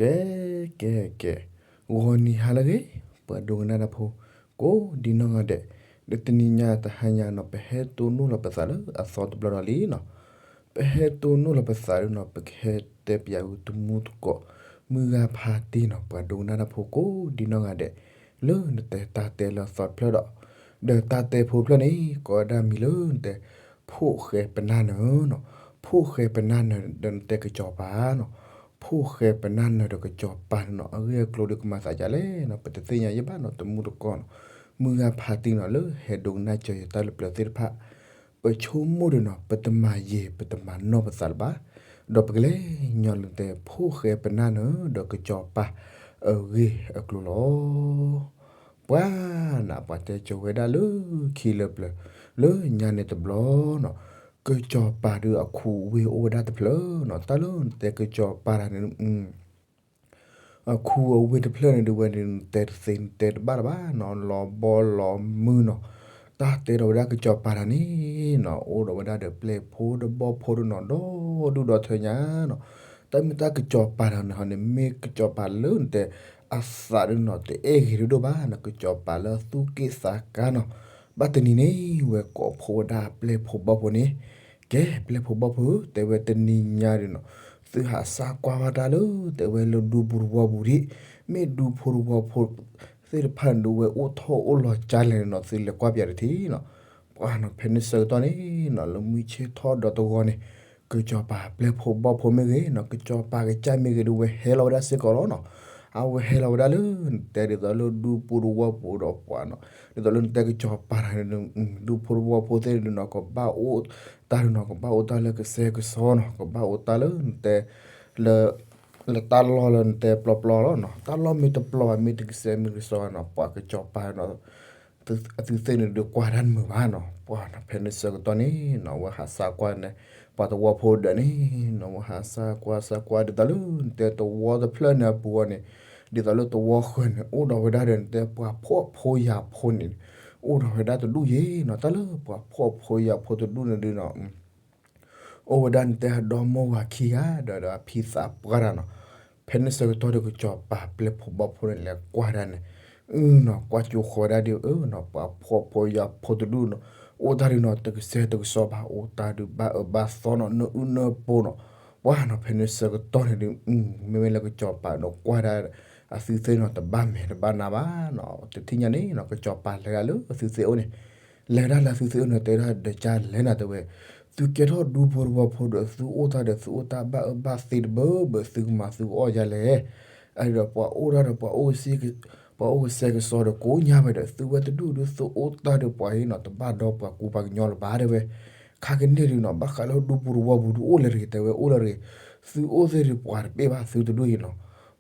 ကဲ ကဲ ကဲ, ဂီၤနံၤဟါလၢအဂ့ၤ, ပှၤဒိကနၣ်တၢ်ဖိ ကိးဒံနီၢ်ဂၤဒဲး, ဒီးတနံၤညါတဟါညါနီၤ ပဟဲတိၢ်နီၣ်လီၤပသးလၢအသီတဘျီဒီးလံနီၤ, ပဟဲတိၢ်နီၣ်လီၤပသးလၢနီၤ ပကဟဲတဲပၠးဝဲတမူတကိး မုၢ်ဂၤဖးတံၢ်နီၤ ပှၤဒိကနၣ်တၢ်ဖိကိးဒံနီၢ်ဂၤဒဲး, လၢနတဲတၢ်တဲလၢအသီတဖျၢၣ်ဒီး, ဒီးတၢ်တဲဖိတဖျၢၣ်န့ၣ် ကိးဝဲဒၣ်မံၤလၢနတဲ ဖိၣ်ဃဲပနၢ်နၢၤနီၤ, ဖိၣ်ဃဲပနၢ်နၢၤဒီးနတဲကစီၤပၤနီၤ, ဖိၣ်ဃဲပနၢ်နၢၤဒီးကစီၤပၤန့ၣ်နီၤ အဂ့ၢ်အကျိၤဒီးကမၤသးဒ်လဲၣ်နီၤ ပတသ့ၣ်ညါယဲဘၣ်နီၤ တမူတကိးနီၤ, မုၢ်ဂၤဖးတံၢ်နီၤ လၢဟဲဒိကနၣ်စၢၤယတၢ်လၢပျၢၤသ့ၣ်တဖၣ် ပဆိကမိၣ်ဒီးနီၤ ပတမၤယံၤ ပတမၤနီၢ်ပသးလၢၤဘၣ်, ဒီးပကလဲၤညီလၢနတဲ ဖိၣ်ဃဲပနၢ်နၢၤဒီးကစီၤပၤအဂ့ၢ်အကျိၤလီၤ. ပှၤနး ပှၤတဲကၠီၤဝဲဒၣ်လၢခံလၢပျၢၤ လၢညါန့ၣ်တဘျီနီၤ, ကစီၤပၤဒီးအခူအဝ့ၢ်အိၣ်ဝဲဒၣ်တဖျၢၣ်နီၤ, တၢ်လၢနတဲကစီၤပၤတၢ်န့ၣ် အခူအဝ့ၢ်တဖျၢၣ်န့ၣ်ဒုးဝဲန့ၣ် နတဲတသ့ နတဲတဘၣ်လၢၤဘၣ်နီၤ, လီၤဘီလီၤမုၢ်နီၤ, တၢ်တဲဒီးဝဲဒၣ်ကစီၤပၤတၢ်န့ၣ်နီၤ အိၣ်ဒီးဝဲဒၣ်ဒီးပျဲၢ်ဖိဒီးဘီၣ်ဖိဒီးနီၤ ဒီဒူၣ်ဒီထၢညါနီၤ, တၢ်မ့ၢ်တၢ်ကစီၤပၤတၢ်န့ၣ်ဟီန့ၣ် မ့ၢ်ကစီၤပၤလၢနတဲ အသးဒုးနီၤ တအဲၣ်ဂ့ၤဒိၣ်ဒိၣ်ဘၣ်နီၤ, ကစီၤပၤလၢသူၣ်က့ၣ်သးကါနီၤ, ဘၣ်တနံၤန့ၣ် ဝဲကိးဖှိၣ်ဝဲဒၣ်ပျဲၢ်ဖိဘီၣ်ဖိန့ၣ်, ကဲ ပျဲၢ်ဖိဘီၣ်ဖိဧၢ တဲဝဲတနံၤညါဒုးနီၤ သုဟးစၢ်ကွၢ်ဝဲတၢ်လၢ တဲဝဲလၢဒူပူၤတဝီပူၤဒံး, မ့ၢ်ဒူဖိတဝီဖိသ့ၣ်တဖၣ်န့ၣ်ဒုးဝဲအိၣ်ထီၣ်အိၣ်လီၤကၢ်လဲၣ်န့ၣ်နီၤ သုလဲၤကွၢ်ပၠးတထံၣ်နီၤ, ပှၤနီၤ ဖဲန့ၣ်ဆၢကတီၢ်န့ၣ်နီၤ လၢမုၢ်ဆ့ၣ်ထီၣ်ဒီးတဂီၤန့ၣ် ကစီၤပၤပျဲၢ်ဖိဘီၣ်ဖိမ့ၢ်ဂ့ၤနီၤ ကစီၤပၤကစၢ်မ့ၢ်ဂ့ၤဒုးဝဲဟဲလီၤဝဲဒၣ်စ့ၢ်ကီးလီၤနီၤ, အဝဲဟဲလီၤဝဲဒၣ်လၢ နတဲဒ်သိးလၢဒူပူၤတဝီပူၤဒီးပှၤနီၤ, ဒ်သိးလၢနတဲကစီၤပၤတၢ်န့ၣ် ဒူဖိတဝီဖိသ့ၣ်န့ၣ်ဒုးနီၤ ကဘၣ်အိၣ်တၢ်ဒုးနီၤ ကဘၣ်အိၣ်တၢ်လၢကစဲကစီနီၤ ကဘၣ်အိၣ်တၢ်လၢနတဲ လၢ လၢတၢ်လီၢ်လၢနတဲပျီပျီလီၤနီၤ, တၢ်လီၢ်မ့ၢ်တပျီဘၣ် မ့ၢ်တကစဲမ့ၢ်တကစီဘၣ်နီၤ ပှၤကစီၤပၤနီၤ အသုသ့ၣ်န့ၣ်ဒုးကွၢ်တၢ်တမုာ်ဘၣ်နီၤ, ပှၤနီၤ ဖဲန့ၣ်ဆၢကတီၢ်န့ၣ်နီၤ အဝဲဟးစၢ်ကွၢ်န့ၣ် ပှၤတဝီဖိဒီးန့ၣ်နီၤ အဝဲဟးစၢ်ကွၢ်စၢ်ကွၢ် ဒ်သိးလၢနတဲတဝီတဖျၢၣ်န့ၣ်အပူၤအီၤန့ၣ် ဒ်သိးလၢတဝီဃၢၤန့ၣ် အိၣ်ဒီးဝဲဒၣ်ဒီးနတဲပှၤဖှီၣ်ဖိယာ်ဖိန့ၣ် အိၣ်ဒီးဝဲဒၣ်တဒူၣ်ယ့ၤနီၤ, တၢ်လၢပှၤဖှီၣ်ဖိယာ်ဖိတဒူၣ်န့ၣ်ဒုးနီၤ အိၣ်ဝဲဒၣ်နတဲအဒီမိၢ်ဝၤခံဂၤ ဒီးဒီးအဖံသးပှၢ်တၢ်နီၤ, ဖဲန့ၣ်ဆၢကတီၢ်ဒီးကစီၤပၤပျဲၢ်ဖိဘီၣ်ဖိန့ၣ် လဲၤကွၢ်ဒၣ်န့ၣ် အနီၤ ကွၢ်ကၠိဃီဝဲဒၣ်ဒ်အၢနီၤ ပှၤဖှီၣ်ဖိယာ်ဖိတဒူၣ်နီၤ အိၣ်တၢ်ဒုးနီၤ တကစဲတကစီဘၣ် အိၣ်တၢ်ဒုးဘၣ်အၢဘၣ်သီနီၤ နၢအုၣ်နၢပှီၤနီၤ, ပှၤနီၤ ဖဲန့ၣ်ဆၢကတီၢ်န့ၣ်ဒုး မ့မ့ၢ်လၢကစီၤပၤဒီးကွၢ်ဒၣ် အသုသ့ၣ်နီၤ တဘၣ်မဲာ်တဘၣ်နါဘၣ်နီၤ, တထံၣ်ညါန့ၣ်နီၤ ကစီၤပၤလဲၤဒၣ်လၢအသုသ့ၣ်အိၣ်န့ၣ် လဲၤဒၣ်လၢသုသ့ၣ်အိၣ်န့ၣ် တဲဒၣ်ဒီးကၢ်လဲၣ်နၤတဲဝဲ, သုကဲထီၣ်ဒူဖိတဝီဖိဒီး သုအိၣ်တၢ်ဒီး သုအိၣ်တၢ်ဘၣ်အၢဘၣ်သီတဘၣ်ဘၣ် သုကမၤသုကအီၣ်ယၤလဲၣ်. အဒီးပှၤအိၣ်တၢ်ဒီး ပှၤအိၣ်ကစဲကစီဒီးကိးညါဝဲဒီး သုဝဲတဒူၣ်ဒုး သုအိၣ်တၢ်ဒီးပှၤအံၤနီၤ တဘၣ်ဒီးပှၤကူပှၤကညီလၢၤဘၣ်တဲဝဲ. ခါကန့ၣ်ဒုးနီၤ ဘၣ်ဃးလၢဒူပူၤတဝီပူၤဒုး အိၣ်လၢၤတဂ့ၤ တဲဝဲ အိၣ်လၢၤတဂ့ၤ, သုအိၣ်သ့ၣ်ဒုးပှၤတပ့ၢ်ဘၣ် သုတဒူၣ်အံၤနီၤ.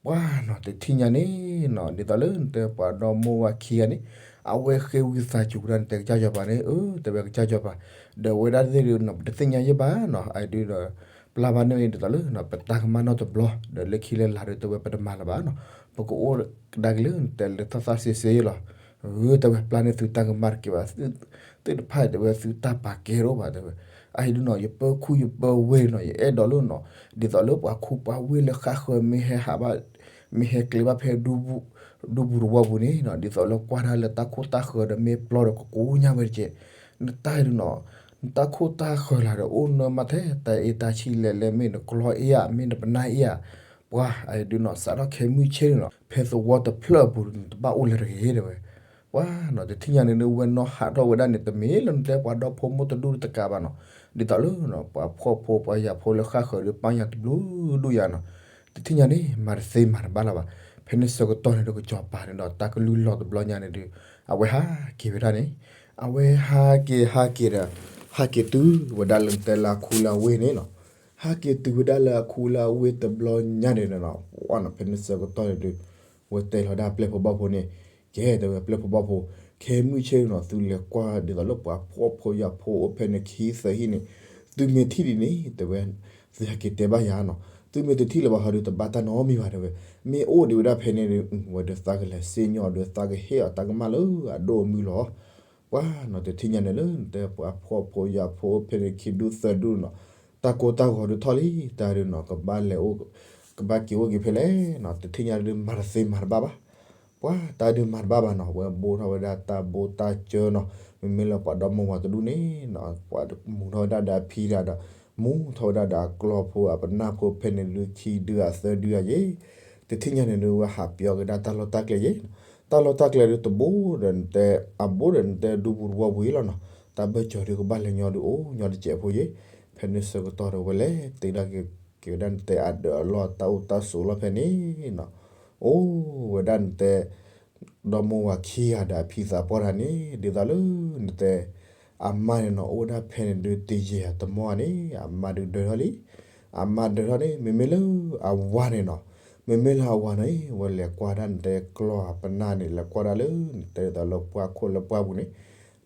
ပှၤနီၤ တထံၣ်ညါန့ၣ်နီၤ ဒ်သိးလၢနတဲပှၤဒီမိၢ်ဝၤခံဂၤန့ၣ် အဝဲဃ့ဝံသးစူၤဝဲဒၣ်နတဲကစၢ်စီၤပၤန့ၣ် အၢ တဲဝဲကစၢ်စီၤပၤ ဒီးဝဲဒၣ်သ့ၣ်ဒုးနီၤ ပတသ့ၣ်ညါယဲၢ်ဘၣ်နီၤ အဒုးဒီး ပျၢ်ဘၣ်န့ၣ်ဒ်သိးလၢ ပတၢ်ကမၣ်နီတဘျီ ဒီးလၢခံလၢလာ်ဒုး တဲဝဲပတမၤလၢၤဘၣ်နီၤ ပကအိၣ်ကဒါက့ၤလၢနတဲလၢသၣ်သၣ်စ့စ့လီၤ. အၢ တဲဝဲပျၢ်န့ၢ်သုတၢ်ကမၣ်တက့ၢ်ဘၣ် သ့ၣ်တဖၣ်တဲဝဲသုတၢ်ပာ်ကဲတအိၣ်ဘၣ်တဲဝဲ. အအံၤဒုးနီၤ ယပၢခူယပၢဝ့ၢ်နီၤ ယအဲၣ်ဒိးလၢနီၤ ဒ်သိးလၢပှၤခူပှၤဝ့ၢ်လၢဃၣ်ဃၢၤမ့ၢ်ဟဲဟးဘၣ် မ့ၢ်ဟဲကျဲဘၣ်ဖဲ ဒူပူၤတဝီပူၤန့ၣ်နီၤ ဒ်သိးလၢကွၢ်တၢ်လၢတၢ်ခိၣ်တၢ်ဃၢၤဒီးမ့ၢ်ပျီဒီးကကိးညါဝဲတက့ၢ်. နတၢ်အံၤဒုးနီၤ နတၢ်ခိၣ်တၢ်ဃၢၤလၢ်ဒီးအိၣ်နၢမးထဲတၢ်အ့တၢ်ဆံးလဲၣ်လဲၣ် မ့ၢ်နကျီအ့ဧါ မ့ၢ်နပနၢ်အ့ဧါ ပှၤအံၤဒုးနီၤ စးထီၣ်ခဲမုၢ်ဆ့ၣ်န့ၣ်နီၤ ဖဲသဝီတဖျၢၣ်အပူၤန့ၣ် တဘၣ်အိၣ်လၢၤတဂ့ၤတဲဝဲ. ပှၤနီၤ တထံၣ်ညါန့ၣ် ဝဲနီၣ်ဟးထီၣ်ဝဲဒၣ်န့ၣ် တမ့ၢ်လၢနတဲပှၤဒီဖိမိၢ်တဒူၣ်တကးဘၣ်နီၤ ဒ်သိးလၢနီၤ ပှၤဖှီၣ်ဖိပှၤယာ်ဖိလၢဃၣ်ဃၢၤဒီးပၢ်ညါတဘျုးဒူၣ်ယၤနီၤ တထံၣ်ညါန့ၣ် မၤတသ့မၤတဘၣ်လၢၤဘၣ်. ဖဲန့ၣ်ဆၢကတီၢ်န့ၣ်ဒီးကစီၤပၤန့ၣ်ဒီး တၢ်ကလုၢ်လီၤတဘျီညါန့ၣ်ဒုး အဝဲဟးက့ၤဝဲဒၣ်န့ၣ် အဝဲဟးက့ၤဟးက့ၤဒီး ဟးက့ၤတုၤဝဲဒၣ်လၢနတဲလၢအခူလၢအဝ့ၢ်န့ၣ်နီၤ ဟးက့ၤတုၤဝဲဒၣ်လၢအခူလၢအဝ့ၢ်တဘျီညါန့ၣ်နီၤ ပှၤနီၤ ဖဲန့ၣ်ဆၢကတီၢ်န့ၣ်ဒုး ဝဲတဲလီၤဒၣ်ပျဲၢ်ဖိဘီၣ်ဖိန့ၣ် ကဲတဲဝဲပျဲၢ်ဖိဘီၣ်ဖိ ခဲမုၢ်ဆ့ၣ်န့ၣ်နီၤ သုလဲၤကွၢ်ဒ်သိးလၢပှၤဖှီၣ်ဖိယာ်ဖိအိၣ်ဖဲန့ၣ်ခံသၢဟံၣ်န့ၣ် သုမ့ၢ်ထံၣ်ဒ်န့ၣ် တဲဝဲ သုဟဲက့ၤတဲဘၣ်ယၤနီၤ သုမ့ၢ်တထံၣ်လၢၤဘၣ်ဟီဒုး တဘၣ်တၢ်နီတမံၤဘၣ်တဲဝဲ မ့ၢ်အိၣ်ဒံးဝဲဒၣ်ဖဲန့ၣ်ဒုး ဝဲဒုးသးကလဲၤစ့ၢ်ကီးဒီးသးကဟ့ၣ်အီၤတၢ်ကမၣ်လၢ အဒိၣ်အမုၢ်လီၤ. ပှၤနီၤ တထံၣ်ညါန့ၣ်လၢနတဲပှၤဖှီၣ်ဖိယာ်ဖိအိၣ်ဖဲန့ၣ်ခံဒူၣ်သၢဒူၣ်နီၤ တၢ်ကိၢ်တၢ်ဂီၤဒုးထီၣ်လံ တၢ်ဒုးနီၤ ကဘၣ်လဲၤအိၣ် ကဘၣ်က့ၤအိၣ်က့ၤဖဲလဲၣ်နီၤ, တထံၣ်ညါဒုးမၤတသ့မၤတဘၣ်ဘၣ်. ပှၤတၢ်ဒုးမၤတဘၣ်ဘၣ်နီၤ, ဝဲဘိးထီၣ်ဝဲဒၣ်တၢ်ဘိတၢ်စၢနီၤ, မ့မ့ၢ်လၢပှၤဒီမါဝၤတဒူၣ်န့ၣ်နီၤ, ပှၤမူၤထီၣ်ဝဲဒၣ်ဒီးအဖံတဂၤဒီး, မူၤထီၣ်ဝဲဒၣ်ဒီးအကျီၢ်ဖိအပနၢ်ဖိဖဲန့ၣ်ဒုးခံဒုအသၢဒုအယဲၢ်, တထံၣ်ညါန့ၣ်ဒုးဝဲဟးပၠီက့ၤဒၣ်တၢ်လီၢ်တၢ်ကျဲယဲၢ်နီၤ, တၢ်လီၢ်တၢ်ကျဲဒုးတဘိဒီးနတဲ, အဘိဒီးနတဲဒူပူၤတဝီပူၤယဲၢ်လီၤနီၤ, တၢ်ဘၢၣ်စၢၤဒုးကဘၣ်လဲၤညီဒုးအိၣ်ညီတစဲးဖိယဲၢ်, ဖဲန့ၣ်ဆၢကတီၢ်ဒီးဝဲလဲၤတ့ဒၣ်က့ၤ က့ၤဝဲဒၣ်နတဲအဒၢးအလီၢ်တၢ်အိၣ်တၢ်ဆိးလီၢ်ဖဲန့ၣ်နီၤ, အိၣ်ဝဲဒၣ်နတဲ ဒီမါဝၤခံဂၤဒီးအဖံသးပှၢ်တဂၤန့ၣ် ဒ်သိးလၢနတဲ အမါန့ၣ်နီၤ အိၣ်ဝဲဒၣ်ဖဲန့ၣ်ဒုးတယံာ်တမီၢ်န့ၣ် အမါဒုးဒၢထီၣ်လံ, အမါဒၢထီၣ်န့ၣ် မ့မ့ၢ်လၢအဝၤန့ၣ်နီၤ, မ့မ့ၢ်လၢအဝၤန့ၣ် ဝဲလဲၤကွၢ်ဒၣ်နတဲကျီၢ်အပနၢ်န့ၣ် လဲၤကွၢ်ဒၣ်လၢနတဲဒ်သိးလၢပှၢ်ခိၣ်လၢပှၢ်ပူၤန့ၣ်,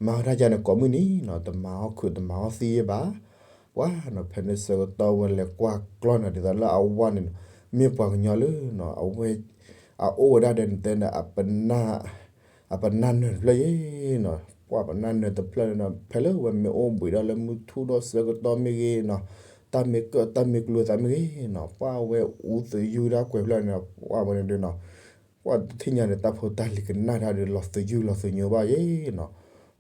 မၤဝဲဒၣ်ယၤန့ၣ်ကိးမုၢ်နံၤနီၤ တမၤအီၣ်ခုးတမၤအီၣ်သံယဲၢ်ဘၣ် ပှၤနီၤ ဖဲန့ၣ်ဆၢကတီၢ်ဝဲလဲၤကွၢ်ကျီၢ်န့ၣ် ဒ်သိးလၢအဝၤန့ၣ်နီၤ မ့ၢ်ပှၤကညီလၢနီၤ အဝဲ အအိၣ်ဝဲဒၣ်ဒီးနတဲန့ၣ် အပနၢ်နၢၤတဖျၢၣ်ယဲၢ်နီၤ, ပှၤပနၢ်နၢၤတဖျၢၣ်န့ၣ်နီၤ ဖဲလၢဝဲမ့ၢ်အိၣ်ဘှံးဒီးလၢမုၢ်ထူၣ်ဒီးဆၢကတီၢ်မ့ၢ်ဂ့ၤနီၤ, တၢ်မ့ၢ်ကၢၣ်တၢ်မ့ၢ်ကျိၤသးမ့ၢ်ဂ့ၤနီၤ ပှၤဝဲအူသယုၢ်ဒၣ်ကွဲးဖျၢၣ်န့ၣ် ပှၤဝဲန့ၣ်ဒုးနီၤ ပှၤတထံၣ်ညါန့ၣ်တၢ်ဖိတၢ်လံၤကနၣ်တၢ်ဒုးလီၤသယုၢ်လီၤသညိဘၣ်ယဲၢ်နီၤ,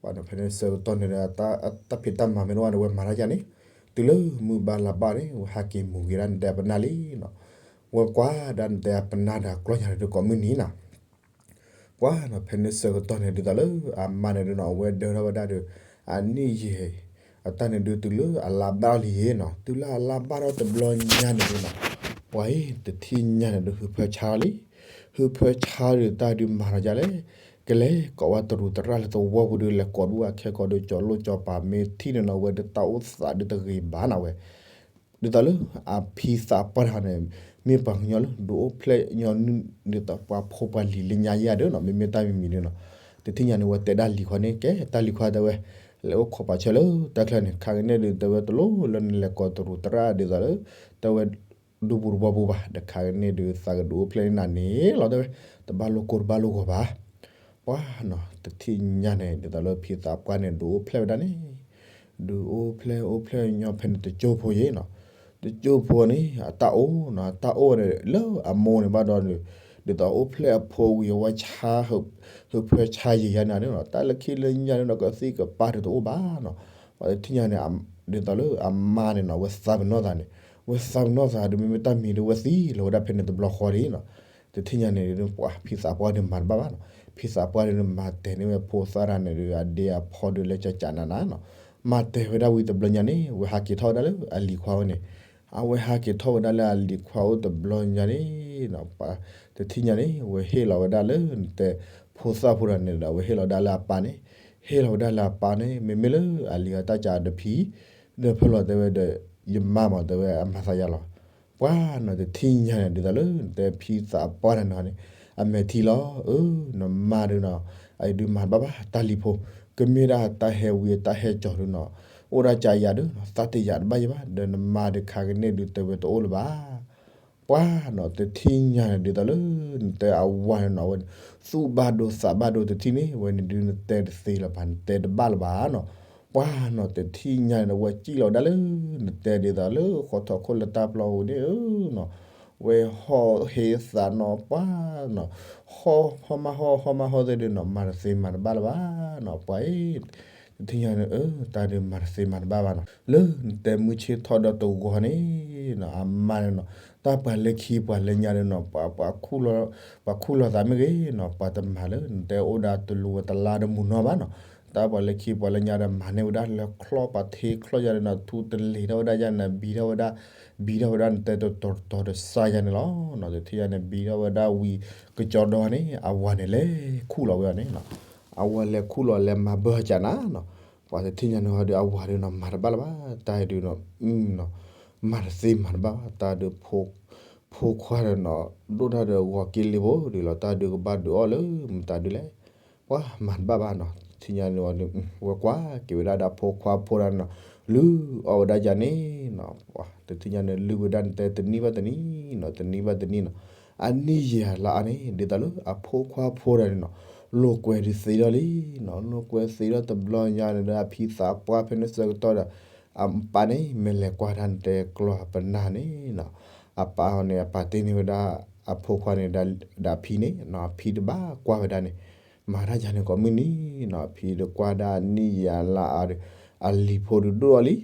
ပှၤနီၤ ဖဲန့ၣ်ဆၢကတီၢ်န့ၣ်ဒီး တၢ်ဖံးတၢ်မၤမ့ၢ်တအိၣ်န့ၣ် ဝဲမၤတၢ်ယၤန့ၣ် တုၤလၢမုၢ်ဘၣ်လါဘၣ်န့ၣ် ဝဲဟးက့ၤမူၤက့ၤဒၣ်နတဲအပနၢ်လံနီၤ, ဝဲကွၢ်ဒၣ်နတဲအပနၢ်ဒီးကျီၢ်ညါန့ၣ်ဒုးကိးမုၢ်နံၤနီၤ ပှၤနီၤ ဖဲန့ၣ်ဆၢကတီၢ်န့ၣ် ဒ်သိးလၢအမါန့ၣ်ဒုးနီၤ အဝဲဒၢထီၣ်ဝဲဒၣ်ဒီး အနံၣ်ယဲၢ် အတၢ်န့ၣ်ဒုးတုၤလၢအလါဘၣ်ထီၣ်လံယဲၢ်နီၤ, တုၤလၢအလါဘၣ်ထီၣ်တဘျီညါန့ၣ်ဒုးနီၤ ပှၤအံၤတထံၣ်ညါန့ၣ်ဒုး ဟုးဖၢဆါလံ, ဟုးဖၢဆါဒုးတၢ်ဒုးမၤထီၣ်ဒ်လဲၣ်, ကလဲၤကိးဝဲတရူးသရၣ်လၢသဝီပူၤဒုး လဲၤကိးဒူၣ်အခဲကိးဒုး ကၠီၤလိၣ်ကၠီၤပၤမ့ၢ်ထံၣ်န့ၣ်နီၤ ဝဲဒုးတၢ်အိၣ်သးဒုးတဂ့ၤဘၣ်နီၤဝဲ ဒ်သိးလၢအဖံသးပှၢ်တဂၤန့ၣ် မ့ၢ်ပှၤကညီလၢဒုးအိၣ်ဖျဲၣ်ညီနုၢ်ဒ်သိးပှၤဖိပှၤလံၤလၢညါယဲၢ်ဒုးနီၤ မ့မ့ၢ်တၢ်မံၤမံၤဒုးနီၤ, တထံၣ်ညါန့ၣ် ဝဲတဲဒၣ်လံၤခွါန့ၣ် ကဲတၢ်လံၤခွါတဲဝဲ လဲၤအိၣ်ခိးပာ်ဆၢလၢတၢ်ချၢန့ၣ် ခါကန့ၣ်ဒုး တဲဝဲတလိၣ်လၢနလဲၤကိးတရူးသရၣ်ဒ်သိးလၢ တဲဝဲ ဒူပူၤတဝီပူၤဘၣ် တခါကန့ၣ်ဒုး သးကဒုးအိၣ်ဖျဲၣ်န့ၢ်နၤန့ၣ်လီၤ တဲဝဲ တဘၣ်လိာ်ကိၢ်တဘၣ်လိာ်ဂီၤဘၣ် ပှၤနီၤ တထံၣ်ညါန့ၣ် ဒ်သိးလၢဖံသးပှၢ်န့ၣ် ဒုးအိၣ်ဖျဲၣ်ဝဲဒၣ်န့ၣ် ဒုးအိၣ်ဖျဲၣ်အိၣ်ဖျဲၣ်ညီဖဲန့ၣ် တကၠိဖိယဲၢ်နီၤ, တကၠိဖိန့ၣ် အတၢ်အိၣ်နီၤ အတၢ်အိၣ်န့ၣ် လၢအမိၢ်န့ၣ်ဘၣ်ဒီး ဒ်သိးအိၣ်ဖျဲၣ်အဖိဝံၤအဝဲဆါ ဟုးဖၢဆါယံာ်ယါန့ၣ်နီၤ တၢ်လၢခံလၢညါန့ၣ်နီၤ ကသံၣ်ကပၤဒုးတအိၣ်ဘၣ်နီၤ, ပှၤတထံၣ်ညါန့ၣ် ဒ်သိးလၢအမါန့ၣ်နီၤ ဝဲသးပ့ၤနီၣ်သးန့ၣ် ဝဲသးပ့ၤနီၣ်သးဒုး မ့မ့ၢ်တၢ်မံၤဒုး ဝဲသံလီၤဝဲဒၣ်ဖဲန့ၣ်တဘျီဃီလံနီၤ, တထံၣ်ညါန့ၣ် ပှၤဖံသးပှၢ်ဒုးမၤတဘၣ်ဘၣ်နီၤ, ဖံသးပှၢ်ဒုးမၤတဲာ်န့ၢ်ဝဲဖိသၣ်တဂၤန့ၣ်ဒုး အဒ့အဖီဒုးလၢကကနးနးနီၤ, မၤတဲာ်ဝဲဒၣ်ဝံၤတဘျီညါန့ၣ် ဝဲဟးက့ၤထီၣ်ဝဲဒၣ်လၢအလံၤခွါဝဲန့ၣ်, အဝဲဟးက့ၤထီၣ်ဝဲဒၣ်လၢအလံၤခွါအိၣ်တဘျီညါန့ၣ်နီၤ, တထံၣ်ညါန့ၣ် ဝဲဟ့ၣ်လီၤဝဲဒၣ်လၢနတဲ ဖိသၣ်ဖိတဂၤန့ၣ်ဒီး ဝဲဟ့ၣ်လီၤဝဲဒၣ်လၢအပၢ်န့ၣ်, ဟ့ၣ်လီၤဝဲဒၣ်လၢအပၢ်န့ၣ် မ့မ့ၢ်လၢအလံၤအတၢ်ကးတဖံ ဒီးဖဲလီၤတဲဝဲဒီး ယမါမးတဲဝဲအမၤသးယါလီၤ, ပှၤနီၤ တထံၣ်ညါန့ၣ် ဒ်သိးလၢနတဲဖံသးပှၢ်န့ၣ်နီၤန့ၣ် အမဲာ်ထံလီၤ, အၢ နမါဒုးနီၤ အအံၤဒုးမၤတဘၣ်ဘၣ် တၢ်လံၤဖိ ကမ့ၢ်ဒၣ်တၢ်ဟဲဝံၤတၢ်ဟဲကၠီၤဒုးနီၤ အိၣ်ဒၣ်ကယၤဒုးနီၤ သးတယာ်တဘၣ်ယံၤဘၣ် ဒီးနမါဒုးခါကန့ၣ်ဒုးတဲဝဲတအိၣ်လၢၤဘၣ် ပှၤနီၤ တထံၣ်ညါန့ၣ် ဒ်သိးလၢ နတဲအဝၤန့ၣ်နီၤ ဝဲ သူၣ်ဘၣ်ဒိသးဘၣ်ဒိတထံၣ်န့ၣ် ဝဲန့ၣ်ဒုးနတဲတသ့လၢၤဘၣ် နတဲတဘၣ်လၢၤဘၣ်နီၤ, ပှၤနီၤ တထံၣ်ညါန့ၣ် ဝဲစံၣ်လီၤဝဲဒၣ်လၢ နတဲဒ်သိးလၢ ဃီထီၣ်ခိၣ်လၢတၢ်ပျီပူၤန့ၣ်ဧၢနီၤ, ဝဲဟီၣ်ဟ့သးနီၤ ပှၤနီၤ ဟီၣ် ဟီၣ်မးဟီၣ် ဟီၣ်မးဟီၣ်သ့ၣ်ဒုးနီၤ မၤတသ့မၤတဘၣ်လၢၤဘၣ်နီၤ, ပှၤအံၤ တထံၣ်ညါန့ၣ် အၢ တၢ်ဒုးမၤတသ့မၤတဘၣ်ဘၣ်နီၤ လၢနတဲမုၢ်ဆ့ၣ်ထီၣ်ဒီးတဂီၤန့ၣ်နီၤ အမါန့ၣ်နီၤ တၢ်ပှၤလၢခံပှၤလၢညါန့ၣ်နီၤ ပှၤ ပှၤခူၣ်လီၤသးမ့ၢ်ဂ့ၤနီၤ ပှၤတမၤလၢ နတဲအိၣ်ဒၣ်တလူၤဝဲတလါတမုာ်နီၤဘၣ်နီၤ, တၢ်ပှၤလၢခံပှၤလၢညါဒီး မၤန့ၢ်ဝဲဒၣ်လၢချီၣ် ပှၤထ့ချီၣ်ယါန့ၣ်နီၤ ထူတလ့ၤထီၣ်ဝဲဒၣ်ယါန့ၣ် ဘံထီၣ်ဝဲဒၣ် ဘံထီၣ်ဝဲဒၣ်နတဲတတီၤတတီၤတစါယါန့ၣ်လီၤနီၤ, တထံၣ်ညါန့ၣ် ဘံထီၣ်ဝဲဒၣ်ဝံၤ ကကၠီဒီန့ၣ် အဝၤန့ၣ်လဲၤခူၣ်လီၤဝဲအီၤန့ၣ်နီၤ, အဝၤလဲၤခူၣ်လီၤလဲၤမၤဘၢၣ်စၢ်နၤနီၤ, ပှၤတထံၣ်ညါန့ၣ်ဟီဒုး အဝၤဒုးနီၤ မၤတဘၣ်လၢၤဘၣ် တၢ်ဒုးနီၤ မၤတသ့မၤတဘၣ်ဘၣ် တၢ်ဒုး ဖိခွါဒီးနီၤ ဒိၣ်တၢ်ဒီးဂီၤက့လ့ဖိဒုးလီၤ တၢ်ဒုးကဘၣ်ဒုးအီၣ်လၢမတၤဒုးလဲၣ်, ပှၤမၤတဘၣ်ဘၣ်နီၤ, တထံၣ်ညါန့ၣ်ဝဲကွၢ်က့ၤဝဲဒၣ်ဒီးဖိခွါဖိတဂၤနီၤ လုၢ်အီၣ်ဝဲဒၣ်ယါန့ၣ်နီၤ, ပှၤတထံၣ်ညါန့ၣ် လုၢ်ဝဲဒၣ်နတဲတနံၣ်ဘၣ်တနံၣ်နီၤ တနံၣ်ဘၣ်တနံၣ်နီၤ, အနံၣ်ယဲၢ်လါအါန့ၣ် ဒ်သိးလၢအဖိခွါဖိတဂၤန့ၣ်နီၤ လိာ်ကွဲဒုးသ့ထီၣ်လံနီၤ, လိာ်ကွဲသ့ထီၣ်တဘျီညါန့ၣ်ဒီး အဖံသးပှၢ်ဖဲန့ၣ်ဆၢကတီၢ်ဒီး အပၢ်န့ၣ် မ့ၢ်လဲၤကွၢ်တၢ်နတဲကျီၢ်အပနၢ်န့ၣ်နီၤ, အပၢ်အီၤန့ၣ် အပၢ်တ့န့ၢ်ဝဲဒၣ် အဖိခွါန့ၣ် ဒီးအဖံန့ၣ်နီၤ အဖံတဘၣ်ကွၢ်ဝဲဒၣ်န့ၣ် မၤတၢ်ယၤန့ၣ်ကိးမုၢ်နံၤနီၤ အဖံတကွၢ်ဒၣ်နံၣ်ယၤလါအါဒီး အလံၤဖိဒုးဒိၣ်ထီၣ်လံ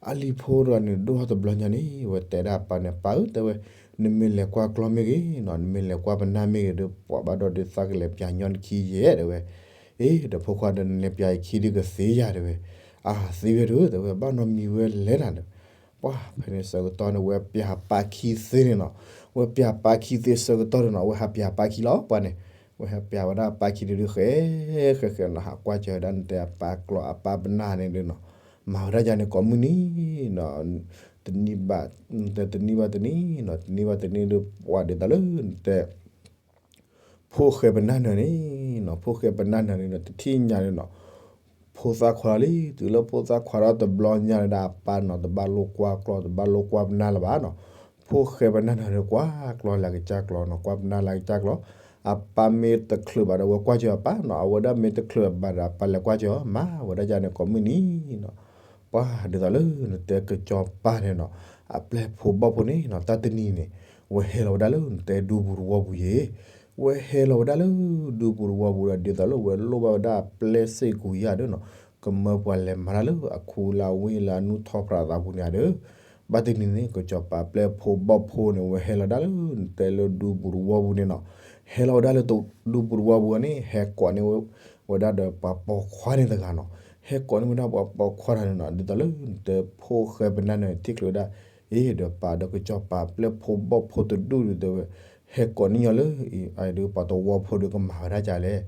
အလံၤဖိတဂၤန့ၣ်ဒိၣ်ထီၣ်တဘျီညါန့ၣ် ဝဲတဲဒၣ်အပၢ်န့ၣ် ပၢ်ဧၢ တဲဝဲ နမ့ၢ်လဲၤကွၢ်ကျီမ့ၢ်ဂ့ၤနီၤ နမ့ၢ်လဲၤကွၢ်ပနၢ်မ့ၢ်ဂ့ၤဒီး ပှၤဘၣ်ဒီးဒုးသးကလဲၤပၠးညီနခံယဲၢ်တဲဝဲ အ့ ဒီးဖိခွါဒီးနလဲၤပၠးယခံဒုးကသ့ယၤတဲဝဲ အါသ့ဝဲဒုးတဲဝဲ ဘၣ်နီတမံၤဝဲလဲၣ်နၤဒီး ပှၤဖဲန့ၣ်ဆၢကတီၢ်န့ၣ် ဝဲပၠးပၢ်ခံသ့န့ၣ်နီၤ ဝဲပၠးပၢ်ခံသ့ဆၢကတီၢ်န့ၣ်နီၤ ဝဲဟးပၠးပၢ်ခံလီၤ ပှၤန့ၣ် ဝဲဟးပၠးဝဲဒၣ်ပၢ်ခံဒုး ဃဲ ဃဲဃဲနီၤ ဟးကွၢ်စၢၤဝဲဒၣ်နတဲအပၢ်ကျီ အပၢ်ပနၢ်န့ၣ်ဒုးနီၤ မၤဝဲဒၣ်ယၤန့ၣ်ကိးမုၢ်နံၤနီၤ တနံၤဘၣ် တနံၤဘၣ်တနံၤနီၤ တနံၤဘၣ်တနံၤဒုး ပှၤဒ်သိးလၢနတဲ ဖိၣ်ဃဲပနၢ်နၢၤန့ၣ်နီၤ ဖိၣ်ဃဲပနၢ်နၢၤန့ၣ်နီၤ တထံၣ်ညါန့ၣ်နီၤ ဖိသၣ်ခွါလီၤလံ တုၤလၢဖိသၣ်ခွါထီၣ်တဘျီညါန့ၣ်ဒီး အပၢ်နီၤ တဘၣ်လိၣ်ကွၢ်ကျီ တဘၣ်လိၣ်ကွၢ်ပနၢ်လၢၤဘၣ်နီၤ ဖိၣ်ဃဲပနၢ်နၢၤန့ၣ် ကွၢ်ကျီလၢအကစၢ်ကျီနီၤ ကွၢ်ပနၢ်လၢအကစၢ်ကျီ အပၢ်မ့ၢ်တချုးဘၣ်ဒီး အဝဲကွၢ်စၢၤအပၢ်နီၤ အဝဲဒၣ်မ့ၢ်တချုးဘၣ်ဒီး အပၢ်လဲၤကွၢ်စၢၤအီၤ မၤဝဲဒၣ်ယၤန့ၣ်ကိးမုၢ်နံၤနီၤ ပှၤဒ်သိးလၢနတဲကစီၤပၤန့ၣ်နီၤ အပျဲၢ်ဖိဘီၣ်ဖိန့ၣ်နီၤ တၢ်တနံၤန့ၣ် ဝဲဟဲလီၤဝဲဒၣ်လၢနတဲဒူပူၤတဝီပူၤယဲၢ် ဝဲဟဲလီၤဝဲဒၣ်လၢဒူပူၤတဝီပူၤဒီး ဒ်သိးလၢဝဲလိၣ်ဘၣ်ဝဲဒၣ်အပျဲၢ်စ့ၢ်ကီးယၤဒီးနီၤ ကမၢပှၤလဲၤမၤတၢ်လၢအခူလၢအဝ့ၢ်လၢအနူၢ်ထီၣ်ဖြးသးပူၤန့ၣ်ဒီး ဘၣ်တနံၤန့ၣ် ကစီၤပၤပျဲၢ်ဖိဘီၣ်ဖိန့ၣ် ဝဲဟဲလီၤဒၣ်လၢနတဲလၢဒူပူၤတဝီပူၤန့ၣ်နီၤ ဟဲလီၤဝဲဒၣ်လၢဒူပူၤတဝီပူၤန့ၣ် ဟဲကိးန့ၢ်ဝဲဒၣ်ဒီးပှၤပိာ်ခွါန့ၣ်တဂၤနီၤ ဟဲကိးန့ၢ်ဝဲဒၣ်ပှၤပိာ်ခွါတဂၤန့ၣ်နီၤ ဒ်သိးလၢနတဲဖိၣ်ဃဲပနၢ်နၢၤထံၣ်ချုးဝဲဒၣ် အ့ ဒီးပၢ်ဒီးကစီၤပၤပျဲၢ်ဖိဘီၣ်ဖိတဒူၣ်ဒုးတဲဝဲ ဟဲကိးန့ၢ်ညီလၢ အဒုးပှၤတဝီဖိဒုးကမၤဝဲဒၣ်ကလဲၣ်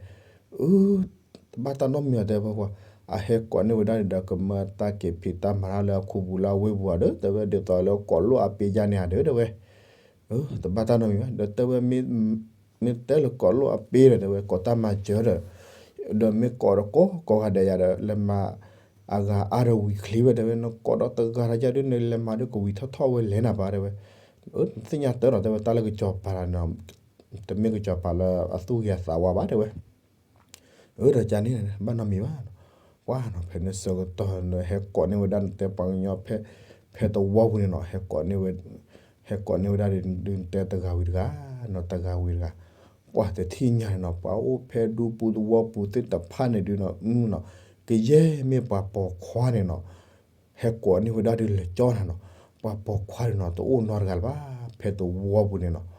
အ တဘၣ်တၢ်နီတမံၤအီၤတဲဖိခွါ အဟဲကိးန့ၢ်ဝဲဒၣ်န့ၣ်ဒီး ကမၢတၢ်က့ၤဖံးတၢ်မၤတၢ်လၢအခူပူၤလၢအဝ့ၢ်ပူၤအီၤဒီး တဲဝဲဒ်သိးလၢကိးလိၣ်အပ့ၤယါန့ၣ်အဒုး တဲဝဲ တဘၣ်တၢ်နီတမံၤဘၣ် ဒီးတဲဝဲ မ့ၢ်တဲလၢကိးလိၣ်အပ့ၤဒီး တဲဝဲ ကိးတၢ်မၤစၢၤဒီး ဒီးမ့ၢ်ကိးဒီးကိးကိးဂၤဒဲးယၤဒီး လဲၤမၤအဂၤအါဒီးဝံၤချ့ဝဲ တဲဝဲ နကိးဒီးတဂၤတယါဒုး နလဲၤမၤဒုးကဝံၤထီၣ်ထီၣ်ဝဲလဲၣ်နၤဘၣ် တဲဝဲ သ့ၣ်ညါတၢ်ဒီး တဲဝဲ တၢ်လၢကစီၤပၤန့ၣ် တမ့ၢ်ကစီၤပၤလၢအသူၣ်ဂ့ၤအသးဝါဘၣ် တဲဝဲ အၢ ဒီးကန့ၣ် ဘၣ်နီတမံၤဘၣ် ပှၤနီၤ ဖဲန့ၣ်ဆၢကတီၢ်န့ၣ် ဟဲကိးန့ၢ်ဝဲဒၣ်နတဲပှၤကညီဖဲ ဖဲတဝီပူၤန့ၣ်နီၤ ဟဲကိးန့ၢ်ဝဲ ဟဲကိးန့ၢ်ဝဲဒၣ်ဒုး နတဲတဂၤဝံၤတဂၤနီၤ တဂၤဝံၤတဂၤ ပှၤတထံၣ်ညါန့ၣ်နီၤ ပှၤအိၣ်ဖဲဒူပူၤတဝီပူၤသ့ၣ်တဖၣ်န့ၣ်ဒုးနီၤ နီၤ ကယဲၢ်မ့ၢ်ပှၤပိာ်ခွါန့ၣ်နီၤ ဟဲကိးန့ၢ်ဝဲဒၣ်ဒုးလဲၤကၠီနၤနီၤ ပှၤပိာ်ခွါဒုးနီၤ တအိၣ်နီတဂၤလၢၤဘၣ် ဖဲတဝီပူၤန့ၣ်နီၤ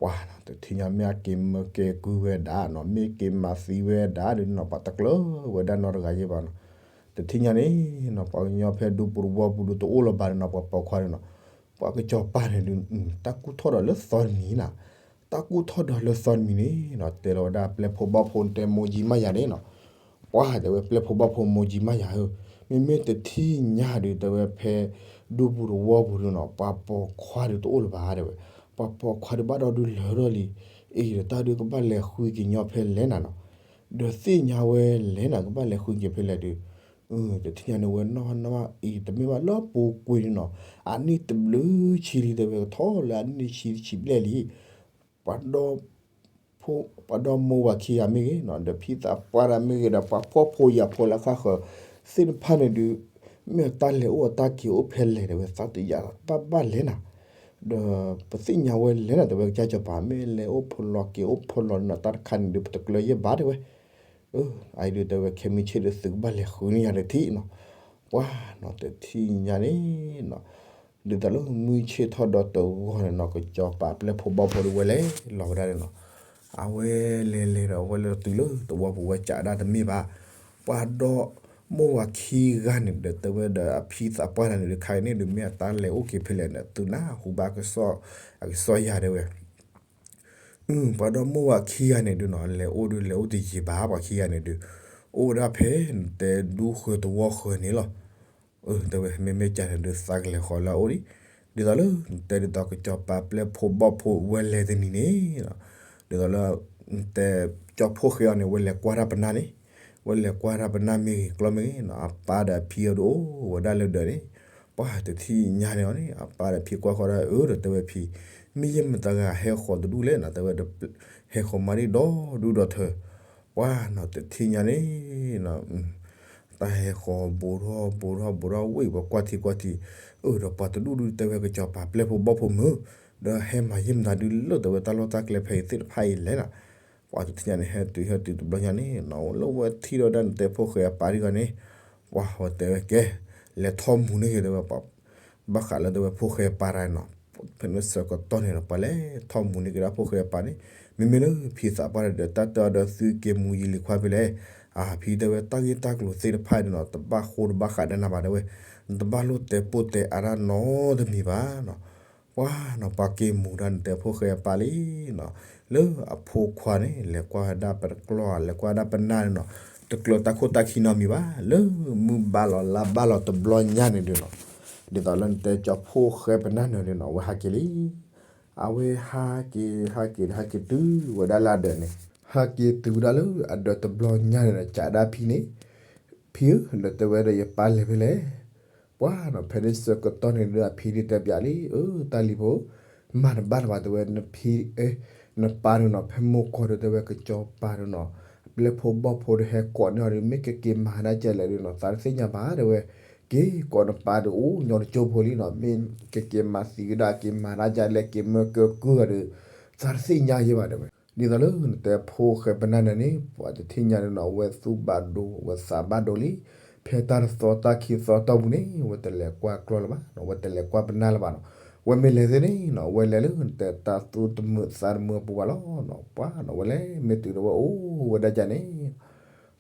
ပှၤနီၤ တထံၣ်ညါ မ့ၢ်အက့ၤမၢက့ၤကုဝဲဒၣ်နီၤ မ့ၢ်က့ၤမၤသံဝဲဒၣ်ဒုးနီၤ ပှၤတကျၢၤဝဲဒၣ်နီတဂၤယဲၢ်ဘၣ်နီၤ တထံၣ်ညါန့ၣ်နီၤ ပှၤကညီဖဲဒူပူၤတဝီပူၤဒုးတအိၣ်လၢၤဘၣ်န့ၣ်နီၤ ပှၤပိာ်ခွါန့ၣ်နီၤ ပှၤကစီၤပၤန့ၣ်ဒုး တၢ်ကူၣ်ထီၣ်ဒီးလၢသီတမံၤနီၤ တၢ်ကူၣ်ထီၣ်ဒီးလၢသီတမံၤန့ၣ်နီၤ တဲလီၤဝဲဒၣ်ပျဲၢ်ဖိဘီၣ်ဖိတဲမိၢ်ယံမးယၤန့ၣ်နီၤ ပှၤတဲဝဲပျဲၢ်ဖိဘီၣ်ဖိမိၢ်ယံမးယၤဧၢ မ့မ့ၢ်တထံၣ်ညါဒုး တဲဝဲဖဲဒူပူၤတဝီပူၤဒုးနီၤ ပှၤပိာ်ခွါဒုးတအိၣ်လၢၤဘၣ် တဲဝဲ ပှၤပိာ်ခွါဒုးဘၣ်ဒီးဒုးလၢာ်ထီၣ်လံ အံၤဒီးတၢ်ဒုး ကဘၣ်လဲၤဃုက့ၤညီဖဲလဲၣ်နၤနီၤ ဒီးသ့ၣ်ညါဝဲလဲၣ်နၤ ကဘၣ်လဲၤဃုက့ၤဖဲလဲၣ်ဒုး တထံၣ်ညါန့ၣ်ဝဲနီၢ်နီၢ်အံၤ တမ့ၢ်ဘၣ်လၢပူၤကွံာ်န့ၣ်နီၤ အနံၣ်တဘျုးဆံလံ တဲဝဲ ကထီၣ်လၢအနံၣ်ဆံဆံဘျဲၣ်လံ ပှၤဒီ ပှၤဒီမိၢ်ဝၤခံဂၤမ့ၢ်ဂ့ၤနီၤ ဒီးဖံသးပှၢ်တဂၤမ့ၢ်ဂ့ၤဒီး ပှၤဖှီၣ်ဖိယာ်ဖိလၢဃၣ်ဃၢၤသ့ၣ်တဖၣ်န့ၣ်ဒုး မ့ၢ်အတၢ်လဲၤအိၣ်အတၢ်က့ၤအိၣ်ဖဲလဲၣ် တဲဝဲ သးတယာ်ဘၣ်ဘၣ်လဲၣ်နၤ ဒီးပသ့ၣ်ညါဝဲလဲၣ်နၤ တဲဝဲ ကစၢ်စီၤပၤ မ့ၢ်လဲၤအိၣ်ဖိးလီၤက့ၤအိၣ်ဖိးလီၤန့ၣ်နီၤ တၢ်တခါန့ၣ်ဒုး ပတကျၢၤယဲၢ်ဘၣ် တဲဝဲ အအံၤဒုး တဲဝဲ ခဲမုၢ်ဆ့ၣ်ဒုး သုကဘၣ်လဲၤဃုန့ၢ်ယၤတထံၣ်နီၤ ပှၤနီၤ တထံၣ်ညါန့ၣ်နီၤ ဒ်သိးလၢမုၢ်ဆ့ၣ်ထီၣ်ဒီးတဂီၢ်န့ၣ်နီၤ ကစီၤပၤပျဲၢ်ဖိဘီၣ်ဖိဒုးဝဲလဲၤလီၤဝဲဒၣ်န့ၣ်နီၤ အဝဲလဲၤလဲၤဒီး အဝဲလဲၤတုၤလၢတဝီပူၤဝဲကးဒၣ်တမ့ၢ်ဘၣ် ပှၤဒီမိၢ်ဝၤခံဂၤန့ၣ်ဒီး တဲဝဲဒီးအဖံသးပှၢ်တဂၤန့ၣ်ဒုး ခါအံၤန့ၣ်ဒုး မ့ၢ်အတၢ်လဲၤအိၣ်က့ၤဖဲလဲၣ်န့ၣ် သုနၢ်ဟူဘၣ်ကစီၣ် အကစီၣ်ယၤ တဲဝဲ ပှၤဒီမိၢ်ဝၤခံဂၤန့ၣ်ဒုးနီၤ လဲၤအိၣ်ဒုး လဲၤအိၣ်တယံာ်ဘၣ် ပှၤခံဂၤန့ၣ်ဒုး အိၣ်ဝဲဒၣ်ဖဲနတဲဒူဃၢၤတဝီဃၢၤန့ၣ်လီၤ တဲဝဲ မ့မ့ၢ်ကန့ၣ်ဒုး သးကလဲၤဃီၤလၢအအိၣ်ဒံး ဒ်သိးလၢ နတဲဒ်သိးကစီၤပၤပျဲၢ်ဖိဘီၣ်ဖိဝဲလဲၤတနံၤန့ၣ် ဒ်သိးလၢ နတဲ ကၠီဖိၣ်ဃဲအီၤန့ၣ် ဝဲလဲၤကွၢ်တၢ်ပနၢ်န့ၣ် ဝဲလဲၤကွၢ်တၢ်ပနၢ်မ့ၢ်ဂ့ၤ ကျီမ့ၢ်ဂ့ၤနီၤ အပၢ်ဒီးအဖံအီၤဒုးအိၣ်ဝဲဒၣ်လၢဒၢးန့ၣ် ပှၤတထံၣ်ညါန့ၣ်အီၤန့ၣ် အပၢ်ဒီးဖံကွၢ်ဃီၤဒီး အၢ ဒီးတဲဝဲဖံ မ့ၢ်ယဲၢ်မတၤတဂၤဟဲဃီၤတဒူၣ်လဲၣ်နီၤ တဲဝဲ ဟဲဃီၤမၤဒံၣ်ဒီဒူၣ်ဒီထၢ ပှၤနီၤ တထံၣ်ညါန့ၣ် တၢ်ဟဲဃီၤဘူးထီၣ်ဘူးထီၣ်ဘူးထီၣ်ဝံၤ ပှၤကွၢ်ထံကွၢ်ထံ အၢ ဒီးပှၤတဒူၣ်ဒုး တဲဝဲကစီၤပၤပျဲၢ်ဖိဘီၣ်ဖိမုၢ် ဒီးဟဲမၤယံာ်မတၤဒုလၢတဲဝဲတၢ်လီၢ်တၢ်ကျဲဖဲအံၤသ့ၣ်တဖၣ်အံၤလဲၣ်နီၤ. ပှၤတထံၣ်ညါန့ၣ် ဟဲတုၤဟဲတုၤတဘျီညါန့ၣ်နီၤ လၢဝဲထံၣ်ဒီးဒၣ်နတဲဖိၣ်ဃဲအပၢ်ဒ်ဂီၤန့ၣ် ပှၤဝဲတဲဝဲကဲ လဲၤထီၣ်မူန့ၢ်က့ၤတဲဝဲ ဘၣ်ဃးလၢတဲဝဲဖိၣ်ဃဲအပၢ်တၢ်နီၤ ဖဲန့ၣ်ဆၢကတီၢ်န့ၣ်ဒီး ပှၤလဲၤထီၣ်မူန့ၢ်က့ၤဒၣ်ဖိၣ်ဃဲအပၢ်န့ၣ် မ့မ့ၢ်လၢဖံသးပှၢ်ဒီးတၢ်တဲအီၤဒီးသုက့ၤမူယံာ်လံၤခွါဖဲလဲၣ် အဖံတဲဝဲတၢ်ဂ့ၢ်တၢ်ကျိၤသ့ၣ်တဖၣ်န့ၣ်နီၤ တဘၣ်ဃိတဘၣ်ဃးဒီးနၤဘၣ်တဲဝဲ နတဘၣ်လိၣ်တဲပိၢ်တဲအါတၢ်နီတမံၤဘၣ်နီၤ. ပှၤနီၤ ပှၤက့ၤမူဒၣ်နတဲဖိၣ်ဃဲအပၢ်လံနီၤ လၢအဖိခွါန့ၣ် လဲၤကွၢ်ဝဲဒၣ်ပကျီၢ် လဲၤကွၢ်ဝဲဒၣ်ပနၢ်န့ၣ်နီၤ တကျၢၤတၢ်ခိၣ်တၢ်ခံနီတမံၤဘၣ် လၢမုၢ်ဘၣ်လီၤလါဘၣ်လီၤတဘျီညါန့ၣ်ဒုးနီၤ ဒ်သိးလၢနတဲကၠီဖိၣ်ဃဲပနၢ်နၢၤန့ၣ်နီၤ အဝဲဟးက့ၤလံ အဝဲဟးက့ၤ ဟးက့ၤ ဟးက့ၤတုၤဝဲဒၣ်လၢအဒၢးန့ၣ် ဟးက့ၤတုၤဝဲဒၣ်လၢအဒၢးတဘျီညါန့ၣ်ဒီး ကးဒၣ်ဖံန့ၣ် ဖံဧၢ ဒီးတဲဝဲဒီးယပၢ်လဲၤဖဲလဲၣ် ပှၤနီၤ ဖဲန့ၣ်ဆၢကတီၢ်န့ၣ်ဒီးအဖံန့ၣ်တဲပၠးလံ အၢ တၢ်လံၤဖိ မၤတဘၣ်လၢၤဘၣ်တဲဝဲ နဖံ နပၢ်ဒုးနီၤ ဖဲမိၢ်ကီၢ်ဒုးတဲဝဲကစီၤပၤဒုးနီၤ ပျဲၢ်ဖိဘီၣ်ဖိဒုးဟဲကိးန့ၢ်အီၤဒုး မ့ၢ်ကက့ၤမၤဒၣ်ကလဲၣ်ဒုးနီၤ သးတသ့ၣ်ညါဘၣ်တဲဝဲ က့ၤကိးနပၢ်ဒုးအိၣ်ညီတကၠိဖိလံနီၤ မ့ၢ်ကက့ၤမၤသံကဒါ က့ၤမၤဒၣ်ကလဲၣ် က့ၤမၢကၢကုၢ်အီၤဒုး သးတသ့ၣ်ညါယဲဘၣ်တဲဝဲ ဒ်သိးလၢနတဲဖိၣ်ဃဲပနၢ်နၢၤန့ၣ် ပှၤတထံၣ်ညါန့ၣ်နီၤ အဝဲသူၣ်ဘၣ်ဒိ အဝဲသးဘၣ်ဒိလံ ဖဲတၢ်တသီတၢ်ခံသီတီၢ်ပူၤန့ၣ် အဝဲတလဲၤကွၢ်ကျီၢ်လၢၤဘၣ်နီၤ အဝဲတလဲၤကွၢ်ပနၢ်လၢၤဘၣ်နီၤ အဝဲမ့ၢ်လဲၤသ့န့ၣ်နီၤ အဝဲလဲၤလၢနတဲတၢ်သူၣ်တမုာ်သးတမုာ်အပူၤဘၣ်လီၤနီၤ ပှၤနီၤ အဝဲလဲၤမ့ၢ်တုၤဒီးဝဲအိၣ်ဝဲဒၣ်ကန့ၣ်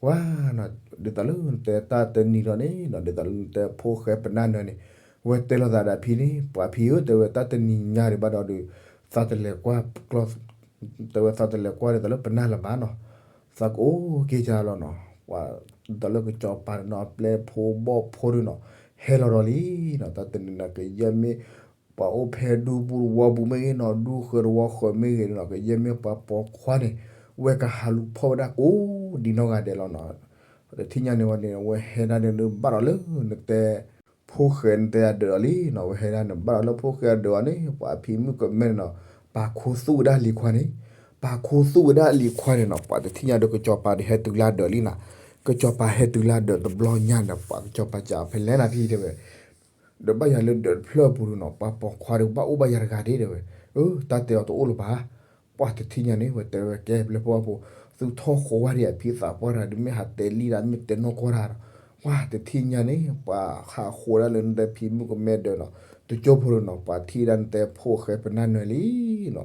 ပှၤနီၤ ဒ်သိးလၢနတဲတၢ်တနံၤဒီးန့ၣ်နီၤ ဒ်သိးလၢနတဲဖိၣ်ဃဲပနၢ်နၢၤန့ၣ် အဝဲတဲလိာ်သးဒီးဖံန့ၣ် ပှၤဖံဧၢ တဲဝဲတၢ်တနံၤညါဒံးဘၣ်ဒီးဒုး သးတလဲၤကွၢ်ကျီၢ် တဲဝဲသးတလဲၤကွၢ်ဒ်သိးလၢပနၢ်လၢၤဘၣ်နီၤ သးကအိၣ်က့ၤကလီၤနီၤ ပှၤဒ်သိးလၢကစီၤပၤန့ၣ်နီၤ အပျဲၢ်ဖိဘီၣ်ဖိဒုးနီၤ ဟဲလီၤဒီးလံနီၤ တၢ်တနံၤန့ၣ် ကယဲၢ်မ့ၢ် ပှၤအိၣ်ဖဲဒူပူၤတဝီပူၤမ့ၢ်ဂ့ၤနီၤ ဒူဃၢၤတဝီဃၢၤမ့ၢ်ဂ့ၤနီၤ ကယဲၢ်မ့ၢ်ပှၤပိာ်ခွါန့ၣ် ဝဲကဟးလူၤဖီၣ်ဝဲဒၣ်ကိးဒံနီၢ်ဂၤဒဲးလီၤနီၤ တထံၣ်ညါန့ၣ်ဝဲန့ၣ် အဝဲဟဲဒၣ်န့ၣ်ဒုးဘၣ်ဒီးလၢနတဲ ဖိၣ်ဃဲနတဲအဒၢးအီၤလံနီၤ အဝဲဟဲဒၣ်န့ၣ် ဘၣ်ဒီးလၢဖိၣ်ဃဲအဒၢးအီၤန့ၣ် ပှၤဖံမုၣ်ကမဲန့ၣ်နီၤ ပာ်ခူသူၣ်ဝဲဒၣ်လံၤခွါန့ၣ် ပာ်ခူသူၣ်ဝဲဒၣ်လံၤခွါန့ၣ်နီၤ ပှၤတထံၣ်ညါဒီးကစီၤပၤဒီးဟဲတုၤလၢအဒၢးလံနီၤ ကစီၤပၤဟဲတုၤလၢအဒၢးတဘျီညါန့ၣ် ပှၤကစီၤပၤစံးဖဲလဲၣ်နၤဖံတဲဝဲ ဒီးဘၣ်ယၤလၢဒၢးတဖျၢၣ်အပူၤဒုးနီၤ ပှၤပိာ်ခွါဒီးဘၣ်အိၣ်ဘၣ်ယၤတဂၤဒၣ်တဲဝဲ အၢ တၢ်တဲအီၤတအိၣ်လၢၤဘၣ် ပှၤတထံၣ်ညါန့ၣ် ဝဲတဲဝဲကဲပျဲၢ်ဖိဘီၣ်ဖိ သုထီၣ်ဃီၤဝဲဒၣ်အဖံသးပှၢ်တဂၤဒုး မ့ၢ်ဟးတဲလံတၢ် မ့ၢ်တဲနီၢ်ကီၢ်တၢ်ဒီး ပှၤတထံၣ်ညါန့ၣ် ပှၤဟးဃီၤဒၣ်လၢနတဲဖံမုၣ်ကမဲဒၢးနီၤ တကၠိဖိဒုးနီၤ ပှၤထံၣ်ဒၣ်နတဲဖိၣ်ဃဲပနၢ်နၢၤလံနီၤ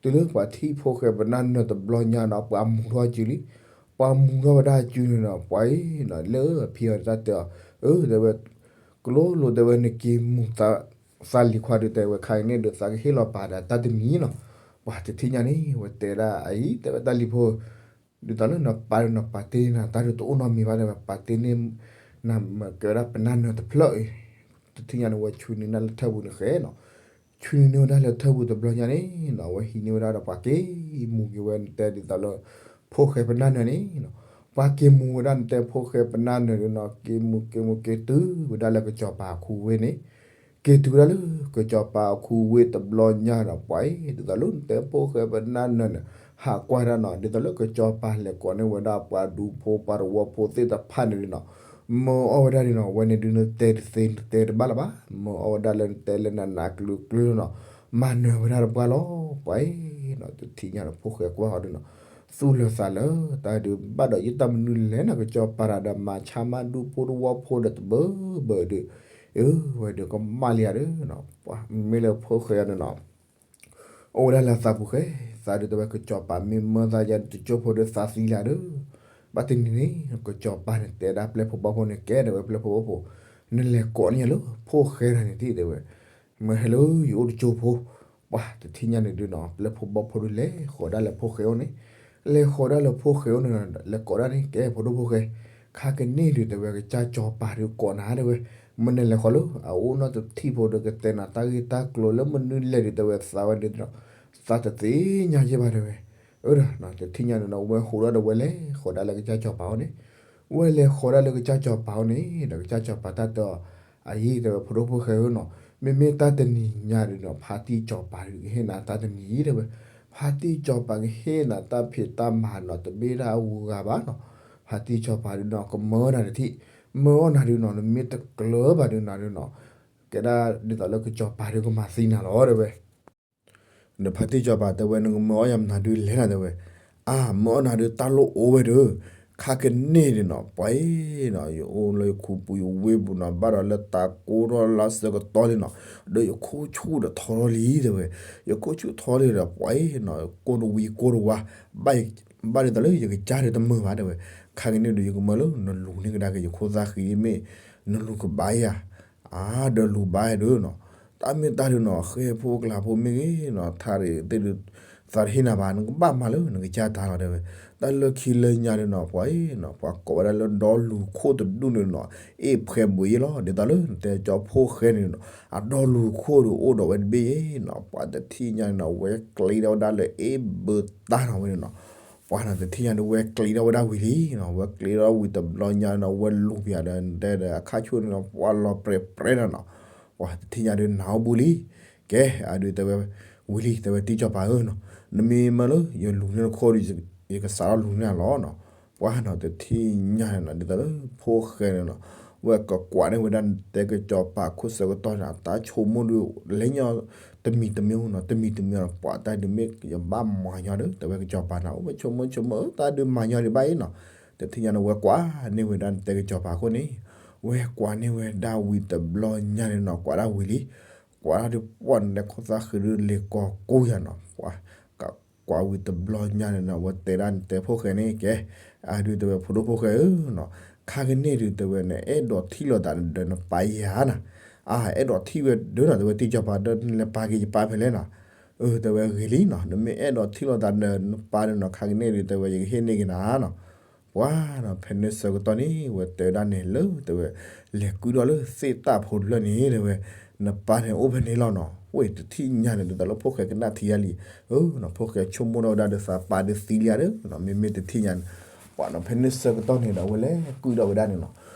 တုၤလၢပှၤထံၣ်ဖိၣ်ဃဲပနၢ်နၢၤတဘျီညါနီၤ ပှၤမူထီၣ်အစုလံ ပှၤမူထီၣ်ဝဲဒၣ်အစုန့ၣ်နီၤ ပှၤအံၤနီၤ လၢအဖံအီၤတၢ်တဲအီၤ အၢ တဲဝဲ ကလိလိၤတဲဝဲ နက့ၤမူ သးလံၤခွါဒုးတဲဝဲ ခါအံၤန့ၣ်ဒီး သးကဟ့ၣ်လီၤပာ်ဒီးတၢ်တမံၤနီၤ ပှၤတထံၣ်ညါန့ၣ် ဝဲတဲဒၣ်အအံၤ တဲဝဲတၢ်လံၤဖိ ဒ်သိးလၢနပၢ်ဒီးနပာ်တ့ၢ်နၤ တၢ်ဒုးတအိၣ်နီတမံၤဘၣ် တဲဝဲ ပာ်တ့ၢ်န့ၢ် နမ့ၢ်ကဲဝဲဒၣ်ပနၢ်နၢၤတဖျၢၣ်အံၤ တထံၣ်ညါန့ၣ် ဝဲဆူနံၤန့ၣ်လၢထၢၣ်ပူၤန့ၣ်ဃဲနီၤ ဆူနံၤန့ၣ်ဝဲဒၣ်လၢထၢၣ်ပူၤတဘျီညါန့ၣ်နီၤ အဝဲဟံးန့ၢ်ဝဲဒၣ်ဒီးပှၤက့ၤမူက့ၤဝဲ နတဲဒ်သိးလၢ ဖိၣ်ဃဲပနၢ်နၢၤန့ၣ်နီၤ ပှၤက့ၤမူဝဲဒၣ်နတဲဖိၣ်ဃဲပနၢ်နၢၤန့ၣ်နီၤ က့ၤမူက့ၤမူက့ၤတုၤဝဲဒၣ်လၢကစီၤပၤအခူဝ့ၢ်န့ၣ် က့ၤတုၤဝဲဒၣ်လၢကစီၤပၤအခူဝ့ၢ်တဘျီညါနီၤ ပှၤအံၤ ဒ်သိးလၢနတဲဖိၣ်ဃဲပနၢ်နၢၤန့ၣ် ဟးကွၢ်ဒၣ်နီၤ ဒ်သိးလၢကစီၤပၤလဲၤကိးန့ၢ်ဝဲဒၣ်ပှၤဒူဖိပှၤတဝီဖိသ့ၣ်တဖၣ်န့ၣ်နီၤ မၢအီၣ်ဝဲဒၣ်န့ၣ်နီၤ ဝဲန့ၣ်ဒုးနတဲတသ့နတဲတဘၣ်လၢၤဘၣ် မၢအီၣ်ဝဲဒၣ်လၢနတဲလၢနးနးကျုၤကျုၤနီၤ မၤနၢၤဝဲဒၣ်တပှၢ်လီၤ ပှၤအံၤနီၤ တထံၣ်ညါဒီးဖိၣ်ဃဲကွၢ်အီၤဒုးနီၤ သူၣ်လၢာ်သးလၢာ် တၢ်ဒုးဘၣ်ဒီးယတၢ်မနုၤလဲၣ်နီၤ ကစီၤပၤတဂၤဒီးမၤဆါမါဒူဖိတဝီဖိဒီးတဘၢဘၢဒုး အၢ ဝဲဒုးကမၣ်လံဧါဒုးနီၤ ပှၤမ့ၢ်လၢဖိၣ်ဃဲအီၤန့ၣ်နီၤ အိၣ်ဝဲဒၣ်လၢသးပူၤဃဲ သးဒုးတဲဝဲကစီၤပၤမ့ၢ်မၢသးယါဒုးတကၠိဖိဒီးသးသံလၢၤဒုး ဘၣ်တနံၤန့ၣ် ကစီၤပၤန့ၣ်တဲဒၣ်ပျဲၢ်ဖိဘီၣ်ဖိန့ၣ် ကဲဒၣ်ဝဲပျဲၢ်ဖိဘီၣ်ဖိ နလဲၤကိးန့ၢ်ယၤလၢဖိၣ်ဃဲတဂၤန့ၣ်တ့ၢ်တဲဝဲ မ့ၢ်ဟဲလၢယအိၣ်တကၠိဖိ ပှၤတထံၣ်ညါန့ၣ်ဒုးနီၤ ပျဲၢ်ဖိဘီၣ်ဖိဒုးလဲၤဃီၤဒၣ်လၢဖိၣ်ဃဲအိၣ်န့ၣ် လဲၤဃီၤဒၣ်လၢဖိၣ်ဃဲအိၣ်န့ၣ် လဲၤကိးဒၣ်န့ၣ် ကဲဖိဒိၣ်ဖိၣ်ဃဲ ခါကန့ၢ်ဒုးတဲဝဲကစၢ်စီၤပၤဒုးကိးနၤတဲဝဲ မ့ၢ်နလဲၤဃီၤလၢအအိၣ်နီတထံၣ်ဖိဒီးကတဲနၤတၢ်ဂ့ၢ်တၢ်ကျိၤလၢမနုၤလဲၣ်ဒုး တဲဝဲသးဝဲဒုးဒီး သးတသ့ၣ်ညါယဲၢ်ဘၣ်တဲဝဲ အၢဒီး တထံၣ်ညါန့ၣ်ဒီး ဝဲဟူးဒီးဝဲလဲၤဃီၤဒၣ်လၢကစၢ်စီၤပၤအိၣ်န့ၣ် ဝဲလဲၤဃီၤဒၣ်လၢကစၢ်စီၤပၤအိၣ်န့ၣ် ဒီးကစၢ်စီၤပၤတၢ်တဲအီၤ အအံၤတဲဝဲဖိဒိၣ်ဖိၣ်ဃဲဧၢနီၤ မ့မ့ၢ်တၢ်တနံၤညါဒုးနီၤ ဖါတံၢ်စီၤပၤဒုးကဟ့ၣ်နၤတၢ်တမံၤတဲဝဲ ဖါတံၢ်စီၤပၤကဟ့ၣ်နၤတၢ်ဖံးတၢ်မၤနီၤ တမ့ၢ်ဒၣ်အဂုၤအဂၤဘၣ်နီၤ ဖါတံၢ်စီၤပၤဒုးနီၤ ကမၢနၤတထံၣ် မၢအီၣ်နၤဒုးနီၤ နမ့ၢ်တကျၢၤဘၣ်ဒုးနၤဒုးနီၤ ကဲဒၣ်ဒ်သိးလၢကစီၤပၤဒုးကမၤသံနၤလီၤတဲဝဲ နဖါတံၢ်စီၤပၤတဲဝဲ နကမၢအီၣ်ယၤမနုၤဒုလဲၣ်နီၤ တဲဝဲ. အါ မၢအီၣ်နၤဒုတၢ်လိၣ်အိၣ်ဝဲဒီး ခါကန့ၢ်ဒုနီၤ ပှၤအံၤနီၤ ယအိၣ်လၢယခူပူၤယဝ့ၢ်ပူၤနီၤ ဘၣ်ဒီးလၢတၢ်ကိၢ်ထီၣ်လၢဆၢကတီၢ်လံနီၤ ဒီးယခိၣ်ဆူၣ်ဒီးထီထီၣ်လံ တဲဝဲ. ယခိၣ်ဆူၣ်ထီထီၣ်လံဒီး ပှၤအံၤနီၤ ကိၢ်တဝံၤကိၢ်တဝါ ဘၣ်ဒ်သိးလၢယကစၢ်ဒီးတမုာ်ဘၣ် တဲဝဲ. ခါကန့ၢ်ဒုး ယကမၢလၢနလူၤန့ၢ်ကဒါက့ၤယခိၣ်သၣ်ဃံမ့ၢ် နလူၤကဘၣ်ယၤ အါ ဒီးလူၤဘၣ်ဒုနီၤ တၢ်မ့ၢ်တၢ်ဒုနီၤ ဃဲဖိကလၤဖိမ့ၢ်ဂ့ၤနီၤ ထါရံၣ်သ့ၣ်ဒုး သးတဟ့ၣ်နၤဘၣ် နကဘၣ်မၤလၢနကစၢ်တၢ်လီၤ တဲဝဲ. တၢ်လၢခံလၢညါဒုနီၤ ပှၤအံၤနီၤ ပှၤကိးဝဲဒၣ်လၢဒီလူၤခိၣ်တဒူၣ်န့ၣ်နီၤ အ့ၣ်ဖှဲဘှံးအ့ၣ်လီၤ ဒ်သိးလၢနတဲကၠီဖိၣ်ဃဲန့ၣ်နီၤ အဒီလူၤခိၣ်ဒုးအိၣ်ဒီးဝဲတဘ့ၣ်အံၤနီၤ ပှၤတထံၣ်ညါန့ၣ်နီၤ ဝဲကျ့ထီၣ်ဝဲဒၣ်လၢအ့ၣ်ဘၢတၢ်နီၤဝဲန့ၣ်နီၤ ပှၤနီၤတထံၣ်ညါဒုး ဝဲကျ့ထီၣ်ဝဲဒၣ်ဝံၤလံနီၤ ဝဲကျ့ထီၣ်ဝံၤတဘျီညါနီၤ ဝဲလူၤပၠးဒီးတဲဒီးအခါဆူန့ၣ်နီၤ ပှၤလီၤပြဲးပြဲးနီၤနီၤ ပှၤတထံၣ်ညါဒုး နၤအိၣ်ဘူးလံ ကဲ အဒုးတဲဝဲ ဝံၤလံ တဲဝဲတံၢ်စီၤပၤဧၢနီၤ နမ့ၢ်မၢလၢယလူၤန့ၢ်နခိၣ်ဒီး ယကစးထီၣ်လူၤန့ၢ်နၤလီၤနီၤ ပှၤနီၤတထံၣ်ညါန့ၣ်နီၤ ဒ်သိးလၢဖိၣ်ဃဲန့ၣ်နီၤ ဝဲကကွၢ်န့ၢ်ဝဲဒၣ်တဲကစီၤပၤခိၣ်ဆၢကတီၢ်န့ၣ် အတၢ်ဆိကမိၣ်ဒုး လဲၤညီတမံၤတမံၤနီၤ တမံၤတမံၤနီၤ ပှၤတၢ်ဒုးမ့ၢ်ယဘၣ်မၤညီဒီး တဲဝဲကစီၤပၤန့ၣ် အိၣ်ဝဲဆိကမိၣ်ဆိကမိၣ်ဧၢ တၢ်ဒုးမၤညီဒံးဘၣ်အံၤနီၤ တထံၣ်ညါန့ၣ် ဝဲကွၢ်န့ၢ်ဝဲဒၣ်တဲကစီၤပၤခိၣ်န့ၣ် ဝဲကွၢ်န့ၢ်ဝဲဒၣ်ဝံၤတဘျီညါန့ၣ်နီၤ ကွၢ်ဒၣ်ဝံၤလံ ကွၢ်ဒၣ်ဒုးပှၢ်န့ၣ်တဲခိၣ်သၣ်ဃံဒုးလဲၤကီၤကိးယၤနီၤ ပှၤ ကွၢ်ဝံၤတဘျီညါန့ၣ်နီၤ ဝဲတဲဒၣ်နတဲဖိၣ်ဃဲန့ၣ် ကဲ အဒုးတဲဝဲဖိဒိၣ်ဖိၣ်ဃဲဧၢနီၤ ခါကန့ၢ်ဒုးတဲဝဲန့ၣ် အဲၣ်ဒိးထံၣ်လိာ်သးဒီးနပၢ်ယၤနီၤ အါ အဲၣ်ဒိးထံၣ်ဝဲဒုးနီၤ တဲဝဲတံၢ်စီၤပၤဒီး နလဲၤပာ်က့ၤယပၢ်ဖဲလဲၣ်နီၤ အၢ တဲဝဲဂ့ၤလံနီၤ နမ့ၢ်အဲၣ်ဒိးထံၣ်လိာ်သးဒီးနပၢ်န့ၣ်နီၤ ခါကန့ၢ်ဒုးတဲဝဲ ယကဟ့ၣ်န့ၢ်က့ၤနၤနီၤ ပှၤနီၤ ဖဲန့ၣ်ဆၢကတီၢ်န့ၣ် ဝဲတဲဝဲဒၣ်န့ၣ်လၢ တဲဝဲ လဲၤကုၢ်ထီၣ်လၢသ့ၣ်တၢ်ဖိတဖျၢၣ်န့ၣ် တဲဝဲ နပၢ်န့ၣ်အိၣ်ဖဲန့ၣ်လီၤနီၤ ဝဲတထံၣ်ညါန့ၣ် ဒ်သိးလၢဖိၣ်ဃဲကနၣ်ထံယါလံ အၢနီၤ ဖိၣ်ဃဲဆိကမိၣ်ထီၣ်ဝဲဒၣ်ဒီးသးပၢ်ဒုးသံလံဧါဒီးနီၤ မ့မ့ၢ်တထံၣ်ညါန့ၣ် ပှၤနီၤ ဖဲန့ၣ်ဆၢကတီၢ်န့ၣ်ဒီး အဝဲလဲၤကုၢ်ထီၣ်ဝဲဒၣ်န့ၣ်နီၤ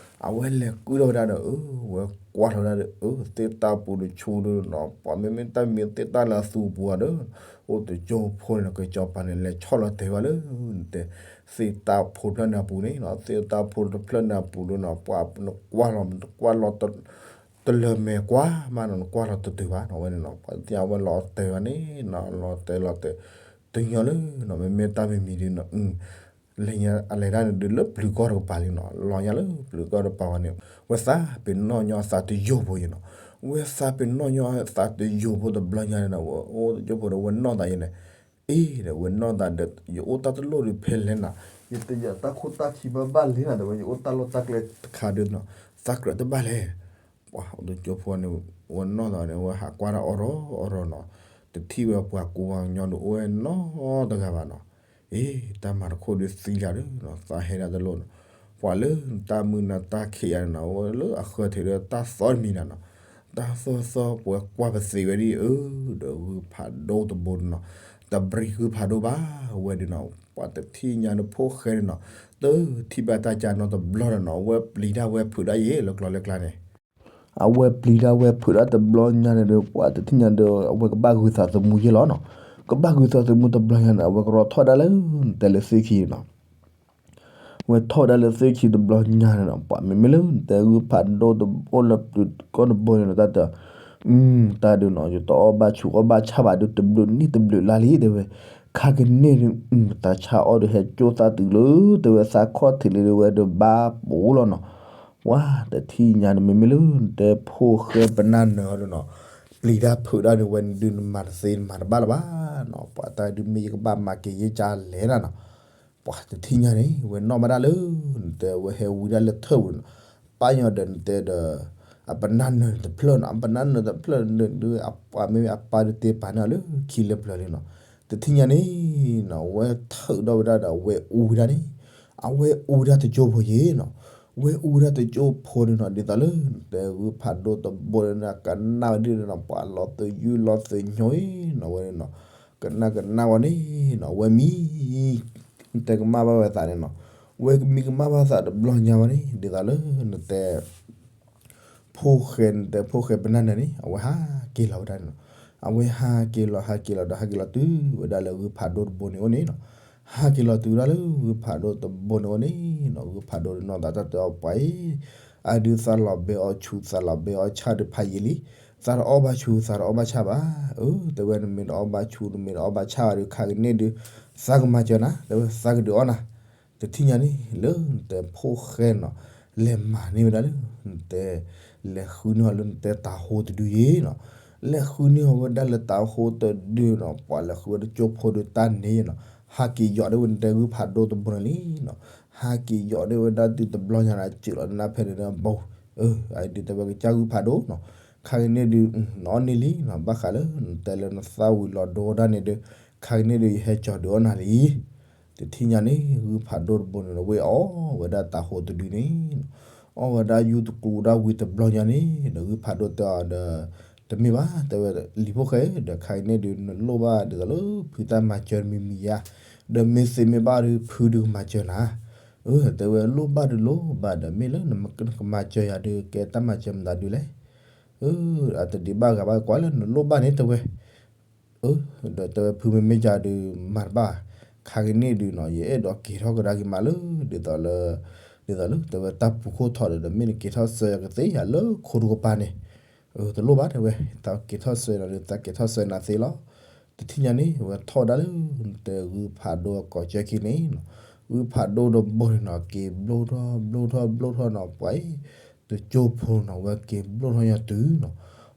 အဝဲလဲၤကုၢ်ထီၣ်ဝဲဒၣ်ဒီး အၢ ဝဲကွၢ်လီၤဝဲဒၣ်ဒီး အၢ သ့ၣ်တၢ်ပူၤတဆူဒီးနီၤ ပှၤမ့မ့ၢ်တၢ်မံၤသ့ၣ်တၢ်လၢအသူအပူၤဧါဒီး အိၣ်တကၠိဖိန့ၣ်နီၤ ကစီၤပၤန့ၣ် လဲၤဆီၣ်လီၤတဲာ်ဝဲလၢ တဲ သ့ၣ်တၢ်ဖိတဖျၢၣ်န့ၣ်အပူၤန့ၣ်နီၤ သ့ၣ်တၢ်ဖိတဖျၢၣ်န့ၣ်အပူၤဒီးနီၤ ပှၤနကွၢ်လီၤ နကွၢ်လီၤ တလၢၤမဲာ်ကွၢ်မးနီၤ နကွၢ်လီၤတတုၤဘၣ်နီၤ ဝဲန့ၣ်နီၤ ပှၤတထံၣ်ညါဝဲလီၤတဲာ်ဝဲန့ၣ်နီၤ လီၤတဲာ်လီၤတဲာ် တုၤညီလၢနီၤ မ့မ့ၢ်တၢ်မံၤမံၤဒုးနီၤ လဲၤညါအလဲၤတၢ်န့ၣ်ဒုးလၢပျုၤကီၢ်တကပၤလံနီၤ လီၤညါလၢပျုၤကီၢ်တကပၤဝဲန့ၣ် ဝဲသးပ့ၤနီၣ်ညီအသးတယိာ်ဖိယဲနီၤ ဝဲသးပ့ၤနီၣ်ညီအသးတယိာ်ဖိတဘျီညါန့ၣ်နီၤ ဝဲအိၣ်တယိာ်ဖိဒီးဝဲနီၢ်သးယဲန့ၣ် အ့ၣ်ဒီးဝဲနီၢ်သးဒီး ယအိၣ်တၢ်တလိၣ်ဒုးဖဲလဲၣ်နီၤ ယတယၤတၢ်ခိၣ်တၢ်ခံဘၣ်ဘၣ်လဲၣ်နီၤ တဲဝဲ ယအိၣ်တၢ်လီၢ်တၢ်ကျဲတခါဒုးနီၤ သးကြၢးတဘၣ်လဲၣ် ပှၤအိၣ်တကၠိဖိန့ၣ် ဝဲနီၢ်သးန့ၣ် ဝဲဟးကွၢ်တၢ်အီၣ်ရီအီၣ်ရီနီၤ တထံၣ်ဝဲပှၤကူပှၤကညီဒုးအိၣ်ဝဲနီတဂၤဘၣ်နီၤ အ့ၣ် တၢ်မၤတခိၣ်ဒုးသံလၢဒုးနီၤ သးဟဲဒၣ်တလိၣ်နီၤ ပှၤလၢတၢ်မုာ်နၤတၢ်ခံးယၤန့ၣ်နီၤ ဝဲလၢအဃၢၤထံးဒီးတၢ်သီတမံၤနၤနီၤ တၢ်သီသီပှဲၤကွၢ်ပသံးဝဲဒၣ်အၢ ဒီးဂုၢ်ဖးဒိၣ်တဘိန့ၣ်နီၤ တဘြံးဂုၢ်ဖးဒိၣ်ဘၣ်ဝဲဒုးနီၤ ပှၤတထံၣ်ညါန့ၣ်ဖိၣ်ဃဲန့ၣ်နီၤ တထံၣ်ဘၣ်တၢ်ကၢနီတဘျီဒီးနီၤ အဝဲပျံၤတၢ်ဝဲဖုးတၢ်ယဲလၢကျီလၢကျါန့ၣ် အဝဲပျံၤတၢ်ဝဲဖုးတၢ်တဘျီညါန့ၣ်ဒီး ပှၤတထံၣ်ညါဒီး အဝဲကဘၣ်ဂုာ်သးသမူယဲလီၤနီၤ. ကဘၣ်ဂုာ်သးသမူတဘျီညါန့ၣ် အဝဲကရီထီၣ်ဒၣ်လၢ နတဲလၢသ့ၣ်ခံနီၤ. ဝဲထီၣ်ဒၣ်လၢသ့ၣ်ခံတဘျီညါန့ၣ်နီၤ ပှၤမ့မ့ၢ်လၢနတဲဂုၢ်ဖးဒိၣ်တအိၣ်လၢပျုၤကီၢ်တဘိန့ၣ်နီၤ တၢ်တဲ တၢ်ဒုးနီၤ ယတအီၣ်ဘၣ်ဆူးအီၣ်ဘၣ်ဆၣ်ဘၣ်ဒုး တဘျုးနံၣ်တဘျုးလါလံ တဲဝဲ. ခါကန့ၢ်ဒုး သးဆါအီၣ်ဒုး ဟဲကၠိသးတုၤလၢ တဲဝဲ သးခီၣ်ထံးလံ တဲဝဲ ဒုးဘၣ်ပူၤလီၤနီၤ. ပှၤတထံၣ်ညါန့ၣ် မ့မ့ၢ်လၢနတဲဖိၣ်ဃဲပနၢ်နၢၤအီၤဒုးနီၤ ပျံၤတၢ်ဖုးတၢ်ဒုး ဝဲဒုး နမၤတသ့နမၤတဘၣ်လၢၤဘၣ်နီၤ. ပှၤတၢ်ဒုးမ့ၢ်ယကဘၣ်မၤက့ၤယကၢ်လဲၣ်နၤနီၤ. ပှၤတထံၣ်ညါန့ၣ် ဝဲနီၣ်ဘၣ်ဒၣ်လၢ နတဲဝဲဟဲဝံဒၣ်လၢထၢၣ်ပူၤန့ၣ်နီၤ. ပၢ်ညီဒီးနတဲဒီး အပနၢ်နၢၤတဖျၢၣ်နီၤ အပနၢ်နၢၤတဖျၢၣ်န့ၣ်ဒုး အပၢ်မ့မ့ၢ်အပၢ်ဒုးတ့ပာ်န့ၢ်အီၤလၢခံလၢပျၢၤလံနီၤ. တထံၣ်ညါန့ၣ်နီၤ ဝဲထုးထီၣ်ဝဲဒၣ်ဒီး အဝဲအူဝဲဒၣ်န့ၣ် အဝဲအူဝဲဒၣ်တကၠိဖိယဲနီၤ. ဝဲအူဝဲဒၣ်တကၠိဖိန့ၣ်နီၤ ဒ်သိးလၢ နတဲဂုၢ်ဖးဒိၣ်တဘိန့ၣ် ကနၣ်ဝဲဒၣ်န့ၣ်နီၤ ပှၤလီၤသယုၢ်လီၤသညိအံၤနီၤ ဝဲန့ၣ်နီၤ ကနၣ်ကနၣ်ဝဲန့ၣ်နီၤ ဝဲမံ နတဲကမၣ်ဘၣ်ဝဲသးန့ၣ်နီၤ. ဝဲမံကမၣ်ဘၣ်သးတဘျီညါဝဲန့ၣ် ဒ်သိးလၢနတဲ ဖိၣ်ဃဲ နတဲဖိၣ်ဃဲပနၢ်နၢၤန့ၣ် အဝဲဟးက့ၤလီၤဝဲဒၣ်န့ၣ်နီၤ. အဝဲဟးက့ၤလီၤ ဟးက့ၤလီၤဒီး ဟးက့ၤလီၤတုၤဝဲဒၣ်လၢဂုၢ်ဖးဒိၣ်တဘိန့ၣ်အိၣ်န့ၣ်နီၤ. ဟးက့ၤလီၤတုၤဝဲဒၣ်လၢဂုၢ်ဖးဒိၣ်တဘိန့ၣ်အိၣ်န့ၣ်နီၤ ဂုၢ်ဖးဒိၣ်ဒုးနီၢ်သးတၢ်တဲအီၤပှၤအံၤ အဒုးသးလီၤဘဲအီၤဆူး သးလီၤဘဲအီၤဆၣ်ဒုးဖးယံာ်လံ. သးတအီၣ်ဘၣ်ဆူး သးတအီၣ်ဘၣ်ဆၣ်ဘၣ်. အၢ တဲဝဲ နမ့ၢ်တအီၣ်ဘၣ်ဆူး နမ့ၢ်တအီၣ်ဘၣ်ဆၣ်ဘၣ်ဒီး ခါကန့ၣ်ဒုး သးကမၤစၢၤနၤ, တဲဝဲ သးကဒုးအီၣ်နၤ. တထံၣ်ညါန့ၣ် လၢနတဲဖိၣ်ဃဲနီၤ လဲၤမၤန့ၢ်ဝဲဒၣ်လၢ နတဲ လဲၤဃုန့ၢ်အီၤလၢနတဲတၤဟိတဒုယ့ၤနီၤ, လဲၤဃုန့ၢ်အီၤဝဲဒၣ်လၢတၤဟိတဒုနီၤ, ပှၤလဲၤဃုဝဲတကၠိဖိဒုးတၢ်န့ၣ်နီၤ, ဟးက့ၤယီၤဒၣ်ဝဲနတဲဂုၢ်ဖးဒိၣ်တဘိန့ၣ်လံနီၤ, ဟးက့ၤယီၤဒၣ်ဝဲဒၣ်တုၤတဘျီညါန့ၣ် စၢးလီၤနနၢ်ဖဲန့ၣ်ဒီးဘိ အၢ အဒုးတဲဝဲကစၢ်ဂုၢ်ဖးဒိၣ်နီၤ, ခါကန့ၣ်ဒုး နအီၣ်န့ၢ်လံနီၤ, ဘၣ်ဃးလၢနတဲလၢနသၣ်ဝံၤလီၤဒိဝဲဒၣ်န့ၣ်ဒီး ခါကန့ၣ်ဒုး ယဟဲကၠီၤဒုးအီၣ်နၤလံ. တထံၣ်ညါန့ၣ် ဂုၢ်ဖးဒိၣ်တဘိန့ၣ်ဒီး ဝ့ၢ်အီၣ်ဝဲဒၣ်တၤဟိတဒုန့ၣ် အီၣ်ဝဲဒၣ်ယူတကူဒၣ်ဝံၤတဘျီညါန့ၣ်ဒီး ဂုၢ်ဖးဒိၣ်တဲအီၤဒီး တမ့ၢ်ဘၣ် တဲဝဲ လံၤဖိၣ်ဃဲဒီး ခါကန့ၣ်ဒုး နလိၣ်ဘၣ်ဒ်သိးလၢဖုတၢ်မၤစၢၤတမံၤမံၤဧါ, ဒီးမ့ၢ်သ့မ့ၢ်ဘၣ်ဒီး ဖုဒုးကမၤစၢၤနၤ. အၢ တဲဝဲ လိၣ်ဘၣ်ဒုးလိၣ်ဘၣ်ဒီး မ့ၢ်လၢနကမၤစၢၤယၤဒုး ကဲတၢ်မၤစၢၤမတၤဒုးလဲၣ်. အၢ အတဒံးဘၣ်ဂၤဘၣ် ကွၢ်လၢနလိၣ်ဘၣ်န့ၣ် တဲဝဲ အၢ ဒီးတဲဝဲ ဖုမ့မ့ၢ်ယၤဒုး မၤတဘၣ်, ခါကန့ၣ်ဒုးနီၤ ယအဲၣ်ဒိးက့ၤထီၣ်ကဒါက့ၤမးလၢ ဒ်သိးလၢ ဒ်သိးလၢ တဲဝဲ တၢ်ပူၤခိၣ်ထီၣ်ဒီး ဒီးမ့ၢ်နက့ၤထီၣ်ဆှၢယၤကသ့ယၤလၢခိတကပၤန့ၣ်, အၢ တလိၣ်ဘၣ် တဲဝဲ တၢ်က့ၤထီၣ်ဆှၢနၤဒီး တၢ်က့ၤထီၣ်ဆှၢနၤသ့လီၤ. တထံၣ်ညါန့ၣ် အဝဲထီၣ်ဝဲဒၣ်လၢ တဲဂုၢ်ဖးဒိၣ်အကိးကၢခံန့ၣ်နီၤ, ဂုၢ်ဖးဒိၣ်တဘိန့ၣ်နီၤ က့ၤဘျိၣ်ထီၣ်ဘျိၣ်ထီၣ်ဘျိၣ်ထီၣ်နီၤ ပှၤအံၤ တကၠိဖိနီၤ ဝဲက့ၤဘျိၣ်ထီၣ်ညါတုၤနီၤ,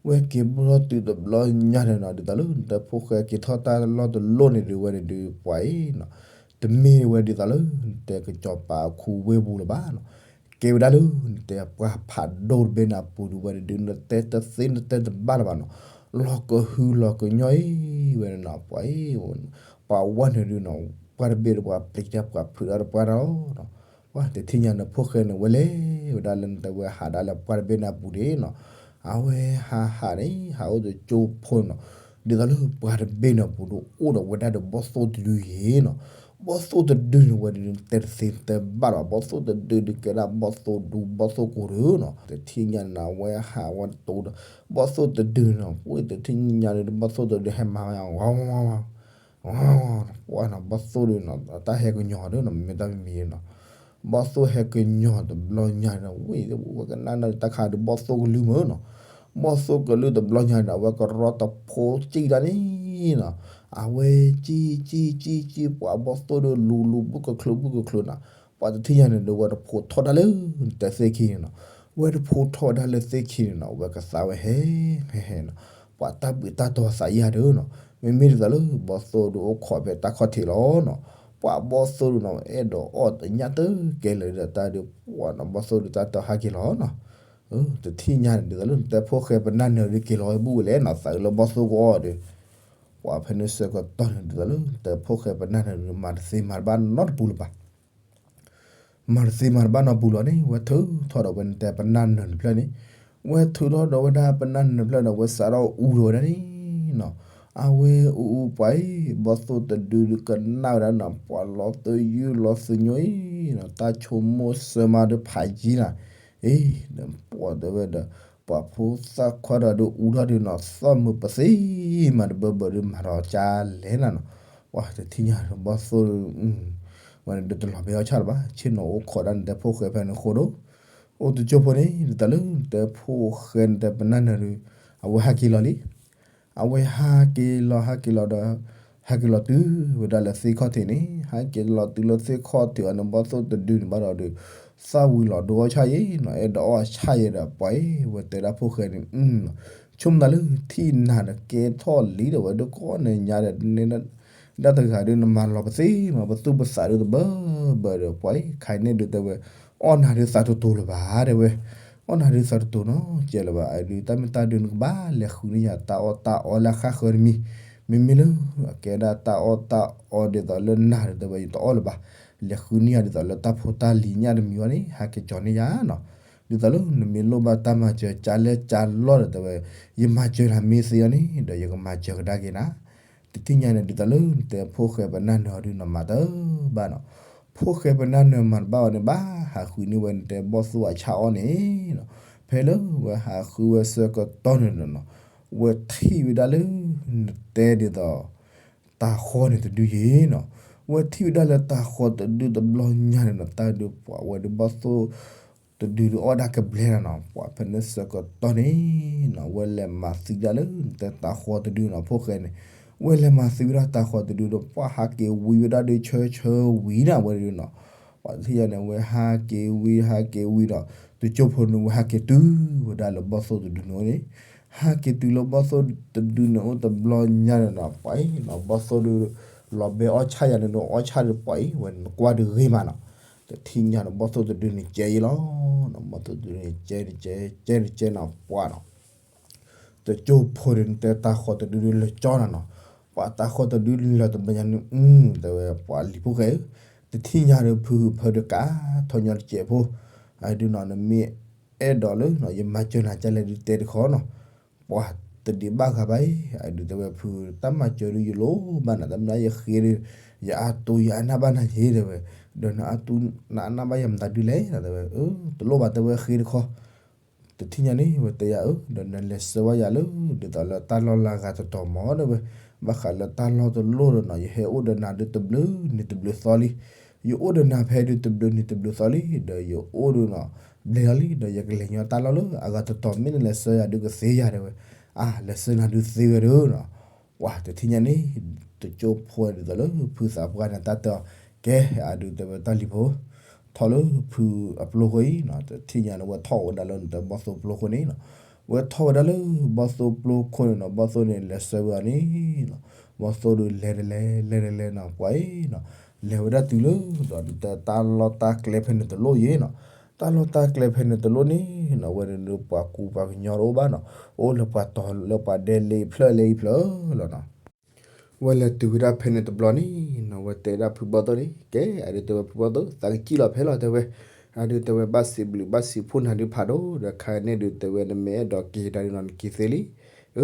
ဝဲက့ၤဘျိၣ်ထီၣ်တုၤတဘျီညါန့ၣ်နီၤ ဒ်သိးလၢနတဲဖိၣ်ဃဲက့ၤထီၣ်တၢ်လီၢ်တလီၢ်န့ၣ်ဒုး ဝဲန့ၣ်ဒုး ပှၤအံၤနီၤ တမ့ၢ်ဝဲဒ်သိးလၢ နတဲကစီၤပၤအခိဝ့ၢ်ပူၤလၢၤဘၣ်နီၤ, ကဲဝဲဒၣ်လၢ နတဲပှၢ်ဖးဒိၣ်တဘ့ၣ်န့ၣ်အပူၤဒုး ဝဲန့ၣ်ဒုး နတဲတသ့နတဲတဘၣ်လၢၤဘၣ်နီၤ, လီၤကဟုလီၤကညီအံၤ ဝဲန့ၣ်နီၤ ပှၤအံၤ ပှၤဝဲန့ၣ်ဒုးနီၤ ပှၢ်တဘ့ၣ်ဒီးပှၤပျံၤတၢ်ပှၤဖုးတၢ်ဒီးပှၢ်တၢ်လီၤနီၤ, ပှၤတထံၣ်ညါန့ၣ် ဖိၣ်ဃဲန့ၣ် ဝဲလဲၤဝဲဒၣ်လၢနတဲဝဲဟးဒၣ်လၢပှၢ်တဘ့ၣ်န့ၣ်အပူၤန့ၣ်နီၤ, အဝဲဟးဟးန့ၣ် ဟးအိၣ်တကၠိဖိနီၤ, ဒ်သိးလၢပှၢ်တဘ့ၣ်န့ၣ်အပူၤဒီး အိၣ်ဒီးဝဲဒၣ်ဒီးဘီၣ်သိၣ်တဒုယ့ၤနီၤ, ဘီၣ်သိၣ်တဒုန့ၣ် ဝဲဒုးတဲတသ့တဲဘၣ်လၢၤဘၣ် ဘီၣ်သိၣ်တဒုဒုးကဲဒၣ်ဘီၣ်သိၣ်ဒူဘီၣ်သိၣ်ကိၤဒုနီၤ, တထံၣ်ညါန့ၣ် အဝဲဟးဝဲတိၤဒီး ဘီၣ်သိၣ်တဒုနီၤ ပှၤတထံၣ်ညါန့ၣ် ဘီၣ်သိၣ်တဒုဟဲမၤဝဲ ပှၤနီၤ ဘီၣ်သိၣ်ဒုးနီၤ တၢ်ဟဲကညီၤဒုနီၤ မ့ၢ်တၢ်မံၤမံၤနီၤ, ဘီၣ်သိၣ်ဟဲကညီၤတဘျီညါန့ၣ် ဝဲ ဝဲကနၣ်နၢ်တၢ်ခါဒုး ဘီၣ်သိၣ်ကလုၢ်မုၢ်နီၤ, ဘီၣ်သိၣ်ကလုၢ်တဘျီညါန့ၣ် အဝဲကရီတဖိစံၣ်ဒၣ်န့ၣ်နီၤ, အဝဲစံၣ်စံၣ်စံၣ်စံၣ် ပှၤဘီၣ်သိၣ်ဒုးလူၤလူၤ ဘုၣ်ကချုးဘုၣ်ကချုးနီၤ, ပှၤတထံၣ်ညါန့ၣ်ဒီး ဝဲတဖိးထီၣ်ဒၣ်လၢ နတဲသ့ၣ်ခံန့ၣ်နီၤ, ဝဲတဖိးထီၣ်ဒၣ်လၢသ့ၣ်ခံန့ၣ်နီၤ ဝဲကသါဝဲဟဲ ဟဲဟဲနီၤ, ပှၤတၢ်ဘှံးတၢ်တီၤသးယၤဒုနီၤ, မ့မ့ၢ်ဒ်သိးလၢ ဘီၣ်သိၣ်ဒုးအိၣ်ခိးဖဲတၢ်ခီၣ်ထံးလီၤနီၤ, ပှၤဘီၣ်သိၣ်ဒုးနီၤ အဲၣ်ဒိးအီၣ်တညၣ်တကဲလၢာ်ဒီးတၢ်ဒုး ပှၤနီၤ ဘီၣ်သိၣ်ဒုးတၢ်တီၤဟဲက့ၤလီၤနီၤ, တထံၣ်ညါန့ၣ် ဒ်သိးလၢနတဲဖိၣ်ဃဲပနၢ်နၢၤဒုးက့ၤလီၤဝဲဘူၣ်ဝဲလဲၣ်နီၤ, သးအုးလၢဘီၣ်သိၣ်ကအီၣ်ဒီး ပှၤဖဲန့ၣ်ဆၢကတီၢ်န့ၣ် ဒ်သိးလၢနတဲဖိၣ်ဃဲပနၢ်နၢၤဒုး မၤတသ့မၤတဘၣ်နီတပူၤလၢၤဘၣ် မၤတသ့မၤတဘၣ်နီတပူၤလီၤန့ၣ် ဝဲထုးထီၣ်ဒီးဝဲနတဲပနၢ်နၢၤတဖျၢၣ်န့ၣ်, ဝဲထုးထီၣ်ဒီးဝဲဒၣ်ပနၢ်နၢၤတဖျၢၣ်ဒီး ဝဲစးထီၣ်အူဒီးဝဲဒၣ်န့ၣ်နီၤ, အဝဲအူအူပှၤအံၤ ဘီၣ်သိၣ်တဒုဒုးကနၣ်ဝဲဒၣ်နီၤ ပှၤလီၤသယုၢ်လီၤသညိအံၤနီၤ တၢ်ဆိကမိၣ်စၢၤမးဒီးဖးယံၤနီၤ, အ့ ဒီးပှၤတဲဝဲဒီး ပှၤဖိသၣ်ခွါဒီးဒုးအူထီၣ်ဒုးနီၤ သီၣ်မုာ်ပသ့မၤတဘၢဘၢဒုးမၤဒီးကၢလဲၣ်နီၤနီၤ, ပှၤတထံၣ်ညါဘီၣ်သိၣ် ဝဲန့ၣ်ဒုးတလီၤဘဲအီၣ်ဆၣ်လၢၤဘၣ် ဆ့ၣ်နီၤအိၣ်ခိးဒၣ်နတဲဖိၣ်ဃဲဖဲန့ၣ်ဃိဒီး အိၣ်တကၠိဖိန့ၣ် ဒ်သိးလၢနတဲဖိၣ်ဃဲနတဲပနၢ်နၢၤဒုး အဝဲဟးက့ၤလီၤလံ အဝဲဟးက့ၤလီၤဟးက့ၤလီၤဒီး ဟဲက့ၤလီၤတုၤဝဲဒၣ်လၢသ့ၣ်ခီၣ်ထံးန့ၣ် ဟဲက့ၤလီၤတုၤလၢသ့ၣ်ခီၣ်ထံးအီၤန့ၣ် ဘီၣ်သိၣ်တဒုန့ၣ်ဘၣ်ဒီးဒုး သၣ်ဝံၤလီၤဒိအီၣ်ဆၣ်ယဲနီၤ အဲၣ်ဒိးအီၣ်ဆၣ်ယဲဒီးပှၤအံၤ ဝဲတဲဒၣ်ဖိၣ်ဃဲန့ၣ် ဆိကမိၣ်သးလၢထံၣ်နၤဒီးကဲထီၣ်လံဒီးဝဲဒုးကိးနၤညါဒီး ဒၣ်တဂၤဒုးနမၤလီၤပသ့မး ပသူၣ်ပသးဒုးတဘၢဘၢဒီး ပှၤအံၤ ခါအံၤန့ၣ်ဒုးတဲဝဲ အီၣ်နၤဒုးသးတတိၤလၢၤဘၣ် တဲဝဲ, အီၣ်နၤဒုးသးတတိၤနီတစဲးလၢၤဘၣ် အဒုးတၢ်မ့ၢ်တၢ်ဒုးနကဘၣ်လဲၤဃုန့ၢ်ယၤတၢ်အီၣ်တၢ်အီလၢအဃၣ်ဃၢၤတမံၤ, မ့မ့ၢ်လၢအကဲဒၣ်တၢ်အီၣ်တၢ်အီဒ်သိးလၢနၤဒုးတဲဝဲ ယတအီၣ်လၢၤဘၣ်, လဲၤဃုန့ၢ်ယၤဒ်သိးလၢတၢ်ဖိတၢ်လံၤညၣ်တမံၤအံၤန့ၣ် ဟဲက့ၤကၠီၤန့ၢ်ယၤနီၤ, ဒ်သိးလၢနမ့ၢ်လိၣ်ဘၣ်တၢ်မၤစၢၤကၢလဲၣ်ကၢလီၢ်ဒီးတဲဝဲ ယမၤစၢၤနၤမ့ၢ်သ့အီၤန့ၣ် ဒီးယကမၤစၢၤကဒါက့ၤနၤ တထံၣ်ညါန့ၣ် ဒ်သိးလၢနတဲဖိၣ်ဃဲပနၢ်နၢၤအီၤဒုးနီၤမၤတဘၣ်နီၤ, ဖိၣ်ဃဲပနၢ်နၢၤမၤတဘၣ်အီၤန့ၣ် ဘၣ်ဟးဃုန့ၢ်ဝဲနတဲဘီၣ်သိၣ်အဆၣ်အီၣ်န့ၣ်နီၤ, ဖဲလၢဝဲဟးဃုဝဲဆၢကတီၢ်န့ၣ်နီၤ, ဝဲထံၣ်ဝဲဒၣ်လၢ နတဲဒ်သိး တၤဃီန့ၣ်တဒုယ့ၤနီၤ, ဝဲထံၣ်ဝဲဒၣ်လၢတၤဃီတဒုတဘျီညါန့ၣ်နီၤ တၢ်ဒုးပှၤဝဲဒုးဘီၣ်သိၣ် တဒုဒုးအီၣ်ဒၣ်ကဘျဲးလီၤနီၤ. ပှၤဖဲန့ၣ်ဆၢကတီၢ်န့ၣ်နီၤ ဝဲလဲၤမၤသံဒၣ်လၢနတဲတၤဃီတဒုနီၤ ဖိၣ်ဃဲန့ၣ်, ဝဲလဲၤမၤသံဝဲဒၣ်တၤဃီတဒုဒီး ပှၤဟးက့ၤဝံဝဲဒၣ်ဒီး ဆၢဆၢဝံၤဒၣ်ဝဲဒၣ်နီၤ. ပှၤတထံၣ်ညါန့ၣ် ဝဲဟးက့ၤဝံ ဟးက့ၤဝံဒီး တကၠိဖိန့ၣ် ဝဲဟးက့ၤတုၤဝဲဒၣ်လၢဘီၣ်သိၣ်တဒုန့ၣ်, ဟးက့ၤတုၤလၢဘီၣ်သိၣ်တဒုန့ၣ်အိၣ်တဘျီညါန့ၣ်နီၤ ပှၤအံၤနီၤ ဘီၣ်သိၣ်ဒုး လီၤဘဲအီၣ်ဆၣ်ယၤန့ၣ်ဒီး အီၣ်ဆၣ်ဒီး ပှၤအံၤဝဲနကွၢ်ဒုးဂ့ၤမးနီၤ. တထံၣ်ညါန့ၣ် ဘီၣ်သိၣ်တဒုန့ၣ်ကဲယံလီၤနီၤ. ဘီၣ်သိၣ်တဒုန့ၣ်ကဲန့ၣ်ကဲ ကဲန့ၣ်ကဲနီၤ ပှၤနီၤ တကၠိဖိန့ၣ် နတဲတၤဃီတဒုဒီးလၢာ်ကၠီနီၤနီၤ. ပှၤတၤဃီတဒုလၢာ်တဘျီညါန့ၣ် တဲဝဲ ပှၤလံၤဖိၣ်ဃဲဧၢ, တထံၣ်ညါဒီးဖုဖၢဒုးကးထီၣ်ညီတစဲးဖိ, အဒုးနီၤ နမ့ၢ်အဲၣ်ဒိးလၢ ယမၤစၢၤနၤကလဲၣ်ဒုးတဲတခီနီၤ. ပှၤတဒံးဘၣ်ဂၤဘၣ်အံၤ အဒုးတဲဝဲ ဖုတၢ်မၤစၢၤဒုးယလိၣ်ဘၣ်နၤ တမ့ၢ်ယဃ့ဒီး ယအါတူယအနၢ်ဘၣ်နၤယ့ တဲဝဲ, ဒီးနအါတူ နအနၢ်ဘၣ်ယၤမတၤဒုလဲၣ် တဲဝဲ, တလိၣ်ဘၣ် တဲဝဲ ဃ့တခီ တထံၣ်ညါန့ၣ် ဝဲတဲယၤဧၢ ဒီးနလဲၤဆှၢဝဲယၤလၢ ဒ်သိးလၢတၢ်လီၢ်လၢအဂၤတတီၤမး တဲဝဲ, ဘၣ်ဃးလၢတၢ်လီၢ်တလိၣ်ဒီးနီၤ ယဟဲအိၣ်ဒီးနၤဒုးတဘျုးနံၤတဘျုးသီလံ, ယအိၣ်ဒီးနၤဖဲဒုးတဘျုးနံၤတဘျုးသီလံ ဒီးယအိၣ်ဒီးနီၤ ဘျဲၣ်လီၤလံ ဒီးယကလဲၤညီတၢ်လီၢ်လၢအဂၤတတီၤ မ့ၢ်နလဲၤဆှၢယၤဒုးကသ့ယၤ တဲဝဲ, အါ လဲၤဆှၢနၤဒုးသ့ဝဲဒီးနီၤ ပှၤတထံၣ်ညါန့ၣ် တကၠိဖိဒ်သိးလၢဖုသးပှၢ်န့ၣ် တၢ်တဲအီၤ ကဲ အဒုးတဲဝဲတၢ်လံၤဖိ ထီၣ်လၢဖုအပျိခိၣ်အံၤနီၤ တထံၣ်ညါန့ၣ် ဝဲထီၣ်ဝဲဒၣ်လၢနတဲဘီၣ်သိၣ်ပျိခိၣ်န့ၣ်နီၤ, ဝဲထီၣ်ဝဲဒၣ်လၢဘီၣ်သိၣ်ပျိခိၣ်န့ၣ်နီၤ ဘီၣ်သိၣ်န့ၣ် လဲၤဆှၢဝဲအီၤန့ၣ်နီၤ, ဘီၣ်သိၣ်ဒုးလဲၤတလဲၤ လဲၤတလဲၤနီၤ ပှၤအံၤနီၤ, လဲၤဝဲဒၣ်တုၤလၢ ဒီးနတဲတၢ်လီၢ်တၢ်ကျဲဖဲန့ၣ်တလိၣ်ယ့နီၤ, တၢ်လီၢ်တၢ်ကျဲဖဲန့ၣ်တလိၣ်န့ၣ်နီၤ ဝဲန့ၣ်ဒီးပှၤကူပှၤကညီတအိၣ်ဘၣ်နီၤ, အိၣ်လၢပှၤတီၤလၢပှၤဒဲလၢအံၤဖျၢၣ်လၢအံၤဖျၢၣ်လီၤနီၤ ဝဲလဲၤတုၤဝဲဒၣ်ဖဲန့ၣ်တဘျီန့ၣ်နီၤ ဝဲတဲဒၣ်ဖုဘီၣ်သိၣ်န့ၣ် ကဲ အဒုးတဲဝဲဖုဘီၣ်သိၣ် သးကစံၣ်လီၤဖဲလီၤ တဲဝဲ, အဒုးတဲဝဲ ဘၣ်စံးဘျုးဘၣ်စံးဖှိၣ်နၤဒုးဖးဒိၣ် ဒီးခါန့ၣ်ဒုးတဲဝဲ နမ့ၢ်အဲၣ်ဒိးက့ၤတၢ်ဒုးနီၤ နက့ၤသ့လံ,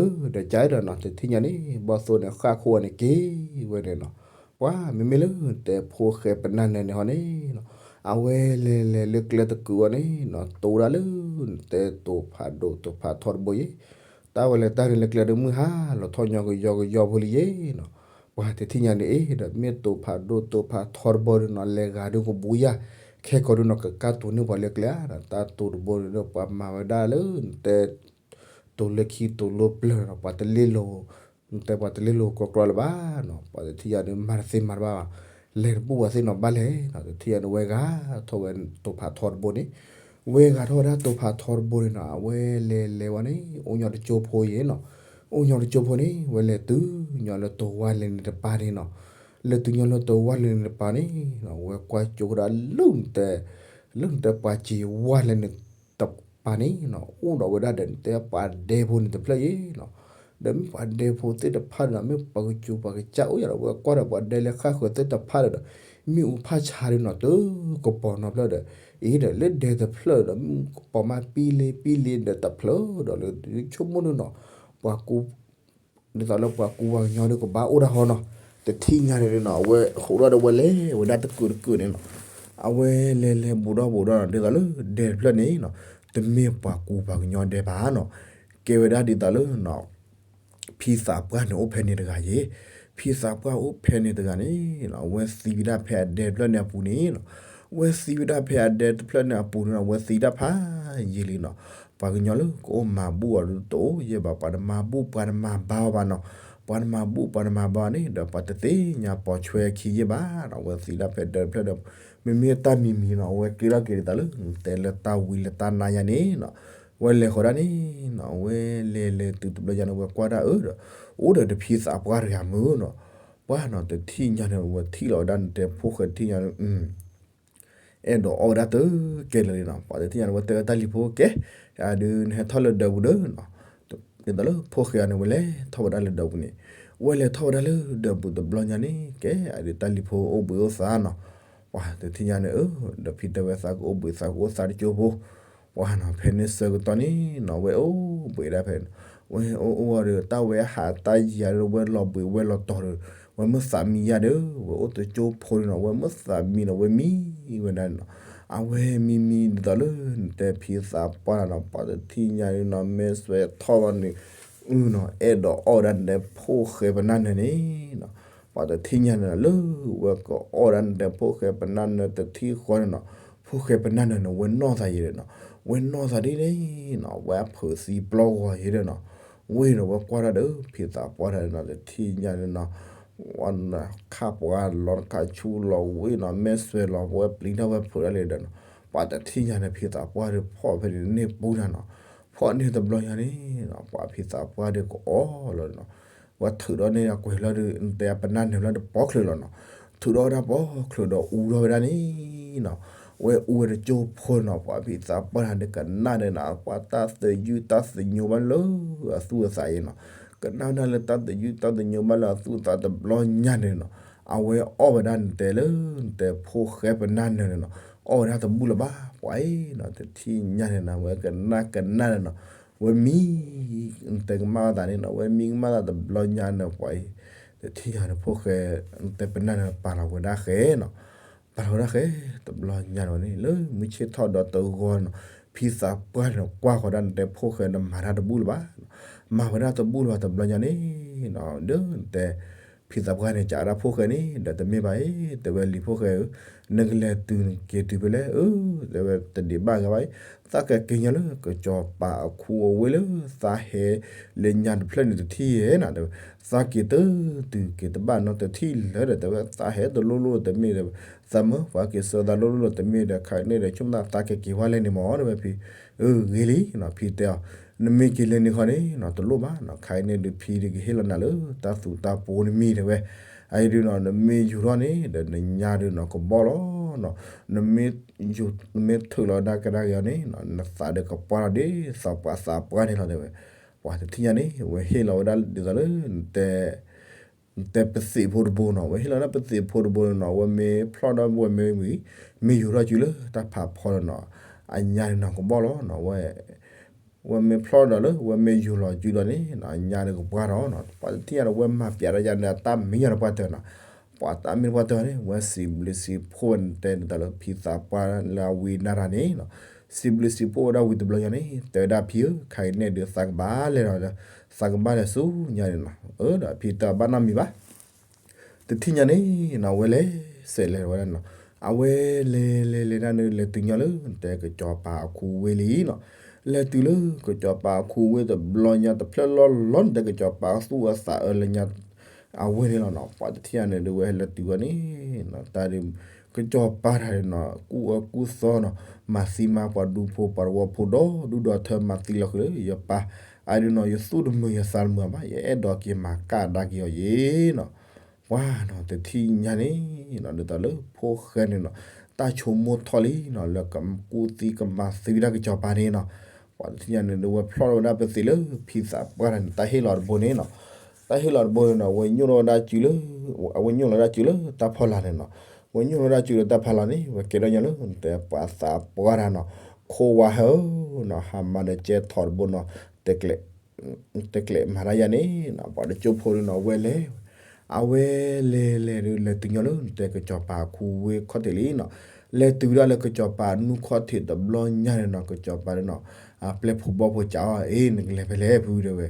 အၢ ဒီးကါဒီးနီၤ တထံၣ်ညါန့ၣ် ဘီၣ်သိၣ်န့ၣ် ဃၣ်ခိၣ်ဝဲန့ၣ်က့ၤဝဲန့ၣ်နီၤ, ပှၤမ့မ့ၢ်လၢနတဲဖိၣ်ဃဲပနၢ်နၢၤန့ၣ်ဟီန့ၣ်နီၤ, အဝဲလဲၤလဲၤလၢကျဲတကုာ်အီၤန့ၣ်နီၤ တိၤဒၣ်လၢ နတဲတိၤဖးဒိၣ်တိၤဖးထီတဘိယ့ တၢ်ဝဲလဲၤတၢ်န့ၣ်လၢကျဲဒုးမုၢ်ဟါလီၤထီၣ်ညီကယီကယီဖိလံယ့နီၤ, ပှၤတထံၣ်ညါန့ၣ်အ့ၣ်ဒီး မ့ၢ်တိၤဖးဒိၣ်တိၤဖးထီတဘိဒုးနီၤ လဲၤဂၤဒုးကဘူးယၤ, ခဲကီၢ်ဒုးနီၤ ကကါတိၤန့ၢ်ပှၤလၢကျဲဧါ, တၢ်တိၤတဘိန့ၣ်ဒီး ပှၤမၤဝဲဒၣ်လၢနတဲ တိၤလၢခံတိၤလၢပျၢၤနီၤ ပှၤတလ့လိၤ နတဲပှၤတလ့လိၤကြီကြီလၢၤဘၣ်နီၤ, ပှၤတထံၣ်ညါန့ၣ်မၤတသ့မၤတဘၣ်ဘၣ်, လဲၤတဘူၣ်ပှၤသ့ၣ်နီၤဘၣ်လဲၣ်နီၤ, တထံၣ်ညါန့ၣ် ဝဲဂၤထီၣ်ဝဲတိၤဖးထီတဘိန့ၣ် ဝဲဂၤထီၣ်ဝဲဒၣ်တိၤဖးထီတဘိန့ၣ်နီၤ အဝဲလဲၤလဲၤဝဲန့ၣ် အိၣ်ညီတကၠိဖိယ့နီၤ, အိၣ်ညီတကၠိဖိန့ၣ် ဝဲလဲၤတုၤညီလၢတိၤဝါလဲၤန့ၣ်တပၤန့ၣ်နီၤ, လဲၤတုၤညီလၢတိၤဝါလဲၤန့ၣ်တပၤန့ၣ်နီၤ ဝဲကွၢ်ကၠိကဒီးလၢနတဲ လၢနတဲပှၤစံးဝါလဲၤန့ၣ်တပၤန့ၣ်နီၤ အိၣ်ဒီးဝဲဒၣ်ဒီးနတဲပှၤဒဲဖိန့ၣ်တဖျၢၣ်ယ့နီၤ, ဒီးမ့ၢ်ပှၤဒဲဖိသ့ၣ်တဖၣ်န့ၣ်နီၤ မ့ၢ်ပှၤကစူၤပှၤကစၢ်အိၣ်ယၤဒီး ဝဲကွၢ်ဒီးပှၤဒဲလၢဃၣ်ဃၢၤသ့ၣ်တဖၣ်ဒီး မ့ၣ်အူဖၣ်ဆါဒုးနီၤ တကပီၤနီတဖျၢၣ်ဒီး အံၤဒီးလၢဒဲတဖျၢၣ်ဒီး မ့ၣ်အူကပီၤမးပံလ့ပံလ့ဒီးတဖျၢၣ်ဒီးလၢဆိကမိၣ်ဒုးနီၤ ပှၤကူ ဒ်သိးလၢပှၤကူပှၤကညီဒုးကဘၣ်အိၣ်တၢ်ဟီနီၤ, တထံၣ်ညါန့ၣ်နီၤ အဝဲဃိးဒီးဝဲလဲၤဝဲဒၣ်တကုာ်တကုာ်န့ၣ်နီၤ, အဝဲလဲၤလဲၤဘူးဒီးဘူးဒီးနီၤ ဒ်သိးလၢဒဲတဖျၢၣ်န့ၣ်နီၤ တမ့ၢ်ပှၤကူပှၤကညီဒဲဘၣ်နီၤ, ကဲဝဲဒၣ်ဒ်သိးလၢနီၤ ဖံသးပှၢ်န့ၣ်အိၣ်ဖဲန့ၣ်တဂၤယ့, ဖံသးပှၢ်အိၣ်ဖဲန့ၣ်တဂၤန့ၣ်နီၤ အဝဲသံဝဲဒၣ်ဖဲအဒဲတဖျၢၣ်န့ၣ်အပူၤန့ၣ်နီၤ, အဝဲသံဝဲဒၣ်ဖဲအဒဲတဖျၢၣ်န့ၣ်အပူၤန့ၣ်နီၤ အဝဲသံဝဲဒၣ်ဖးယံာ်လံနီၤ, ပှၤကညီလၢကအိၣ်မၤဘူၣ်အီၤဒုးတအိၣ်ယဲၢ်ဘၣ်, ပှၤတမၤဘူၣ်ပှၤတမၤဘါအီၤဘၣ်နီၤ, ပှၤတမၤဘူၣ်ပှၤတမၤဘါအီၤန့ၣ်ဒီး ပှၤတသ့ၣ်ညါပိာ်ဆွဲခံယဲၢ်ဘၣ်နီၤ, အဝဲသံဝဲဒၣ်ဖဲအဒဲတဖျၢၣ်ဒီး မ့မ့ၢ်တၢ်မံၤမံၤနီၤ အဝဲကဲထီၣ်က့ၤဒ်သိးလၢ တဲလၢတၢ်ဝံၤလၢတၢ်နါယၤန့ၣ်နီၤ, အဝဲလဲၤဃီၤဒၣ်န့ၣ်နီၤ အဝဲလဲၤလဲၤတုၤတဘျီညါန့ၣ် အဝဲကွၢ်ဒၣ်အၢဒီး အိၣ်ဒီးတဖံသးပှၢ်တဂၤမုၢ်နီၤ, ပှၢ်နီၤ တထံၣ်ညါန့ၣ် အဝဲထံၣ်လီၤဝဲဒၣ်နတဲဖိၣ်ဃဲတထံၣ်ညါန့ၣ် အဲၣ်ဒိးအီၣ်ဝဲဒၣ်တကဲလၢာ်လံနီၤ, ပှၤတထံၣ်ညါန့ၣ် အဝဲတဲဝဲတၢ်လံၤဖိကဲ, အဒုးနဟဲထီၣ်လၢဒၢးပူၤဒီးနီၤ, ဒ်သိးလၢဖိၣ်ဃဲအီၤန့ၣ် ဝဲလဲၤထီၣ်ဝဲဒၣ်လၢဒၢးပူၤန့ၣ်, ဝဲလဲၤထီၣ်ဝဲဒၣ်လၢဒၢးပူၤတဘျီညါန့ၣ် ကဲ အဒုးတၢ်လံၤဖိအိၣ်ဘှံးအိၣ်သါနီၤ, ပှၤတထံၣ်ညါန့ၣ် အၢ ဒီးဖံတဲဝဲသးကအိၣ်ဘှံး သးကအိၣ်သါတကၠိဖိ, ပှၤနီၤ ဖဲန့ၣ်ဆၢကတီၢ်န့ၣ်နီၤ ဝဲအိၣ်ဘှံးဒၣ်ဖဲန့ၣ်, ဝဲအိၣ်အိၣ်ဒီး တၢ်ဝဲဟးတၢ်ယံာ်ဒီး ဝဲလီၤဘှံးဝဲလီၤတီၤဒီး ဝဲမ့ၢ်သးမံယါဒီး ဝဲအိၣ်တကၠိဖိန့ၣ်နီၤ ဝဲမ့ၢ်သးမံဒီး ဝဲမံဝဲဒၣ်န့ၣ်နီၤ, အဝဲမံမံဒ်သိးလၢ နတဲဖံသးပှၢ်နီၤ ပှၤတထံၣ်ညါန့ၣ်နီၤ မဲာ်ဆွဲထီၣ်ဘၣ်န့ၣ် အုနီၤ အဲၣ်ဒိးအီၣ်ဝဲဒၣ်နတဲဖိၣ်ဃဲပနၢ်နၢၤန့ၣ်နီၤ, ပှၤတထံၣ်ညါန့ၣ်နီၤ လၢဝဲကအီၣ်ဝဲဒၣ်နတဲဖိၣ်ဃဲပနၢ်နၢၤတထံၣ်ဃီန့ၣ်နီၤ, ဖိၣ်ဃဲပနၢ်နၢၤန့ၣ် ဝဲနီၢ်သးယဲဒီးနီၤ, ဝဲနီၢ်သးဒ်န့ၣ်နီၤ, ဝဲအဖုးသံပျီဂီၤယဲဒီးနီၤ, ဝ့ၢ်ဒီးဝဲကွၢ်တၢ်ဒီး ဖံသးပှၢ်တၢ်ဒီးနီၤ, တထံၣ်ညါန့ၣ်နီၤ, ဝဲခးပှၤလီၤခးဆူလီၤဝ့ၢ်နီၤ, မဲာ်စွဲးလီၤ ဝဲပျံၤတၢ်ဝဲဖုးတၢ်လံဒီးနီၤ, ပှၤတထံၣ်ညါန့ၣ် ဖံသးပှၢ်ဒီးဖီၣ်ဖဲန့ၣ်န့ၢ်ပူၤတၢ်နီၤ, ဖီၣ်န့ၢ်တဘျီညါန့ၣ်နီၤ, ပှၤဖံသးပှၢ်ဒီးကအီၣ်လီၤနီၤ, ဝဲထုးဒီးန့ၢ်အကွဲၤလၢဒုး နတဲပနၢ်နၢၤလၢတပီချုးလီၤနီၤ, ထုးဒီးဝဲဒၣ်ပီချုးဒီးအူထီၣ်ဝဲဒၣ်န့ၣ်နီၤ, ဝဲအူဝဲတကၠိဖိနီၤ, ပှၤဖံသးပှၢ်တၢ်ဒီးကနၣ်ဒီးနီၤ, ပှၤတၢ်သယုၢ်တၢ်သညိဘၣ်လၢအသူၣ်အသးအံၤနီၤ, ကနၣ်ဝဲဒၣ်လၢတၢ်သယုၢ်တၢ်သညိဘၣ်လၢအသူၣ်အသးတဘျီညါန့ၣ်နီၤ, အဝဲအီၣ်ဝဲဒၣ်နတဲလၢ နတဲဖိၣ်ဃဲပနၢ်နၢၤန့ၣ်နီၤ, အီၣ်ဝဲဒၣ်တဘူၣ်လၢၤဘၣ်, ပှၤအံၤနီၤ, တထံၣ်ညါန့ၣ်နီၤ, ဝဲကနၣ်ကနၣ်န့ၣ်နီၤ, ဝဲမံ နတဲကမၣ်သးန့ၣ်နီၤ, ဝဲမံကမၣ်သးတဘျီညါန့ၣ် ပှၤအံၤ တထံၣ်ညါန့ၣ် ဖိၣ်ဃဲ နတဲပနၢ်နၢၤ ပာ်လီၤဝဲဒၣ်ဃဲနီၤ, ပာ်လီၤဝဲဒၣ်ဃဲ တဘျီညါန့ၣ်န့ၣ် လၢမုၢ်ဆ့ၣ်ထီၣ်ဒီးတဂီၤနီၤ, ဖံသးပှၢ်န့ၣ်ကွၢ်ဃီၤဒၣ် နတဲဖိၣ်ဃဲန့ၣ် မၤတၢ်တဘူၣ်လၢၤဘၣ်, မၤဝဲဒၣ်တဘူၣ်လၢၤဘၣ်တဘျီညါန့ၣ်နီၤ, ဒီးနတဲ ဖံသးပှၢ်န့ၣ် ကးဒၣ်ဖိၣ်ဃဲန့ၣ် ဒီးတမ့ၢ်ဘၣ်အံၤ တဲဝဲလံၤဖိၣ်ဃဲဧၢ, နကလဲၤတုၤနက့ၤတုၤဖဲလဲၣ်, အၢ တဲဝဲတဒံးဘၣ်ဂ့ၤဘၣ်အံၤ, သးကက့ၤညီလၢ ကစီၤပၤအခူအဝ့ၢ်လၢ သးဟဲလၢညါတဖျၢၣ်န့ၣ်တထံၣ်ဧဲနီၤ, တဲဝဲ သးက့ၤတတုၤက့ၤတဘၣ်နီတထံၣ်လၢၤဒီး တဲဝဲသးဟဲတလိၣ်လိၣ်တမ့ၢ်ဒီး သးမၢပှၤက့ၤစၢၤသးလိၣ်လိၣ်လိၣ်တမ့ၢ်ဒီး ခါအံၤန့ၣ်ဒီး ဆိကမိၣ်သးကက့ၤဝဲလဲၣ်န့ၣ်မ့ၢ် တဲဝဲဖံ, အၢ ဂ့ၤလံနီၤ ဖံတဲအီၤ, နမ့ၢ်က့ၤလဲၤန့ၣ်ဃီန့ၣ်နီၤ တလိၣ်ဘၣ်နီၤ, ခါအံၤန့ၣ်ဒုးဖံဒုးကဟ့ၣ်လီၤနၤလၢ တၢ်သူတၢ်ပိနမံၤတဲဝဲ, အအံၤဒုးနီၤ နမ့ၢ်ယူၤထီၣ်န့ၣ်ဒီး နညါဒုးနီၤကဘီၣ်လီၤနီၤ, နမ့ၢ် နမ့ၢ်ထုးလီၤဒၣ်ကဒါက့ၤအီၤန့ၣ်နီၤ နသးဒီးကပှၢ်ထီၣ်ဒ်သိးပှၤသးပှၢ်န့ၣ်လီၤတဲဝဲ, ပှၤတထံၣ်ညါန့ၣ် ဝဲဟ့ၣ်လီၤဝဲဒၣ်ဒ်သိးလၢ နတဲပသံးဖိတဘိနီၤ, ဝဲဟ့ၣ်လီၤဒၣ်ပသံးဖိတဘိန့ၣ်နီၤ, ဝဲမ့ၢ်ဖျီၣ်ဒီးဝဲမ့ၢ်ဝံၤ မ့ၢ်ယူၤထီၣ်စုလၢတၢ်ဖးဖီဒီးနီၤ အညါန့ၣ်နီၤကဘီၣ်လီၤနီၤ, ဝဲ ဝဲမ့ၢ်ဖျီၣ်ဒီးလၢ ဝဲမ့ၢ်ယူၤလီၤစုဒီးန့ၣ်နီၤ အညါန့ၣ်ကပှၢ်ထီၣ်နီၤ, ပှၤတထံၣ်ညါဒီး ဝဲမၤပျးတၢ်ယါန့ၣ် အတၢ်မံညီၤတပှၢ်တၢၢ်နီၤ, ပှၤတၢ်မံတပှၢ်တၢၢ်န့ၣ် ဝဲစံးဘျုးစံးဖှိၣ်ဝဲ နတဲဒ်သိးလၢဖံသးပှၢ်လၢအဝံနၤတၢ်န့ၣ်နီၤ, စံးဘျုးစံးဖှိၣ်ဝဲဒၣ်ဝံၤတဘျီညါန့ၣ် တဲဝဲဒၣ်ဖံဧၢ ခါအံၤန့ၣ်ဒုးသးကဘၣ်လဲၤဒီး သးကဘၣ်လဲၤဆူညါန့ၣ်နီၤ, အၢ ဒီးဖံတဘၣ်နီတမံၤဘၣ် တထံၣ်ညါန့ၣ်နီၤ ဝဲလဲၤစဲးလဲၤဝဲဒၣ်နီၤ, အဝဲလဲၤလဲၤလဲၤဒၣ်န့ၣ် လဲၤတုၤညီလၢ နတဲကစီၤပၤအခူဝ့ၢ်လံနီၤ, လဲၤတုၤလၢကစီၤပၤအခူဝ့ၢ်တဘျီညါတဖျၢၣ်လီၤလီၤ နတဲကစီၤပၤသူၣ်အသးအၢလၢညါ အဝဲန့ၣ်လီၤနီၤ, ပှၤတထံၣ်ညါန့ၣ်ဒုး ဝဲဟဲလဲၤတုၤဝဲန့ၣ်နီၤ တၢ်ဒုး ကစီၤပၤတၢ်န့ၣ်နီၤ ကူၣ်အၢကူၣ်သီနီၤ, မၤသံမၤပှၤဒူဖိပှၤတဝီဖိဒီဒူၣ်ဒီထၢ မၤသံလီၤဃုာ်လၢယပၢ်, အဒုးနီၤ ယသူၣ်တမုာ်ယသးတမုာ်ဘၣ် ယအဲၣ်ဒိးက့ၤမၤကၣ်ဒါက့ၤအီၤယ့ၤနီၤ, ပှၤနီၤ တထံၣ်ညါန့ၣ်နီၤ ဒ်သိးလၢဖိၣ်ဃဲန့ၣ်နီၤ တၢ်ဆိကမိၣ်ထီၣ်လံနီၤ လၢကကူၣ်သံကမၤသံဝဲဒၣ်ကစီၤပၤန့ၣ်နီၤ, ပှၤတထံၣ်ညါန့ၣ်ဒုး ဝဲဖျီၣ်ထီၣ်ဝဲဒၣ်ပသံးလၢဖံသးပှၢ်တၢ်န့ၣ် တၢ်ဟ့ၣ်လီၤတဘိန့ၣ်နီၤ, တၢ်ဟ့ၣ်လီၤတဘိန့ၣ်နီၤ ဝဲညိၣ်ထီၣ်ဝဲဒၣ်စုလၢ အဝဲညိၣ်လီၤဝဲဒၣ်စုလၢတၢ်ဖီလာ်န့ၣ်နီၤ, ဝဲညိၣ်လီၤဝဲဒၣ်စုလၢတၢ်ဖီလာ်န့ၣ် ဝဲကဲထီၣ်ညီလၢ နတဲပှၤသးပှၢ်တၢ်နီၤ, ခိၣ်ဝါဟၢနီၤ ဟးမၤဒီးကဲထီၣ်တဘိနီၤ, တကျဲး တကျဲးမၤတၢ်ယါန့ၣ်နီၤ ပှၤတကၠိဖိဒုးနီၤ ဝဲလဲၤ အဝဲလဲၤလဲၤဒုး လဲၤတုၤညီလၢ နတဲကစီၤပၤခူဝ့ၢ်ခီၣ်ထံးလံနီၤ, လဲၤတုၤဒၣ်လၢကစီၤပၤနူၢ်ခီၣ်ထံးတဘျီညါန့ၣ်နီၤ ကစီၤပၤဒုးနီၤ အပျဲၢ်ဖိဘီၣ်ဖိကးအီၤ အ့ နကလဲၤဖဲလဲၣ်ဖုတဲဝဲ,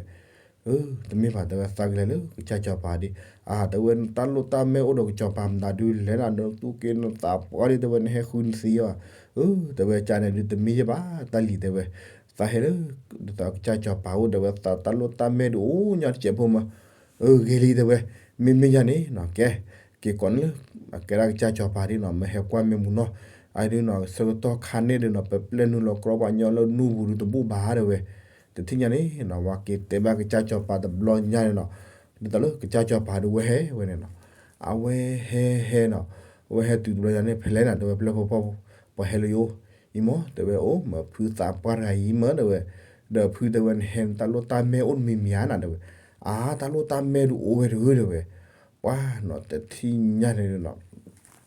အၢ တမ့ၢ်ဘၣ်တဲဝဲ သးကလဲၤလၢကစၢ်စီၤပၤဒံး, အါ တဲဝဲ နတၢ်လိၣ်တၢ်မဲအိၣ်ဒီးကစီၤပၤမတၤဒုးလဲၣ်နၤ နသူၣ်က့နသးပှၢ်ဒံး တဲဝဲ နဟဲဃုနသံအီၤ, အၢ တဲဝဲ ကန့ၣ်ဒုးတမ့ၢ်ယဲဘၣ် တၢ်လံၤတဲဝဲ, သးဟဲလၢ ဒ်သိးကစၢ်စီၤပၤအိၣ် တဲဝဲ သးတၢ်လိၣ်တၢ်မဲဒုးအိၣ်ညီတစဲးဖိမး, အၢ ဂ့ၤလံတဲဝဲ, မ့မ့ၢ်ယၤန့ၣ်နီၤ ကဲ က့ၤကိးန့ၣ်လၢ ကဲဒၣ်ကစၢ်စီၤပၤဒ်နီၤ မ့ၢ်ဟဲကွၢ်မ့ၢ်မူနီၤ, အဒုးနီၤ ဆၢကတီၢ်ခါန့ၣ်ဒုးနီၤ ပပျဲၢ်နုာ်လီၤကြီပှၤကညီလၢနူၢ်ပူၤဒုးတဘူၣ်ဘၣ်တဲဝဲ, တထံၣ်ညါန့ၣ်နီၤ ဝဲက့ၤတဲဘၣ်ကစၢ်စီၤပၤတဘျီညါန့ၣ်နီၤ, ဒ်သိးလၢကစၢ်စီၤပၤဒုးဝဲဟဲဝဲန့ၣ်နီၤ, အဝဲဟဲဟဲနီၤ, အဝဲဟဲတုၤတဘျီညါန့ၣ် ဖဲလဲၣ်နၤ တဲဝဲ ပျဲၢ်ဖိဘီၣ်ဖိ ပှၤဟဲလၢယအိၣ်, အံၤမ့ၢ် တဲဝဲ အိၣ်မ့ၢ်ဖုသးပှၢ်တဂၤအံၤမ့ၢ်တဲဝဲ, ဒီးဖုတဲဝဲ နဟဲနတၢ်လိၣ်တၢ်မဲအိၣ်တမံၤမံၤဧါနၤတဲဝဲ, အါ တၢ်လိၣ်တၢ်မဲဒုးအိၣ်ဝဲတဂ့ၤတဲဝဲ, ပှၤနီၤ တထံၣ်ညါန့ၣ်နီၤ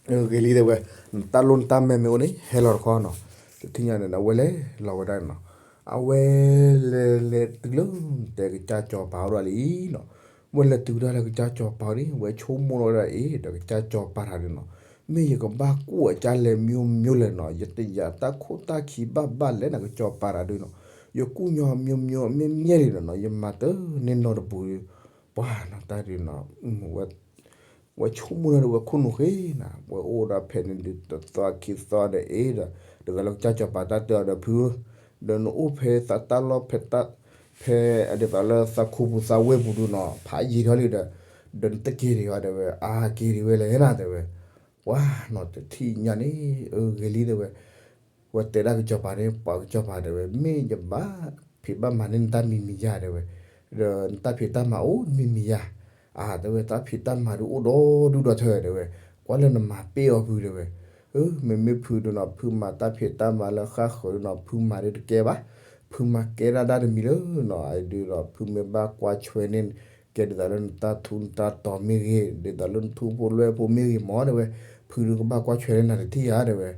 ဂ့ၤလံတဲဝဲ, နတၢ်လိၣ်နတၢ်မဲမ့ၢ်အိၣ်န့ၣ် ဟဲလီၤတခီနီၤ, တထံၣ်ညါန့ၣ် အဝဲလဲၤလီၤဝဲဒၣ်နီၤ, အဝဲလဲၤလဲၤတုၤလၢ တဲကစၢ်စီၤပၤအိၣ်ဒၣ်လံနီၤ, ဝဲလဲၤတုၤဒၣ်လၢကစၢ်စီၤပၤန့ၣ် ဝဲဆိကမိၣ်လီၤဝဲဒၣ်အံၤ ဒီးကစၢ်စီၤပၤတၢ်ဒုးနီၤ, မ့ၢ်ယကဘၣ်ကူၣ်အကၢ်လဲၤမံၤမံၤလဲၣ်နီၤ, ယတယာ်တၢ်ခိၣ်တၢ်ခံဘၣ်ဘၣ်လဲၣ်နၤ ကစၢ်စီၤပၤတၢ်ဒုးနီၤ, ယကူၣ်ညီမံၤမံၤမ့ၢ်မ့ၢ်လံနီၤ ယမၤတန့ၢ်နီတပူၤ, ပှၤနီၤ တၢ်ဒုးနီၤ ဝဲ ဝဲဆိကမိၣ်ဒီးဝဲခိၣ်နူာ်ဃ့နၤ, ဝဲအိၣ်ဒီးဖဲန့ၣ်ဒုးတသီခံသီဒီးအ့ဒီး, ဒ်သိးလၢကစၢ်စီၤပၤတၢ်တဲအီၤဒီးဖုဧၢ, ဒီးနအိၣ်ဖဲသးတၢ်လီၢ်ဖဲတၢ်, ဖဲဒ်သိးလၢသးခိပူၤသးဝဲၢ်ပူၤဒုးနီၤ ဖးယံာ်ထီၣ်လံဒီး, ဒီးနတက့ၤဒံးအီၤတဲဝဲ, အါက့ၤဒံးဝဲလဲၣ်နၤတဲဝဲ, ပှၤနီၤတထံၣ်ညါန့ၣ်, အၢ ဂ့ၤလံတဲဝဲ, ဝဲတဲဒၣ်ကစီၤပၤန့ၣ် ပှၤကစီၤပၤတဲဝဲ မ့ၢ်ယဘၣ်ဖံးဘၣ်မၤန့ၢ်နတၢ်မံၤမံၤယၤတဲဝဲ, ဒီးနတၢ်ဖံးတၢ်မၤအိၣ်မံၤမံၤယၤ, အါ တဲဝဲ တၢ်ဖံးတၢ်မၤဒုးအိၣ်ဒီဒူၣ်ဒီထၢတဲဝဲ, ကွၢ်လၢနမၤပ့ၢ်အီၤဖုတဲဝဲ, အၢ မ့မ့ၢ်ဖုဒုးနီၤ ဖုမၤတၢ်ဖံးတၢ်မၤလၢဃၣ်ဃၢၤဒုးနီၤ ဖုမၤဒုးတကဲဘၣ်, ဖုမၤကဲဒၣ်ဒၣ်တမံၤလၢနီၤ အဒုးဒီး ဖုမ့ၢ်ဘၣ်ကွၢ်ဆွဲန့ၢ် ကဲဒ်သိးလၢနတၢ်ထူးနတၢ်တီၤမ့ၢ်ဂ့ၤ ဒ်သိးလၢနထူဖိလွဲဖိမ့ၢ်ဂ့ၤမးတဲဝဲ, ဖုဒုးကဘၣ်ကွၢ်ဆွဲန့ၢ်နၤတထံၣ်ဧါတဲဝဲ,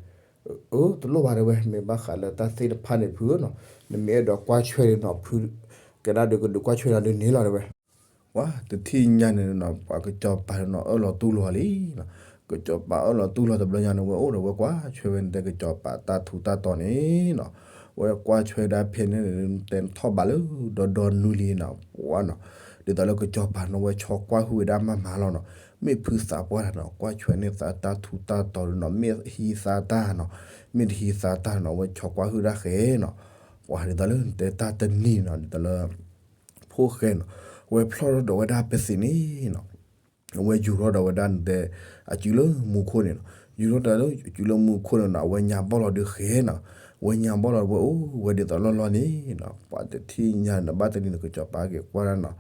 အၢ တလိၣ်ဘၣ်တဲဝဲ မ့ၢ်ဘၣ်ဃးလၢတၢ်သ့ၣ်တဖၣ်န့ၣ်ဖုဧၢနီၤ, နမ့ၢ်အဲၣ်ဒိးကွၢ်ဆွဲန့ၢ်နီၤ ဖုကဲဒၣ်ဒုးကဒုးကွၢ်ဆွဲနၤဒုးန့ၣ်လီၤတဲဝဲ, ပှၤတထံၣ်ညါန့ၣ်နီၤ ပှၤကစီၤပၤန့ၣ်နီၤ အၢၣ်လီၤတူၢ်လီၤလံနီၤ, ကစီၤပၤအၢၣ်လီၤတူၢ်လီၤတဘျီညါန့ၣ် ဝဲအိၣ်ဒီးဝဲကွၢ်ဆွဲဝဲန့ၣ်တဲကစီၤပၤတၢ်ထူးတၢ်တီၤန့ၣ်နီၤ, ဝဲကွၢ်ဆွဲဒၣ်ဖဲန့ၣ် တဲနထီၣ်ဘးလၢဒီဒီနုၤလံနီၤ ပှၤနီၤ, ဒ်သိးလၢကစီၤပၤန့ၣ် ဝဲဆီကွၢ်ဟုၣ်ဝဲဒၣ်မၤမၤလီၤနီၤ, မ့ၢ်ဖုသးပှၢ်တၢ်နီၤ ကွၢ်ဆွဲန့ၢ်သးတၢ်ထူးတၢ်တီၤဒုးနီၤ မ့ၢ်ဟံးသါတၢ်နီၤ, မ့ၢ်တဟံးသါတၢ်နီၤ ဝဲဆီကွၢ်ဟုၣ်ဒၣ်ဃဲနီၤ, ပှၤဒ်သိးလၢနတဲတၢ်တနံၤနီၤ ဒ်သိးလၢ ဖိၣ်ဃဲနီၤ, ဝဲဖျီၣ်ထီၣ်ဒီးဝဲဒၣ်ပသံးန့ၣ်နီၤ, အဝဲယူၤထီၣ်ဒီးဝဲဒၣ်နတဲ အစုလၢမူခိၣ်န့ၣ်နီၤ, ယူၤထီၣ်ဒီးလၢအစုလၢမူခိၣ်န့ၣ်နီၤ အဝဲညါဘီၣ်လီၤဒုးဃဲနီၤ, အဝဲညါဘီၣ်လီၤဝဲအိၣ်ဝဲဒ်သိးလီၢ်လီၢ်န့ၣ်နီၤ, ပှၤတထံၣ်ညါန့ၣ်ဘၣ်တနံၤန့ၣ် ကစီၤပၤက့ၤကွၢ်ဒၣ်နီၤ,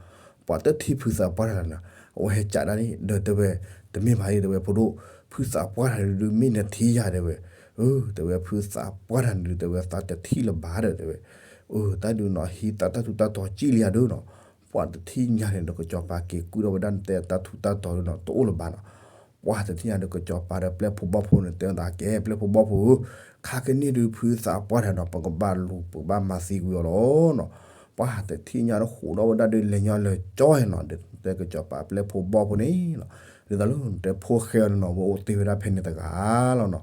ပှၤတထံၣ်ဖုသးပှၢ်တၢ်နီၤ, အဝဲဟဲကးဒၣ်န့ၣ် ဒီးတဲဝဲ တမ့ၢ်ဘၣ်အံၤတဲဝဲ ဖိဒိၣ် ဖုသးပှၢ်တၢ်ဒုးမ့ၢ်နထံၣ်ယၤတဲဝဲ, အၢ တဲဝဲ ဖုသးပှၢ်တၢ်န့ၣ်ဒုး တဲဝဲသးတထံၣ်လၢၤဘၣ်ဒီးတဲဝဲ, အၢ တၢ်ဒုးနီၤ ဟံးသးတၢ်ထူးတၢ်တီၤကံၣ်လံယၤဒုးနီၤ, ပှၤတထံၣ်ညါန့ၣ်ဒီး ကစီၤပၤက့ၤကုၢ်ထီၣ်ဝဲဒၣ်နတဲတၢ်ထူးတၢ်တီၤဒုးနီၤ တအိၣ်လၢၤဘၣ်နီၤ, ပှၤတထံၣ်ညါဒီး ကစီၤပၤဒီးပျဲၢ်ဖိဘီၣ်ဖိန့ၣ် တဲအသးကဲ ပျဲၢ်ဖိဘီၣ်ဖိဧၢ, ခါကန့ၢ်ဒုးဖုသးပှၢ်တၢ်နီၤ ပကဘၣ်လူၤပကဘၣ်မၤသံကွံာ်အီၤလီၤနီၤ, ပှၤတထံၣ်ညါဒီးဃိးထီၣ်ဝဲဒၣ်ဒုးလဲၤညီလၢာ်ကၠီနီၤ, တဲကစီၤပၤပျဲၢ်ဖိဘီၣ်ဖိန့ၣ်နီၤ, ဒ်သိးလၢနတဲဖိၣ်ဃဲအီၤန့ၣ်နီၤ ဝဲအိၣ်တ့ၢ်ဝဲဒၣ်ဖဲန့ၣ်တဂၤလီၤနီၤ,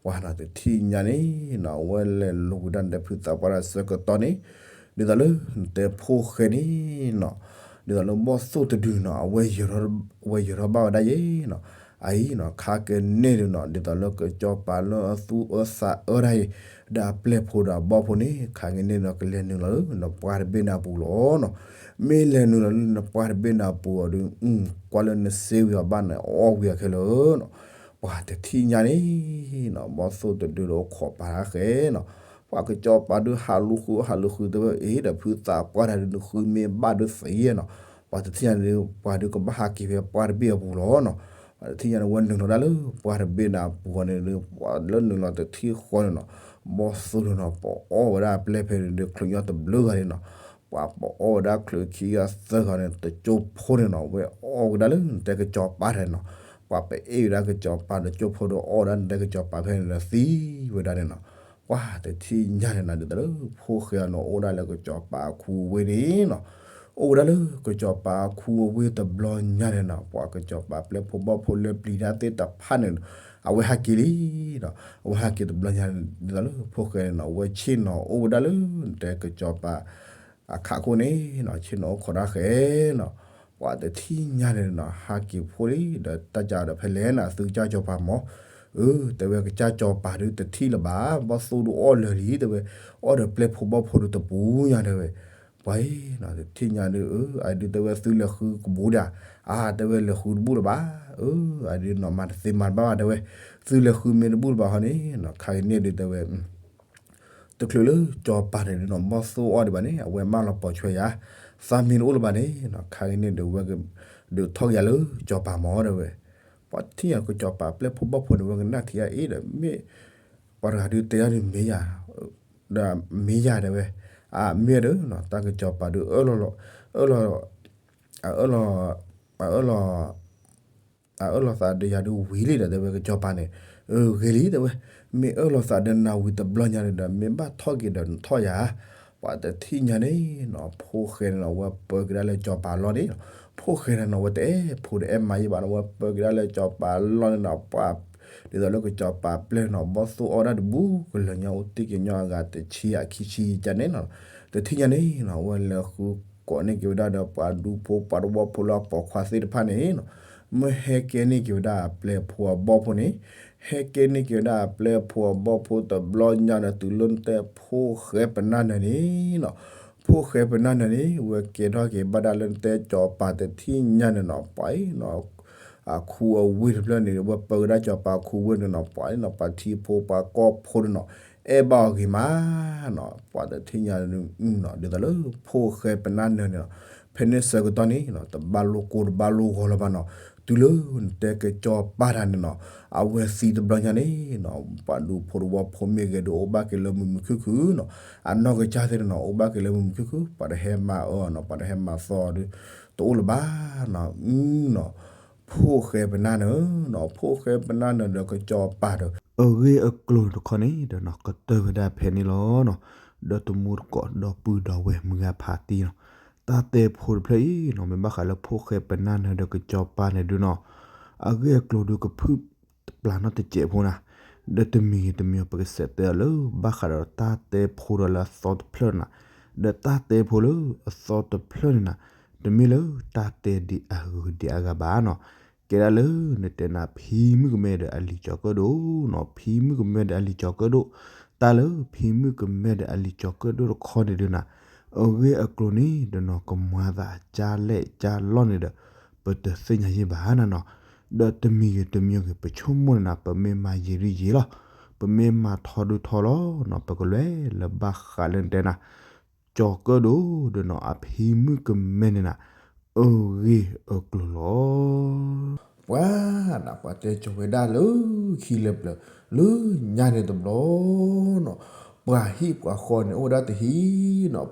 ပှၤနီၤတထံၣ်ညါန့ၣ်နီၤ အဝဲလဲၤလူၤဝဲဒၣ်နတဲဖုသးပှၢ်တၢ်ဆၢကတီၢ်န့ၣ်, ဒ်သိးလၢနတဲဖိၣ်ဃဲန့ၣ်နီၤ, ဒ်သိးလၢဘီၣ်သိၣ်တဒုနီၤ အဝဲ အဝဲယၢၤထီၣ်ဘၣ်ဝဲဒၣ်ယဲနီၤ, အအံၤနီၤ ခါကန့ၢ်ဒုးနီၤ ဒ်သိးလၢကစီၤပၤလၢအသူၣ်အၢသးအၢတၢ်အံၤ, ဒီးအပျဲၢ်ဖိဒီးအဘီၣ်ဖိန့ၣ် ခါကန့ၢ်ဒီး ကလဲၤနုာ်လီၤလၢနပှၢ်တဘ့ၣ်န့ၣ်အပူၤလီၤနီၤ, မ့ၢ်လဲၤနုာ်လီၤလၢနပှၢ်တဘ့ၣ်န့ၣ်အပူၤအီၤဒုး ကွၢ်လၢနစ့ဝံၤအီၤဘၣ်န့ၣ် အီၣ်ဝံၤအီၤခဲလၢာ်နီၤ, ပှၤတထံၣ်ညါန့ၣ်နီၤ ဘီၣ်သိၣ်တဒုဒီးအိၣ်ခိးပာ်ဃဲနီၤ, ပှၤကစီၤပၤဒုးဟးလူၤဃု ဟးလူၤဃုတဲဝဲအ့ ဒီးဖုသးပှၢ်တၢ်ဒုးနဃုမ့ၢ်ဘၣ်ဒုးသံနီၤ, ပှၤတထံၣ်ညါန့ၣ် ပှၤဒုးကဘၣ်ဟးက့ၤဖဲပှၢ်တဘ့ၣ်အပူၤလီၤနီၤ, ပှၤတထံၣ်ညါန့ၣ် ဝဲနုာ်လီၤဒၣ်လၢပှၢ်တဘ့ၣ်န့ၣ်အပူၤန့ၣ်ဒုး ပှၤလၢနုာ်လီၤတထံၣ်ဃီန့ၣ်နီၤ, ဘီၣ်သိၣ်ဒုးနီၤ ပအီၣ်ဝဲဒၣ်အပျဲၢ်ဖဲန့ၣ်ဒုး ချုးညီတဘျုးဂၤန့ၣ်နီၤ, ပှၤပအီၣ်ဝဲဒၣ်ချုးခံဂၤသၢဂၤန့ၣ် တကၠိဖိန့ၣ်နီၤ ဝဲအီၣ်ကဒါလၢနတဲကစီၤပၤတၢ်နီၤ, ပှၤပအ့ၣ်ဝဲဒၣ်ကစီၤပၤတကၠိဖိဒီးအီၣ်ဝဲဒၣ်နတဲကစီၤပၤဖဲန့ၣ်ဒီး သံဝဲဒၣ်န့ၣ်နီၤ, ပှၤတထံၣ်ညါန့ၣ်နီၤ ဒ်သိးလၢဖိၣ်ဃဲအီၤန့ၣ် အိၣ်ဒၣ်လၢကစီၤပၤအခူအဝ့ၢ်န့ၣ်နီၤ, အိၣ်ဝဲဒၣ်လၢကစီၤပၤအခူအဝ့ၢ်တဘျီညါန့ၣ်နီၤ ပှၤကစီၤပၤပျဲၢ်ဖိဘီၣ်ဖိလၢပျံၤတၢ်သ့ၣ်တဖၣ်န့ၣ် အဝဲဟးက့ၤလံနီၤ, အဝဲဟးက့ၤတဘျီညါန့ၣ် ဒ်သိးလၢဖိၣ်ဃဲန့ၣ်နီၤ အဝဲဆ့ၣ်နီၤအိၣ်ဝဲဒၣ်လၢ နတဲကစီၤပၤ အခးခိၣ်န့ၣ်နီၤ ဆ့ၣ်နီၤအိၣ်ခိးဒၣ်ဃဲနီၤ, ပှၤတထံၣ်ညါန့ၣ်နီၤ ဟးက့ၤဖိလံ ဒီးတၢ်ကဒီးဖဲလဲၣ်နီၤ သုကစၢ်စီၤပၤမၢ်, အၢ တဲဝဲကစၢ်စီၤပၤဒုးတထံၣ်လၢၤဘၣ် ဘီၣ်သိၣ်ဒုးအီၣ်လၢာ်လံ တဲဝဲ, အီၣ်ဒီးပျဲၢ်ဖိဘီၣ်ဖိဒုးတပူၤညါတဲဝဲ, ပှၤအံၤနီၤ တထံၣ်ညါဒုး အၢ အဒုးတဲဝဲသုလဲၤဃုကဘူးဒၣ်, အါ တဲဝဲလဲၤဃုတဘူးလၢၤဘၣ်, အၢ အဒုးနီၤမၤတသ့မၤတဘၣ်ဘၣ်တဲဝဲ, သုလဲၤဃုမ့ၢ်တဘူးလၢၤဘၣ်ဟီန့ၣ်နီၤ ခါကန့ၣ်ဒုးတဲဝဲ တချုးလၢစီၤပၤန့ၣ်ဒုးနီၤ ဘီၣ်သိၣ်အီၣ်ဒံးဘၣ်န့ၣ် အဝဲမၢလီၤပိာ်ဆွဲယၤ, သးမံတအိၣ်လၢၤဘၣ်န့ၣ်နီၤ ခါကန့ၣ်ဒုးဝဲ ဒုးထီၣ်က့ၤယၤလၢစီၤပၤမၢ်တဲဝဲ, ပှၤတထံၣ်ညါကစီၤပၤပျဲၢ်ဖိဘီၣ်ဖိန့ၣ် ဝဲကနၣ်ထံၣ်အါအ့ဒီး မ့ၢ် ပှၤတဂၤဒုးတဲယၤဒုးမ့ၢ်ယၤ, ဒီးမ့ၢ်ယၤတဲဝဲ, အမ့ၢ်ဒုးနီၤ တၢ်ကစီၤပၤဒုး အၢၣ်လီၤ အၢၣ်လီၤ အၢၣ်လီၤ အအၢၣ်လီၤသးဒီးယၤဒုးဝံၤလံဒီး တဲဝဲကစီၤပၤန့ၣ်, အၢ ဂ့ၤလံ တဲဝဲ, မ့ၢ်အၢၣ်လီၤသးဒီးနၤဝံၤတဘျီညါန့ၣ်ဒီး မ့ၢ်ဘၣ်ထီၣ်က့ၤဒီးနထီၣ်ယၤ, ပှၤတထံၣ်ညါန့ၣ်နီၤ ဖိၣ်ဃဲန့ၣ်နီၤ ဝဲပၢက့ၤဒၣ်လၢစီၤပၤလီၢ်န့ၣ်, ဖိၣ်ဃဲန့ၣ်နီၤ ဝဲတအဲၣ်ဖိတအဲၣ်မါယဲဘၣ်နီၤ ဝဲပၢက့ၤဒၣ်လၢစီၤပၤလီၢ်န့ၣ်နီၤ ပှၤ ဒ်သိးလၢကစီၤပၤပျဲၢ်နီၤ ဘီၣ်သိၣ်အီၣ်ဒၣ်တဘူး ကလၢၤညီအိၣ်တ့ၢ်က့ၤညီအဂၤတဆံအခံဆံကန့ၣ်နီၤ, တထံၣ်ညါန့ၣ်နီၤ ဝဲလဲၤဃုကိးန့ၢ်က့ၤဝဲဒၣ်ဒီးပှၤဒူဖိပှၤတဝီဖိလၢအပိာ်ခွါသ့ၣ်တဖၣ်န့ၣ်နီၤ, မ့ၢ်ဟဲကဲန့ၢ်က့ၤဝဲဒၣ်အပျဲၢ်ဖိအဘီၣ်ဖိန့ၣ်, ဟဲကဲန့ၢ်က့ၤဝဲဒၣ်အပျဲၢ်ဖိအဘီၣ်ဖိတဘျီညါဒီး တုၤလၢနတဲဖိၣ်ဃဲပနၢ်နၢၤန့ၣ်နီၤ, ဖိၣ်ဃဲပနၢ်နၢၤန့ၣ် ဝဲကဲထီၣ်က့ၤဘၣ်ဒၣ်လၢနတဲစီၤပၤတထံၣ်ညါန့ၣ်နီၤ, ပှၤအံၤနီၤ အခူအဝ့ၢ်တဖျၢၣ်န့ၣ် ဝဲပၢဝဲဒၣ်စီၤပၤအခူအဝ့ၢ်န့ၣ်နီၤ, ပှၤအံၤနီၤ ပှၤထံဖိပှၤကီၢ်ဖိန့ၣ်နီၤ, အဲၣ်ဘၣ်အီၤဂ့ၤမးနီၤ, ပှၤတထံၣ်ညါနီၤ, ဒ်သိးလၢဖိၣ်ဃဲပနၢ်နၢၤန့ၣ်နီၤ, ဖဲန့ၣ်ဆၢကတီၢ်န့ၣ်နီၤ တဘၣ်လိၣ်ကိၢ်တဘၣ်လိၣ်ဂီၤလၢၤဘၣ်နီၤ, တုၤလၢနတဲကစီၤပၤတၢ်န့ၣ်နီၤ, အဝဲသံတဘျီညါန့ၣ်နီၤ, ပှၤဒူဖိတဝီဖိမ့ၢ်ဂ့ၤဒီး အိၣ်ဘၣ်က့ၤလၢမုာ်မုာ်ခုၣ်ခုၣ်နီၤ, အနီၢ်ကစၢ်သ့ၣ်န့ၣ်နီၤ အိၣ်ဘၣ်က့ၤလၢမုာ်မုာ်ခုၣ်ခုၣ်, ပှၤတဟဲမၤအၢနီၤ, ပှၤတဟဲမၤသီဒီး တအိၣ်လၢၤဘၣ်နီၤ, နီၤ ဖိၣ်ဃဲပနၢ်နၢၤနီၤ, ဖိၣ်ဃဲပနၢ်နၢၤဒီးကစီၤပၤဒီး အဂ့ၢ်အကျိၤတခီန့ၣ်ဒီးနီၤ ကတၢၢ်ဝဲဒၣ်ဖဲန့ၣ်လီၤနီၤ, ဒီးတမူတကိးဒီပုၢ်ဒီဝဲၢ်မုၢ်ဂၤဖးတံၢ်နီၤ, တၢ်တဲဖိတဖျၢၣ်အံၤနီၤ မ့ၢ်ဘၣ်ဃးလၢဖိၣ်ဃဲပနၢ်နၢၤဒီးကစီၤပၤန့ၣ်ဒုနီၤ, အဂ့ၢ်အကျိၤဒုကဖုၣ်တပျၢ်နီတစဲးဖိနၤ, ဒီးတမံၤဂ့ၤတမံၤဂ့ၤ ပကစးတဲအီၤလၢဘၣ်ဃးဒီးတၢ်တဲဖိဒီးလၢအသီတဖျၢၣ်နၤ, ဒီးတၢ်တဲဖိလၢအသီတဖျၢၣ်န့ၣ်နၤ, တမ့ၢ်လၢတၢ်တဲဒံးအဂုၤဒံးအဂၤဘၣ်နီၤ, ကဲဒၣ်လၢနတဲနၤ ဖံမုၣ်ကမဲဒီးအလံၤကၠီၤကၢၣ်ဒိၣ်နီၤ, ဖံမုၣ်ကမဲဒီးအလံၤကၠီၤကၢၣ်ဒိၣ်, တၢ်လၢဖံမုၣ်ကမဲဒီးအလံၤကၠီၤကၢၣ်ဒိၣ်တခီန့ၣ်ဒုနၤ, အဂ့ၢ်အကျိၤန့ၣ်ဒီးနီၤ ကမၤသးကၢ်လဲၣ်ကၢ်လီၢ်န့ၣ်ဒီး ပတသ့ၣ်ညါယံၣ်ဘၣ်နၤနီၤ, ဒီးတမံၤဂ့ၤတမံၤဂ့ၤ ပဆိကမိၣ်န့ၣ်နၤ ပမ့ၢ်မၤယံာ်ဒုယံာ်လီၤ, ပမ့ၢ်မၤထီဒုထီလီၤနီၤ, ပကလဲၤလၢဘၣ်ဃးလၢနတဲနၤ ကၠီၤကၢၣ်ဒိၣ်ဒီးနီၤ အဖံမုၣ်ကမဲန့ၣ်နၤ, အဂ့ၢ်အကျိၤလီၤ. ပှၤနၤ ပှၤတဲကၠီၤဝဲဒၣ်လၢခံလၢပျၢၤ လၢညါန့ၣ်တဘျီနီၤ, ပှၤဟံၣ်ပှၤဃီန့ၣ် အိၣ်ဝဲဒၣ်တဟံၣ်နီၤ, ပှၤဟံၣ်တဟံၣ်န့ၣ်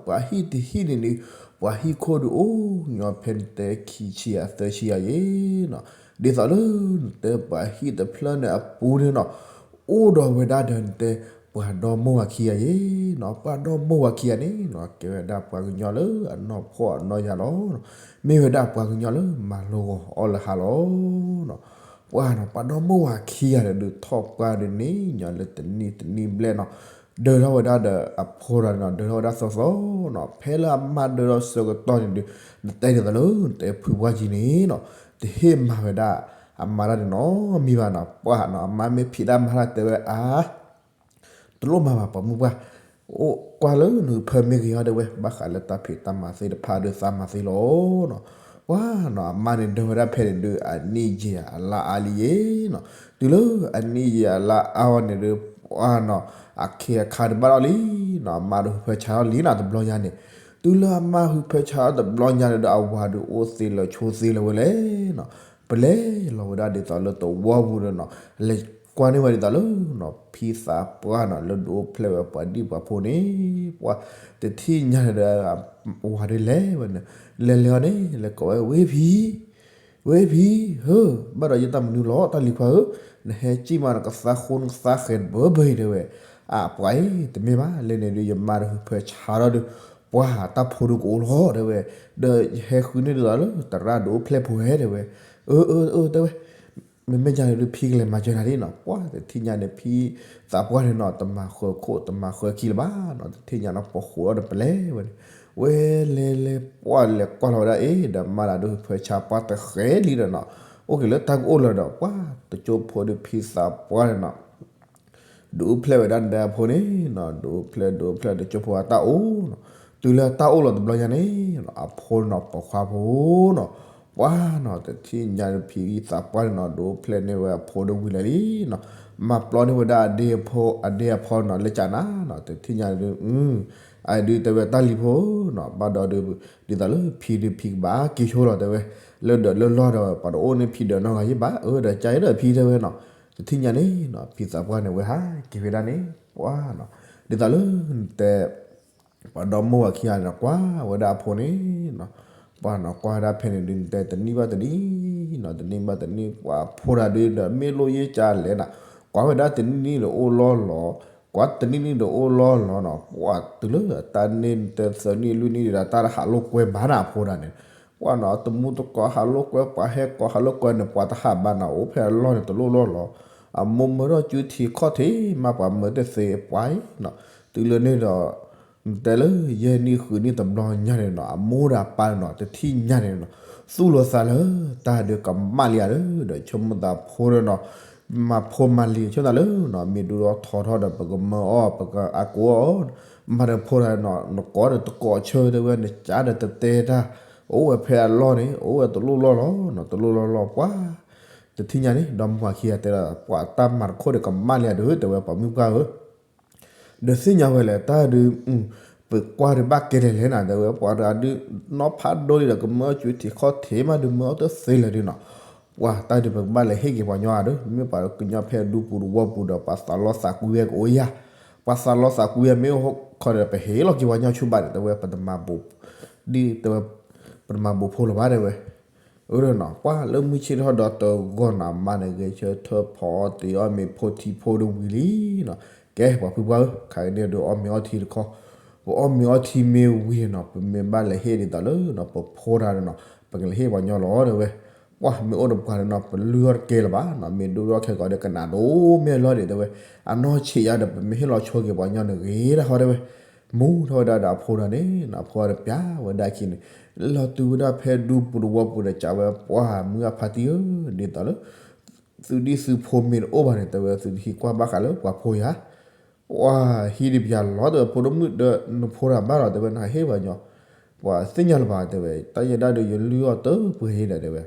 န့ၣ် ပှၤဟံၣ်ခိၣ်ဒုးအိၣ်ညီဖဲန့ၣ်တဲခံဆံယဲၢ် သၢဆံယဲၢ်နီၤ, ဒ်သိးလၢနတဲပှၤဟံၣ်တဖျၢၣ်န့ၣ်အပူၤန့ၣ်နီၤ, အိၣ်ဒီးဝဲဒၣ်ဒီးနတဲ ပှၤဒီမိၢ်ဝၤခံဂၤယဲနီၤ, ပှၤဒီမိၢ်ဝၤခံဂၤန့ၣ်နီၤ ကဲဝဲဒၣ်ပှၤကညီလၢအနီၢ်ဖှီၣ်အနီၢ်ယာ်လီၤ, မ့ၢ်ဝဲဒၣ်ပှၤကညီလၢမၤလိဂီၤအီၣ်လၢဟါလီၤနီၤ, ပှၤနီၤ ပှၤဒီမိၢ်ဝၤခံဂၤဒီး ဒုးထီၣ်ပှၢ်ဒုးန့ၣ်ညီလၢတနံၣ်တနံၣ်ဘျဲၣ်နီၤ, ဒၢထီၣ်ဝဲဒၣ်ဒီးအဖိဒီးနီၤ ဒၢထီၣ်ဝဲဒၣ်သီသီနီၤ, ဖဲလၢအမါဒၢထီၣ်ဆၢကတီၢ်န့ၣ်ဒုး နတဲဒ်သိးလၢ နတဲဖုပှၢ်ကံန့ၣ်နီၤ, တဟ့ၣ်မၤဝဲဒၣ် အမါတၢ်န့ၣ်နီတမံၤဘၣ်နီၤ, ပှၤနီၤ အမါမ့ၢ်ဖံးတၢ်မၤတၢ်တဲဝဲအါ တလိၣ်မၤဘၣ်ပှၤမုၣ်ပှၢ်, အိၣ်ကွၢ်လၢနဖၢမ့ၢ်ဂ့ၤအီၤတဲဝဲ ဘၣ်ဃးလၢတၢ်ဖံးတၢ်မၤသ့ၣ်တဖၣ်ဒုးသးမၤသ့လီၤနီၤ, ပှၤနီၤ အမါန့ၣ်ဒၢဝဲဒၣ်ဖဲန့ၣ်ဒုး အနံၣ်ယံာ်အလါအါလံယဲနီၤ, တုၤလၢအနံၣ်ယံာ်အလါအါအီၤန့ၣ်ဒုး ပှၤနီၤ အခ့အခါဒုးဘၣ်ထီၣ်လံနီၤ, အမါဒုးဟုဖၢဆါထီၣ်လံနီၤ တဘျီညါန့ၣ်, တုၤလၢအမါဟုဖၢဆါထီၣ်တဘျီညါန့ၣ်ဒီး အဝၤဒုးအိၣ်သ့လၢာ်ဆိသ့လၢာ်ဝဲလဲၣ်နီၤ, ပလဲၤလီၤဝဲဒၣ်ဒ်သိးလၢသဝီပူၤန့ၣ်နီၤ, လဲၤကွၢ်န့ၢ်ဝဲဒ်သိးလၢနီၤ ဖံသးပှၢ်နီၤ လၢဒုးအိၣ်ဖျဲၣ်ဝဲပှၤဒံၣ်ပှၤဖိန့ၣ်, ပှၤတထံၣ်ညါန့ၣ်ဒီး ဝၤဒုးလဲၤဝဲန့ၣ်, လဲၤလဲၤအီၤန့ၣ် လဲၤကိးဝဲ ဝ့ၢ်ဖံ ဝ့ၢ်ဖံ, ဟၢ ဘၣ်ဒီးယတၢ်မနုၤလီၤ တၢ်လံၤခွါဧၢ, နဟဲစံၣ်မး နကသါဃိနကသါဃဲၤတဘၢဘၢအံၤတဲဝဲ, အပှၤအံၤ တမ့ၢ်ဘၣ် လဲၤန့ၣ်ဒုး ယမါဒုးဟုဖၢဆါထီၣ်ဒီး ပှၤတၢ်ဖိဒုးကအိၣ်လီၤတဲဝဲ, ဒီးယဟဲဃုန့ၢ်ဒ်သိးလၢသရၣ်ဒုးအိၣ်ဖျဲၣ်ဖိဝဲတဲဝဲ, အၢ အၢ အၢ တဲဝဲ မ့မ့ၢ်ယၤန့ၣ်ဒုး ဖံကလဲၤမၤစၢၤနၤဒ်နီၤ, ပှၤတထံၣ်ညါန့ၣ် ဖံသးပှၢ်န့ၣ်နီၤ တမၤဃၢၤခိၣ် တမၤဃၢၤခံလၢၤဘၣ်နီၤ, တထံၣ်ညါနီၤ ပိာ်ဃိးဒီးပလဲၤဝဲန့ၣ်, ဝဲလဲၤလဲၤ ပှၤလဲၤကွၢ်လီၤဝဲဒၣ်အ့ၣ် ဒီးမါတၢ်ဒုးဟုဖၢဆါပှၢ်တဃဲၤလံဒီးနီၤ, အိၣ်က့ၤလၢတၢ်ကအိၣ်လၢၤဒီး ပှၤတကၠိဖိဒုးဖံသးပှၢ်န့ၣ်နီၤ ဒုးအိၣ်ဖျဲၣ်ဝဲဒၣ်နတဲအဖိန့ၣ်နီၤ, ဒုးအိၣ်ဖျဲၣ် ဒုးအိၣ်ဖျဲၣ် တကၠိဖိအတၢ်အိၣ်နီၤ, တုၤလၢတၢ်အိၣ်လီၤတဘျီညါန့ၣ်နီၤ အဖိနီၤ ပိာ်ခွါဖိနီၤ, ပှၤနီၤ တထံၣ်ညါဖံသးပှၢ်န့ၣ်နီၤ ဒုးအိၣ်ဖျဲၣ်န့ၢ်ဝဲအဖိဒုးဝံၤလၢာ်လံနီၤ, မၤပျီန့ၢ်ဝဲဒၣ်အဒ့အဖိ အဒ့အဖိနီၤ လၢကနၤနီၤ, တထံၣ်ညါဒုး အဒုးတဲဝဲတၢ်လံၤဖိ နီၤ, ဘၣ်ဒီးဒုး ဒ်သိးလၢဖံဒုးဖံကဘၣ်က့ၤဆိလီၤတဲဝဲ, လၢဒီးလၢလီၢ်ဒီး ပှၤတအိၣ်န့ၢ်ဖံဒီးနီတဂၤယံၣ်ဘၣ်, အၢ ဒီးကါအံၤဒီးဖံတဲဝဲနီၤ, တထံၣ်ညါန့ၣ်နီၤ ဖံသးပှၢ်န့ၣ် ဝဲဟးက့ၤဝဲဒၣ်န့ၣ် ပှၤနီၤ, ဒ်သိးလၢနတဲ ပှၤဒီမိၢ်ဝၤခံဂၤန့ၣ် ကွၢ်ဝဲဒၣ်အဖိန့ၣ်နီၤ, ပှၤနီၤ ကွၢ်ဝဲဒၣ်ဖဲန့ၣ်ဒုး နတဲတနံၣ်ဘၣ်တနံၣ်နီၤ, တနံၣ်ဘၣ်တနံၣ် ပှၤဖိတၢ်ဒုးဒီး မ့ၢ်လိၣ်ယ့ၢ်ကၢ်လဲၣ်နီၤ, ကွၢ်ဝဲဒၣ်တနံၣ်နံၣ်ဒီးအိၣ်လီၢ်လီၤ, ကွၢ်တနံၣ်နံၣ်ဒီးအိၣ်လီၢ်လီၤနီၤ, ပှၤတုၤလၢတၢ်န့ၢ်နတဲသၢနံၣ် လွံၢ်နံၣ်ဒီး တၢ်တဟးလိာ်ကွဲဘၣ်နီၤ အဖိတၢ်န့ၣ်, ပှၤနီၤ တမူတကိးဟးလိာ်ကွဲ ပှၤဟဲကိးဟးလိာ်ကွဲန့ၣ် ပှၤတဟးဘၣ်နီၤ အိၣ်ဖဲအလီၢ်န့ၣ် တလိၣ်လီၢ်လီၤ, အမိၢ်မၢထီၣ်စုထံခီၣ်ထံး မ့ၢ်ပှၤမၢတသ့ပှၤအံၤနီၤ, တုၤလၢန့ၣ်ဒီး တဲလၢယဲၢ်နံၣ်ဃုနံၣ်တဘျီညါန့ၣ်နီၤ အမိၢ်ဒီးအပၢ်န့ၣ်နီၤ တထံၣ်ညါန့ၣ်နီၤ သူၣ်လီၤသးလၢ တၢ်ဒုးကမၣ်လံဧါဒီး ဒီးဆိကမိၣ်သးဖိဒီးနီၤ မၤဖိမၤလံၤဆိသးလၢနီၤ မ့ၢ်ဒိၣ်ထီၣ်ထီထီၣ်ဒီး ပကမၢအီၣ် ပကအါကိးအီၣ် မၤဒီးဖိတဂၤနီၤ နကိးဒီးတကိးဆၢတဲဝဲ နကးဒီးတတဲတၢ် အိၣ်ဝဲဖဲအလီၢ်န့ၣ် အိၣ်ဝဲတလိၣ်လီၢ်လီၤနီၤ တလိၣ်လီၢ်လီၢ်ပှၢ် တထံၣ်ညါန့ၣ် ဒီမါဝၤခံဂၤတဲဒီး ပှၤတၢ်မၤတခိၣ်ဒီးကမၣ်လံဧါဒီး တဲဝဲပှၤမုၣ်ပှၢ်ဧၢ ဒီးသ့ၣ်ညါဝဲလဲၣ် တၢ်ဒုး ပကွၢ်ဒုးဘၣ်ကဲလဲၣ်လဲၣ်နၤ တဲဝဲ ပှၤတဂၤဒုး နီၢ်ဖးဒိၣ်လံဒီး ကမၢအီၣ်ကၠူထံးခီၣ်ထံးမးဒုး မၢအီၣ်တသ့လၢၤဒုးနီၤ ပှၤတၢ်ဒုးပကဘၣ်လဲၤဟ့ၣ်က့ၤပှၤညီဧါဒီး မ့ၢ်ပှၤကညီဖဲဒူပူၤတဝီပူၤဒီး ပှၤသးလီသးကွံဝဲကအိၣ်ယၤ ပှၤသးလီသးကွံဝဲမ့ၢ်အိၣ်ခီဒီး ပဟ့ၣ်လီၤက့ၤပှၤညီဆူဘၣ်ဒီး တဲဝဲ ပတမၤဘိး ဒ်တဲဝဲ ပတမၤဘိးဖိလၢၤဘၣ်တဲဝဲ အၢနီၤ ပှၤလၢမုၢ်ဆ့ၣ်ထီၣ်ဒီတဂီၢ်နီၤ မါန့ၣ်ဂဲၤဆၢထၢၣ်ဖီအီၣ်တ့ၤအီၣ်မ့ၤဖိထံဖိဒီးဝံၤလံနီၤ ကဲပှၤဖုပှၢ်ဧၢ ခါက့ၤန့ၣ်ဒုးအီၣ်မ့ၤအီထံတခီ ပအီၣ်မ့ၤအီထံမ့ၢ်ဝံၤန့ၣ်နီၤ ပမ့ၢ်ဘၣ်လဲၤဟ့ၣ်ဒ်သိးလၢနီၤ ပဖိတဂၤန့ၣ်နီၤ ပကလဲၤဟ့ၣ်ပှၤညီလီၤတဲဝဲ ပှၤမ့ၢ်အိၣ်ဒီးပှၤန့ၣ်နီၤ ပလုၢ်အီၣ်တကဲလၢၤဘၣ်နီၤ မ့ၢ်ဒိၣ်ထီၣ်ခဲကိးဒီးကနၣ်ဒိၣ်မ့ၢ်လီၤဒံးတဲဝဲ အနီၢ်ဆံးယါဒီး ပမ့ၢ်ဟ့ၣ်လီၤဆိက့ၤပှၤညီန့ၣ်ဂ့ၤဒၣ်ဟီတဲဝဲ မူထီၣ်ဝဲဒၣ်ဒီးအဖိတဂၤန့ၣ်နီၤ အဖိတဂၤန့ၣ်ပျၢ်ဝဲဒၣ်ခံန့ၣ် လီၤတုၤဝဲဒၣ်ဖဲဒူပူၤတဝီပူၤဒီး ကးဝဲပှၤမုၢ်အဖါတံၢ်ဧၢ ဒ်သိးလၢ သုဒံၣ်သုဖိမ့ၢ်တအိၣ်ဘၣ်န့ၣ် တဲဝဲ သုတဟံးကွၢ်ဘၣ်ဃးလၢပှၤဖိယၤ ပှၤဟံးဒံးပယၤလီၤတဲဝဲ ဖိဒိၣ်မုၣ်ဒီးနဖိတဂၤဘၣ်လီၤတဲဝဲ နဟးဟ့ၣ်ပှၤညီ ပှၤသ့ၣ်ညါလၢၤဘၣ်တဲဝဲ တၢ်ယဲဒၣ်ဒီးယလုၢ်အီၣ်တပှဲၤအံၤဒီးတဲဝဲ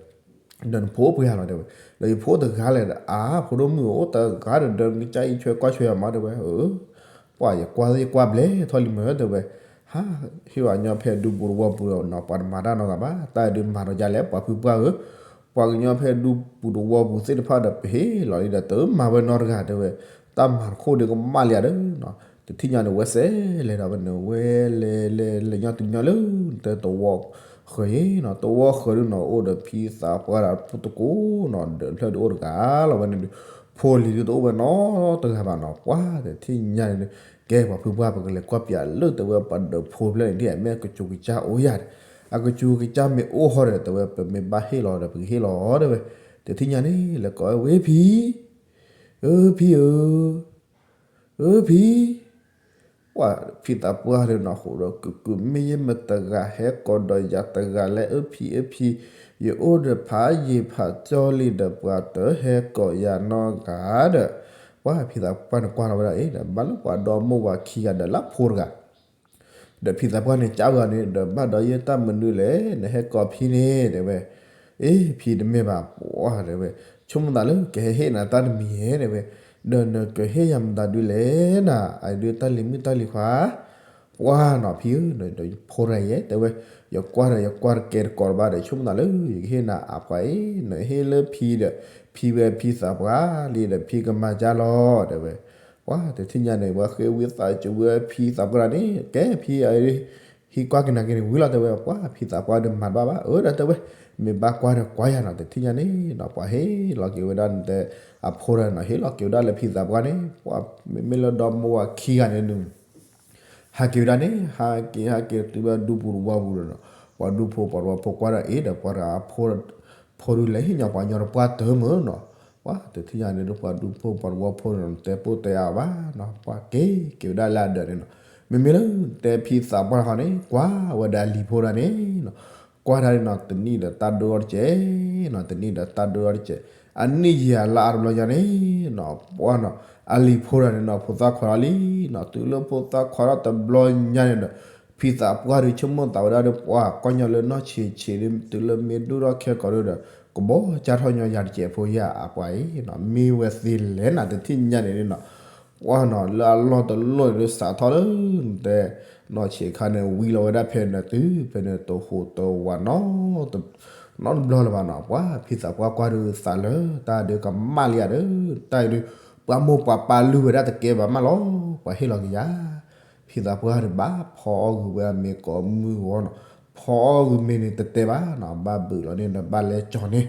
ဒီးနဖိအိၣ်ပှဲၤဧါလီၤတဲဝဲ ဒီးယဖိတဂၤလဲၣ်ဒီး အါ ဖိဒိၣ်မုၣ်အိၣ်တဂၤဒီး ဒီးနကစၢ်အံးဆွဲကွၢ်ဆွဲအမၤတဲဝဲ အၢ ပှၤယကွၢ်ယကွၢ်ဘျဲၣ်ထီၣ်လံမ့ၢ်တဲဝဲ ဟး ဟ့ၣ်ပှၤညီဖဲဒူပူၤတဝီပူၤဒီးနီၤ ပှၤတမၤတၢ်နီတဂၤဘၣ် တၢ်ဒုးမၤဒီးယၤလဲၣ် ပှၤဖုပှၢ်ဧၢ ပှၤကညီဖဲဒူပူၤတဝီပူၤသ့ၣ်တဖၣ်ဒီး ပဟ့ၣ်လီၤလံဒီး တမၤဝဲနီတဂၤတဲဝဲ တၢ်မၤတခိၣ်ဒီးကမၣ်လံဧါဒီးနီၤ တထံၣ်ညါန့ၣ် ဝဲစဲးလဲၤဒီးဝဲန့ၣ် ဝဲလဲၤလဲၤလဲၤညီတုၤညီလၢ တဲတဝီဃၢၤအံၤနီၤ တဝီဃၢၤဒုးနီၤ အိၣ်ဒီးဖံသးပှၢ်ဒီးဖိတကိးနီၤ ဒီးဖျၢၣ်ဒုးအိၣ်တဂၤလီၤဝဲန့ၣ်ဒုး ဖိလံၤဒုးတအိၣ်ဝဲနီတဂၤဘၣ်နီၤ ပှၤတထံၣ်ညါန့ၣ်ဒုး ကဲပှၤဖုပှၢ် ပကလဲၤကွၢ်ပၠးလၢတဲဝဲပှၤဒီးဖိဖျၢၣ်န့ၣ် ဒ်အမ့ၢ်ကစူၤကစၢ်အိၣ်ယၤဒီး အကစူၤကစၢ်မ့ၢ်အိၣ်ဟီဒီး တဲဝဲပမ့ၢ်ဘၣ်ဟ့ၣ်လီၤဒီး ပကဟ့ၣ်လီၤတဲဝဲ တထံၣ်ညါန့ၣ် လဲၤကိးဝဲဖံ အၢဖံဧၢ အၢဖံ ပှၤဖံသးပှၢ်ဒီးနီၤ ဃိးဒီးကုးကုး မ့ၢ်ယမ့ၢ်တဂၤဟဲကိးဒီးယၤတဂၤလဲၣ် အၢဖံအၢဖံ ယအိၣ်ဒီးဖးယံာ်ဖးကၠီလံဒီး ပှၤတဟဲကိးယၤနီတဂၤဒီး ပှၤဖံသးပှၢ်န့ၣ်ကွၢ်လီၤဝဲဒၣ်အံၤဒီး ဘၣ်လၢပှၤဒီမိၢ်ဝၤခံဂၤဒီးလၢဖိတဂၤ ဒီးဖံသးပှၢ်န့ၣ် ကးဝဲအီၤန့ၣ်ဒီး ဘၣ်ဒီးယဲတၢ်မနုၤလဲၣ် နဟဲကိးဖံန့ၣ် တဲဝဲ အ့ ဖံတမ့ၢ်ဘၣ် ပှၤတဲဝဲ ဆိကမိၣ်သးလၢကဟဲဟ့ၣ်နၤတၢ်တမံၤဧဲ တဲဝဲ ဒီးနကဟ့ၣ်ယၤမတၤဒုလဲၣ်နၤ အဒုးတၢ်လံၤမုၣ်တၢ်လံၤခွါ ပှၤနီၤဖံဧၢ ဒီးယဖိတဂၤယဲ တဲဝဲ ယကွၢ်ဒီးယကွၢ်တကဲတကိးတဘၣ်ဒီး ဆိကမိၣ်သးလၢယကဟ့ၣ်နၤအပှၤအံၤ နဟ့ၣ်လၢဖံဒီး ဖံဝဲဖံသးပှၢ်လံဒီး ဖံကမၤကၢ်လီၤ တဲဝဲ ပှၤတထံၣ်ညါန့ၣ် ပှၤဃ့ဝံသးစူၤဝဲဖံသးပှၢ်န့ၣ် ကဲဖံအံၤ ဟံးကွၢ်က့ၤနၤက့ၤန့ၣ်ဝံၤလီၤ တဲဝဲ ပှၤဖံသးပှၢ်ဒီးမၤတဘၣ်ဘၣ် အၢ ဒီးတဲဝဲ မ့ၢ်ဘၣ်ကွၢ်ဒီးကွၢ်ယၤနီၤ တထံၣ်ညါန့ၣ်နီၤ ပှၤဟ့ၣ်လီၤက့ၤဝဲဒၣ်တဲ အဖိဒီးနီၤ ဟ့ၣ်လီၤက့ၤဝဲဒၣ်လၢဖံသးပှၢ်န့ၣ် ပှၤမ့မ့ၢ်လၢဒီမိၢ်ဝၤခံဂၤန့ၣ်ဒုး ဟးက့ၤဝဲဒၣ်န့ၣ် ဟးက့ၤဟးက့ၤတုၤဝဲဒူပူၤတဝီပူၤဒီးနီၤ ပှၤဒူဖိပှၤတဝီဖိကွၢ်ဒီးအ့ၣ်ဒီး ပှၤတဂၤအဖိ ဖိဒုးလဲၤဟ့ၣ်ညီပှၤညီတပှၢ်တၢၢ်မ့ၢ်နီၤ ပှၤတထံၣ်ညါန့ၣ်ဒုး ပှၤဒူဖိပှၤတဝီဖိန့ၣ် တဲပိၢ်တဲအါဘၣ်နီၤ ပှၤက့ၤက့ၤဝဲဒၣ်လၢအဒၢးန့ၣ်နီၤ မ့မ့ၢ်လၢတဲဖံသးပှၢ်တခီန့ၣ် ကွၢ်ဝဲဒၣ်လံၤဖိတဂၤန့ၣ်နီၤ ကွၢ်တၢ်န့ၣ်နီၤ တနံၣ်ဒီးတၢ်ဒိၣ်ထီၣ်တကဲးနီၤ တနံၣ်ဒီးတၢ်ဒိၣ်ထီၣ်တကဲး အနံၣ်ယံာ်အလါအါတဘျီညါန့ၣ်နီၤ ပှၤနီၤ အလံၤဖိတဂၤန့ၣ်နီၤ ဖိသၣ်ခွါထီၣ်လံနီၤ တုၤလၢဖိသၣ်ခွါထီၣ်တဘျီညါန့ၣ်ဒီး ဖံသးပှၢ်ဒုးဆိကမိၣ်သးဝဲဒၣ်ဒီး ပှၤကီၢ်ညီလၢနီၢ်ဆံးဆံးဒုး တုၤလၢမ့ၢ်ဒိၣ်ထီၣ်ခဲကိာ်ဒုးဒီး ကဘီၣ်ကၢ်ထီၣ်ညီယၤတကဲးဖိယၤအပှၤအံၤနီၤ မ့ၢ်ဝဲသ့လဲၣ်နၤ တထံၣ်ညါန့ၣ်နီၤ ပှၤနီၤ လၢအလီၢ်တလီၢ်န့ၣ်ဒုး စးထီၣ်လၢ တဲ နီၢ်ဆံးခါန့ၣ် ဝံၤလီၤဝဲဒၣ်ဖဲန့ၣ်တုၤ ဖဲန့ၣ်တဟူးတဝးနီၤ နီတဘျီလၢၤဘၣ်နီၤ ပှၤဖံသးပှၢ်ကွၢ်ဒုးသးလၢ တၢ်ဒုးကမၣ်လံဧါဒီး တၢ်အံၤဒုး ပှၤမိၢ်ပှၤပၢ်လုၢ်ဝဲဒၣ်တကဲဘၣ်မးလီၤ ပှၤဟ့ၣ်လီၤက့ၤယၤ ဖံသးပှၢ်ဒုးဘၣ်ဖီအီၣ်ဂုာ်ဝဲအမ့ၤကိးမုၢ်ဂီၤနီၤ ဖီအီၣ်ဂုာ်မ့ၤန့ၣ်တတဲဘၣ်နီၤ ဘၣ်ဘုးလီၤန့ၣ်ဒီးဘၣ်လဲကၠီၤန့ၣ်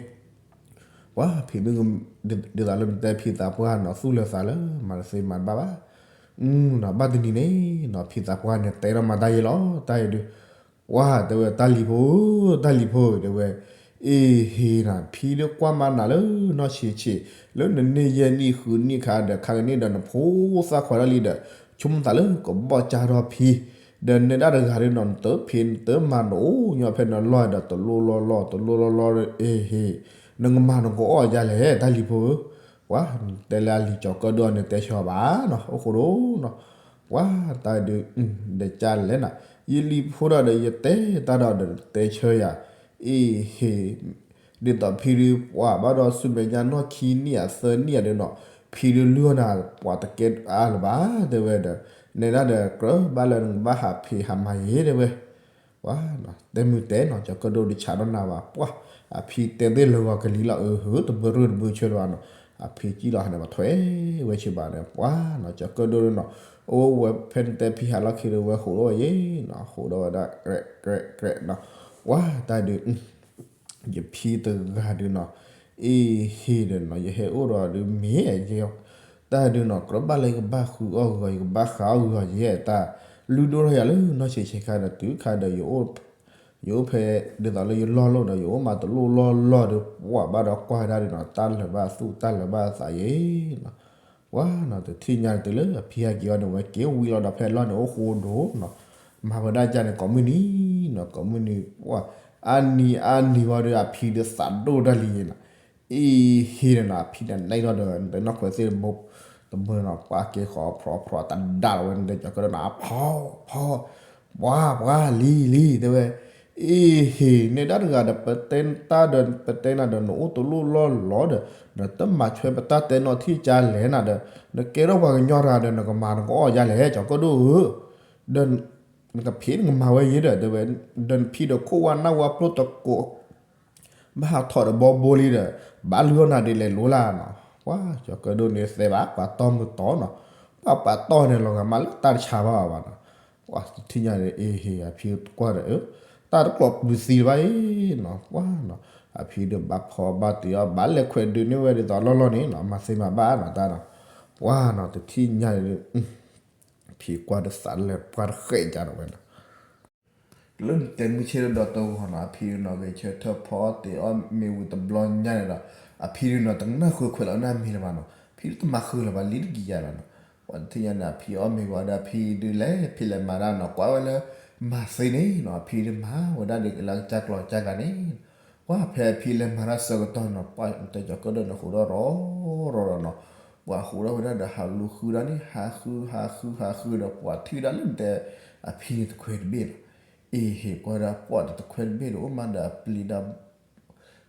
ပှၤဖံမုၢ် ဒ်သိးလၢနတဲဖံသးပှၢ်နီၤ သူၣ်လၢၤသးလၢ မၤတသ့မၤတဘၣ်ဘၣ် နီၤ ဘၣ်တနံၤန့ၣ်နီၤ ဖံသးပှၢ်န့ၣ် တဲထီၣ်မၤတၢ်ယဲလီၤ တၢ်အံၤဒုး ပှၤတဲဝဲ တၢ်လံၤဖိ တၢ်လံၤဖိ တဲဝဲ အ့ဟ့နၤ ဖံဒုးကွၢ်မၤနၤလၢနီၢ်ဆံးဆံး လၢနန့ၢ်ယဲၢ်နံၣ်ဃုနံၣ်ခါဒီး ခါကနံၣ်ဒီးနဖိသၣ်ခွါထီၣ်လံဒီး ဆိကမိၣ်သးလၢကဘီၣ်ကၢ်ထီၣ်ဖံ ဒီးနဲဒၣ်တဂၤဒုးနီၤ နတဖံးနတမၤနအိၣ်ညီဖဲနလီၢ်ဒီး တလိၣ်လီၢ်လီၢ် တလိၣ်လီၢ်လီၢ်ဒီး အ့ဟ့ၣ် နကမၤနကအီၣ်ဒ်လဲၣ် တၢ်လံၤဖိဧၢ, ပှၤ နတဲလၢအလံၤကၠီၤကၢၣ်ဒိၣ်န့ၣ် တဲဆၢဘၣ်နီၤ အိၣ်ဃိဒိၣ်နီၤ, ပှၤတၢ်ဒုး ဒီးကၢ်လဲၣ်နီၤ ယလံၤဖိဒီးဒီး ယတဲတၢ်ဒီးဒီး တဲဆၢယၤ အ့ဟ့ၣ် ဒ်သိးဖံဒုးပှၤဘၣ်ဒီးဆူမဲာ်ညါနီၢ်ခံနံၣ်ဧါသၢနံၣ်ဧါဒုးနီၤ ဖံဒုးလုၢ်အီၣ်နၤ ပှၤတကဲအါလၢၤဘၣ် တဲဝဲဒီး နဲဒၣ်ဒီး ကြၢးဘၣ်လၢနကဘၣ်ဟးဖံးဟးမၤယ့ၤ တဲဝဲ ပှၤ တဲမုၢ်တဲနီၤ ကၠီၤကၢၣ်ဒိၣ်ဒုးဆးဒီးနၤဘၣ် ပှၤ အဖံတဲသ့ၣ်လၢဂီၤကလံၤလီၤ အဟၢ တဘၢရၢၢ်တဘၢဆၢလၢၤဘၣ်နီၤ အဖံကံၣ်လီၤဟးန့ၣ် ပှၤထွဲဝဲဆ့ဘၣ်န့ၣ် ပှၤနီၤ ကၠီၤကၢၣ်ဒိၣ်ဒုးနီၤ အိၣ်ဝဲဖဲနတဲဖံဟးလီၢ်ခံဒီး ဝဲဟးဒီးဝဲယ့ၤနီၤ ဟးဒီးဝဲဒၣ် ကြဲးကြဲးကြဲးနီၤ ပှၤတၢ်ဒုး ယဖံတဂၤဒုးနီၤ အ့ဟ့ၣ်ဒီးနီၤ ယဟဲအိၣ်ဒီးဒုးမ့ၢ်ယဲ တၢ်ဒုးနီၤ ကြၢးဘၣ်လၢယကဘၣ်ဃုအီၣ်ဂီၤ ယကဘၣ်ဃးအီၣ်ဂီၤယဲ တၢ် လုၢ်ဒိၣ်ထီၣ်ယၤလၢနီၢ်ဆံးဆံးခါဒီး တုၤခါဒီး ယအိၣ်ဖဲ ဒ်သိးလၢယလီၢ်လိၣ်ဒီး ယအိၣ်မးတလိၣ်လီၢ်လီၢ်ဒီး ပှၤဘၣ်ဒီးကွၢ်ဝဲဒၣ်ဒုးနီၤ တၢ်လၢာ်ဘၣ်သူၣ် တၢ်လၢာ်ဘၣ်သးယ့ၤနီၤ ပှၤနီၤ တထံၣ်ညါန့ၣ်တုၤလၢအဖံဟဲက့ၤအီၤန့ၣ် ဝဲက့ၤဝံၤလီၤဒီးဖဲလီၢ်န့ၣ် အိၣ်ဃိဒိၣ်နီၤ မၤဝဲဒၣ်ကၢ်န့ၣ် ကိးမုၢ်နံၤနီၤ ကိးမုၢ်နံၤ ပှၤ အါနံၤအါနံၤဝံၤဒီး အဖံဒုးသးဒိၣ်တၢ်လံနီၤ အ့ဟ့ၣ်ဒီးနီၤ အဖံန့ၣ်နဲၣ်ထီၣ်ဒီး နတဲနီၢ်ခွဲးသ့ၣ်တဘိ တဘိနီၤ ပှၤက့ၤဃီဖျိဖျိတဒါလီၤဝဲ နတဲကၠီၤကၢၣ်ဒိၣ်နီၤ အဖီ ဖီ ပှၤ ပှၤ လံ လံ တဲဝဲ အ့ဟ့ၣ် နဲဒၣ်တဂၤဒီး ပတဲတၢ်ဒီး ပတဲနၤဒီး နအိၣ်တလိၣ်လီၢ်လီၢ်ဒီး နတမၤဆှဲပတၢ်တဲနီၣ်ထံၣ်ကၢ်လဲၣ်နၤဒီး နကဲထီၣ်ပှၤကညီတဂၤဒီး နကမၤနကအီၣ်ဒ်လဲၣ် ကၠီၤကၢၣ်ဒိၣ်ဧၢ ဒီး နကဖံးနကမၤဝဲယ့ၤဒီး တဲဝဲ ဒီးနဖံဒီးခိၣ်ဝါနၢ်ဝါဖျိတကိး ဘၣ်ဟးထီၣ်ဒီးဘီဘိလံဒီး ဘၣ်လုၢ်အီၣ်နၤဒ်လဲၣ်လိၤလၢနီၤ ပှၤ ကၠီၤကၢၣ်ဒိၣ်န့ၣ်သဲဘၣ် ပှၤတီၢ်မုၢ်တီၢ်နီၤ ပှၤပှၤတီၢ်န့ၣ်လီၤဂာ်မးလၢတၢ်တဆးဘၣ်ဘၣ်နီၤ ပှၤတထံၣ်ညါန့ၣ် အ့ဟ့ၣ် အဖံကွၢ်ဒီး တၢ်တကျိးပုၢ်သံလၢၤဘၣ်အံၤနီၤ ပှၤနီၤ အဖံဒုးဘၣ်ဖီဘၣ်တ့ၢ်အီၤ ဘၣ်လဲၤခွဲးဒုးန့ၢ်ဝဲဒ်သိးလီၢ်လီၢ်န့ၣ်နီၤ မၤသ့မၤဘၣ်နီၤတၢ်နီၤ ပှၤနီၤ တထံၣ်ညါန့ၣ် ဖံကွၢ်ဒီးသးလဲၤပှၢ်တဃဲးကဒီးဝဲနီၤ လၢနတဲမုၢ်ဆ့ၣ်ဒီးတဂီၤနီၤ အဖံနီၤ ဂဲၤဆၢထၢၣ်ဖီအီၣ်တ့ၢ်အီၣ်မ့ၤဝံၤတဘျီညါန့ၣ်ဒီး အဖံဒုးနီၤ တနၢ်ဃုခွဲးလီၤနၢ်မ့ၤလၢၤဘၣ်နီၤ ဖံတမၤဃုလၢၤဘၣ် လံတကံယၤလီၤနီၤ ပှၤတထံၣ်ညါန့ၣ် အဖံအီၣ်မ့ၤဝံၤဒီး အဖံဒုးလဲၤ ဖံလဲၤမၤတၢ်နီၤ ကွၢ်ဝဲလၢ မၤသ့န့ၣ်နီၤ အဖံဒုးမၤဝဲဒၣ်ဒ်လၢကစၢ်ကျီၤကစၢ်ကျါန့ၣ် ပှၤဖဲအဖံလဲၤမၤတၢ်ဆၢကတီၢ်နီၤ ပှၤတဲကၠီၤကၢၣ်ဒိၣ်န့ၣ် ဃိးဒီးရီၤရီၤဒီးနီၤ ပှၤဃိးဒီးဝဲဒၣ်ဒီး ဟးလူၤဃုဒၣ်န့ၣ် ဟးဃု ဟးဃု ဟးဃုဒီး ပှၤထံၣ်ဝဲဒၣ်လၢနတဲ အဖံန့ၣ်တခွဲတဘ့ၣ်နီၤ အ့ဟ့ၣ်ကွၢ်ဒၣ်ပှၤဒီးတခွဲတဘ့ၣ်ဒီး အိၣ်မးဒီးအပျံၤဒီး ကၠၢ်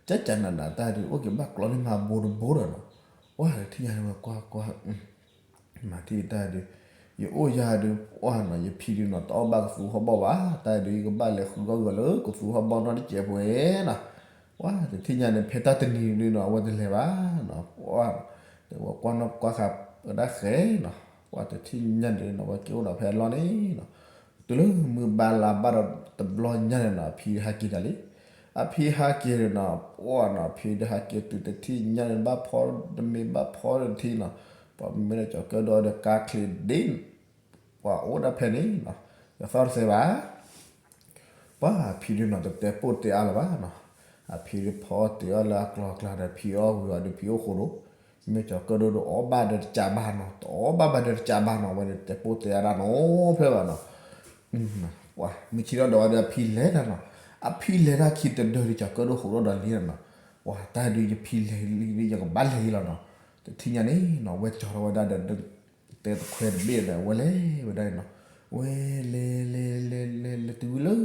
ကၠၢ်နးနးတၢ်ဒုး အိၣ်က့ၤဘၣ်ကျီန့ၢ်မၤဘိတဘိဒီးနီၤ ပှၤတထံၣ်ညါန့ၣ်ဝဲကွၢ်ကွၢ် မၤထံၣ်တၢ်ဒုး ယအိၣ်ယၤဒုး ပှၢ်နီၤ ယဖံဒုးနီၤ တအီၣ်ဘၣ်ကသူဟီၣ်ဘီၣ်ဘၣ် တၢ်ဒုး ယကဘၣ်လဲၤဃုအီၣ်ဂီၤလၢကသူဟီၣ်ဘီၣ်နီတစဲးဖိနီၤ ပှၢ်တထံၣ်ညါန့ၣ် ဖဲတၢ်တနံၤဒုးနီၤ အဝဲတလဲၤဘၣ်နီၤ ပှၢ် တဲဝဲကွၢ်နီၣ်ကွၢ်ဃာ်ဝဲဒၣ်ဃဲနီၤ ပှၢ်တထံၣ်ညါဒုးနီၤ အဝဲက့ၤအိၣ်ဒီးဖဲအလီၢ်န့ၣ်နီၤ တုၤလၢမုၢ်ဘၣ်လါဘၣ်ဒီးတဘျီညါန့ၣ်နီၤ အဖံဟးက့ၤတၢ်လံ အဖံဟးက့ၤန့ၣ်နီၤ ပှၢ်နီၤ အဖံဒုးဟးက့ၤတုၤတထံၣ်ညါန့ၣ် ဘၣ်ဖီတမ့ၢ်ဘၣ်ဖီတထံၣ်နီၤ ပှၢ်မ့ၢ်ဒီးကၠီၤကၢၣ်ဒိၣ်ဒီးကါချ့ဒ့ ပှၤအိၣ်ဒၣ်ဖဲန့ၣ်နီၤ ယသီၣ်တသဲဘၣ် ပှၢ်အဖံဒုးနီၤ တတဲပိၢ်တဲအါလၢၤဘၣ်နီၤ အဖံဒုးဖီအီၣ်တ့ၢ်အီၣ်လၢအကျီၤအကျါဒီး ဖံအီၣ်ဝံၤအီၤဒီး ဖံအိၣ်ဃိးဒိၣ် မ့ၢ်ကၠီၤကၢၣ်ဒိၣ်ဒီးအီၣ်ဘၣ်ဒီးတကးဘၣ်နီၤ တအီၣ်ဘၣ်ဘၣ်ဒီးတကးဘၣ်နီၤ ဝဲန့ၣ်တဲပိၢ်တဲအါဒၣ်နီၤဖဲဘၣ်နီၤ ပှၢ်မုၢ်ဆ့ၣ်ထီၣ်ဒီးဝဲဒီးအဖံလဲၤတၢ်နီၤ အဖံလဲၤတၢ်ခံတဒၢဒုး ကၠီၤကၢၣ်ဒိၣ်ဃိးဒိၣ်ဒီးလံနီၤ ပှၢ်တၢ်ဒုးယဖံလဲၤလံဒုး ယကဘၣ်လဲၤလီၤနီၤ တထံၣ်ညါန့ၣ်နီၤ ဝဲကၠီၤထီၣ်ဝဲဒၣ်ဒီး တဲတခွဲတဘ့ၣ်ဒီး ဝဲလဲၤဝဲဒၣ်နီၤ ဝဲလဲၤလဲၤလဲၤလဲၤလဲၤတုၤဝဲလၢ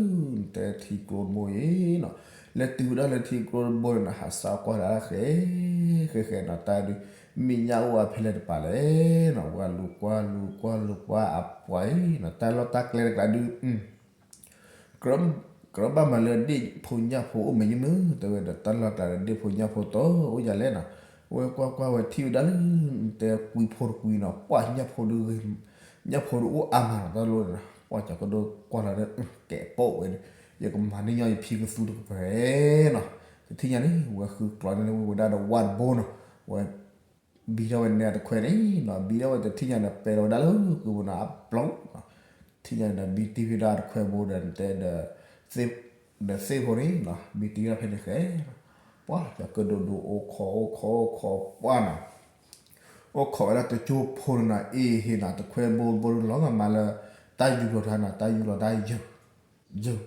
တဲထံကျိတဘိအံၤနီၤ လဲၤတုၤဝဲဒၣ်လၢထံကျိတဘိန့ၣ်နီၤ ဟးစးကွၢ်ဒၣ်ဃဲ ဃဲဃဲနီၤ တၢ်ဒုး မဲာ်ညါအိၣ်အဖဲလဲၣ်တပၤလဲၣ်နီၤ ဝဲလူၤကွၢ်လူၤကွၢ်လူၤကွၢ်အပှၤအံၤနီၤ တၢ်လီၢ်တၢ်ကျဲတကျါဒုး ကြၢးဘၣ်မၤလၢဒ့ၣ်ဖိညၣ်ဖိအိၣ်မ့ၢ်ယမုၢ် တဲဝဲဒီးတၢ်လီၢ်တကျါဒီးဒ့ၣ်ဖိညၣ်ဖိတအိၣ်ယၤလဲၣ်နီၤ ဝဲကွၢ်ကွၢ်ဝဲထံၣ်ဝဲဒၣ်လၢ တဲကွံဖိတကွံနီၤ ပှၢ်ညၣ်ဖိဒုးဂ့ၤ ညၣ်ဖိဒုးအိၣ်အါမးနီၤ တၢ်လီၢ်န့ၣ်နီၤ ပှၢ်ကၠီၤကၢၣ်ဒိၣ်ကွၢ်လီၤဒီး ကဲးပိာ်ဝဲဒီး ယကမၤန့ၢ်ညီယဖံကသူတကပၤနီၤ တထံၣ်ညါန့ၣ် ဝဲဃုကျီန့ၢ်ဝဲဒၣ်ဒီးဝၣ်တဘိနီၤ ဝဲ ဘံထီၣ်ဝဲန့ၣ်တခွဲန့ၣ်နီၤ ဘံထီၣ်ဝဲတထံၣ်ညါန့ၣ် ပဲလီၤဝဲဒၣ်လၢကုၢ်ပူၤနီၤ အပျီနီၤ တထံၣ်ညါန့ၣ် ဘံတံၢ်ဖဲဒၣ်တခွဲဘိဒီး နတဲဒီး သ့ၣ်ဖိန့ၣ်နီၤ ဘံတံၢ်ဖဲန့ၣ်ဃဲ ပှၢ်ကၠီၤကၢၣ်ဒိၣ်ဒိၣ်အိၣ်ခိးအိၣ်ခိးအိၣ်ခိးပှၢ်နီၤ အိၣ်ခိးဝဲဒၣ်တကၠိဖိန့ၣ်နီၤ အ့ဟ့ၣ်နီၤ တခွဲဘိတဘိလီၤဂာ်မးလၢ တၢ်ယူၤလီၤတၢ်နီၤ တၢ်ယူၤလီၤတၢ်ယၢၤ ယၢၤ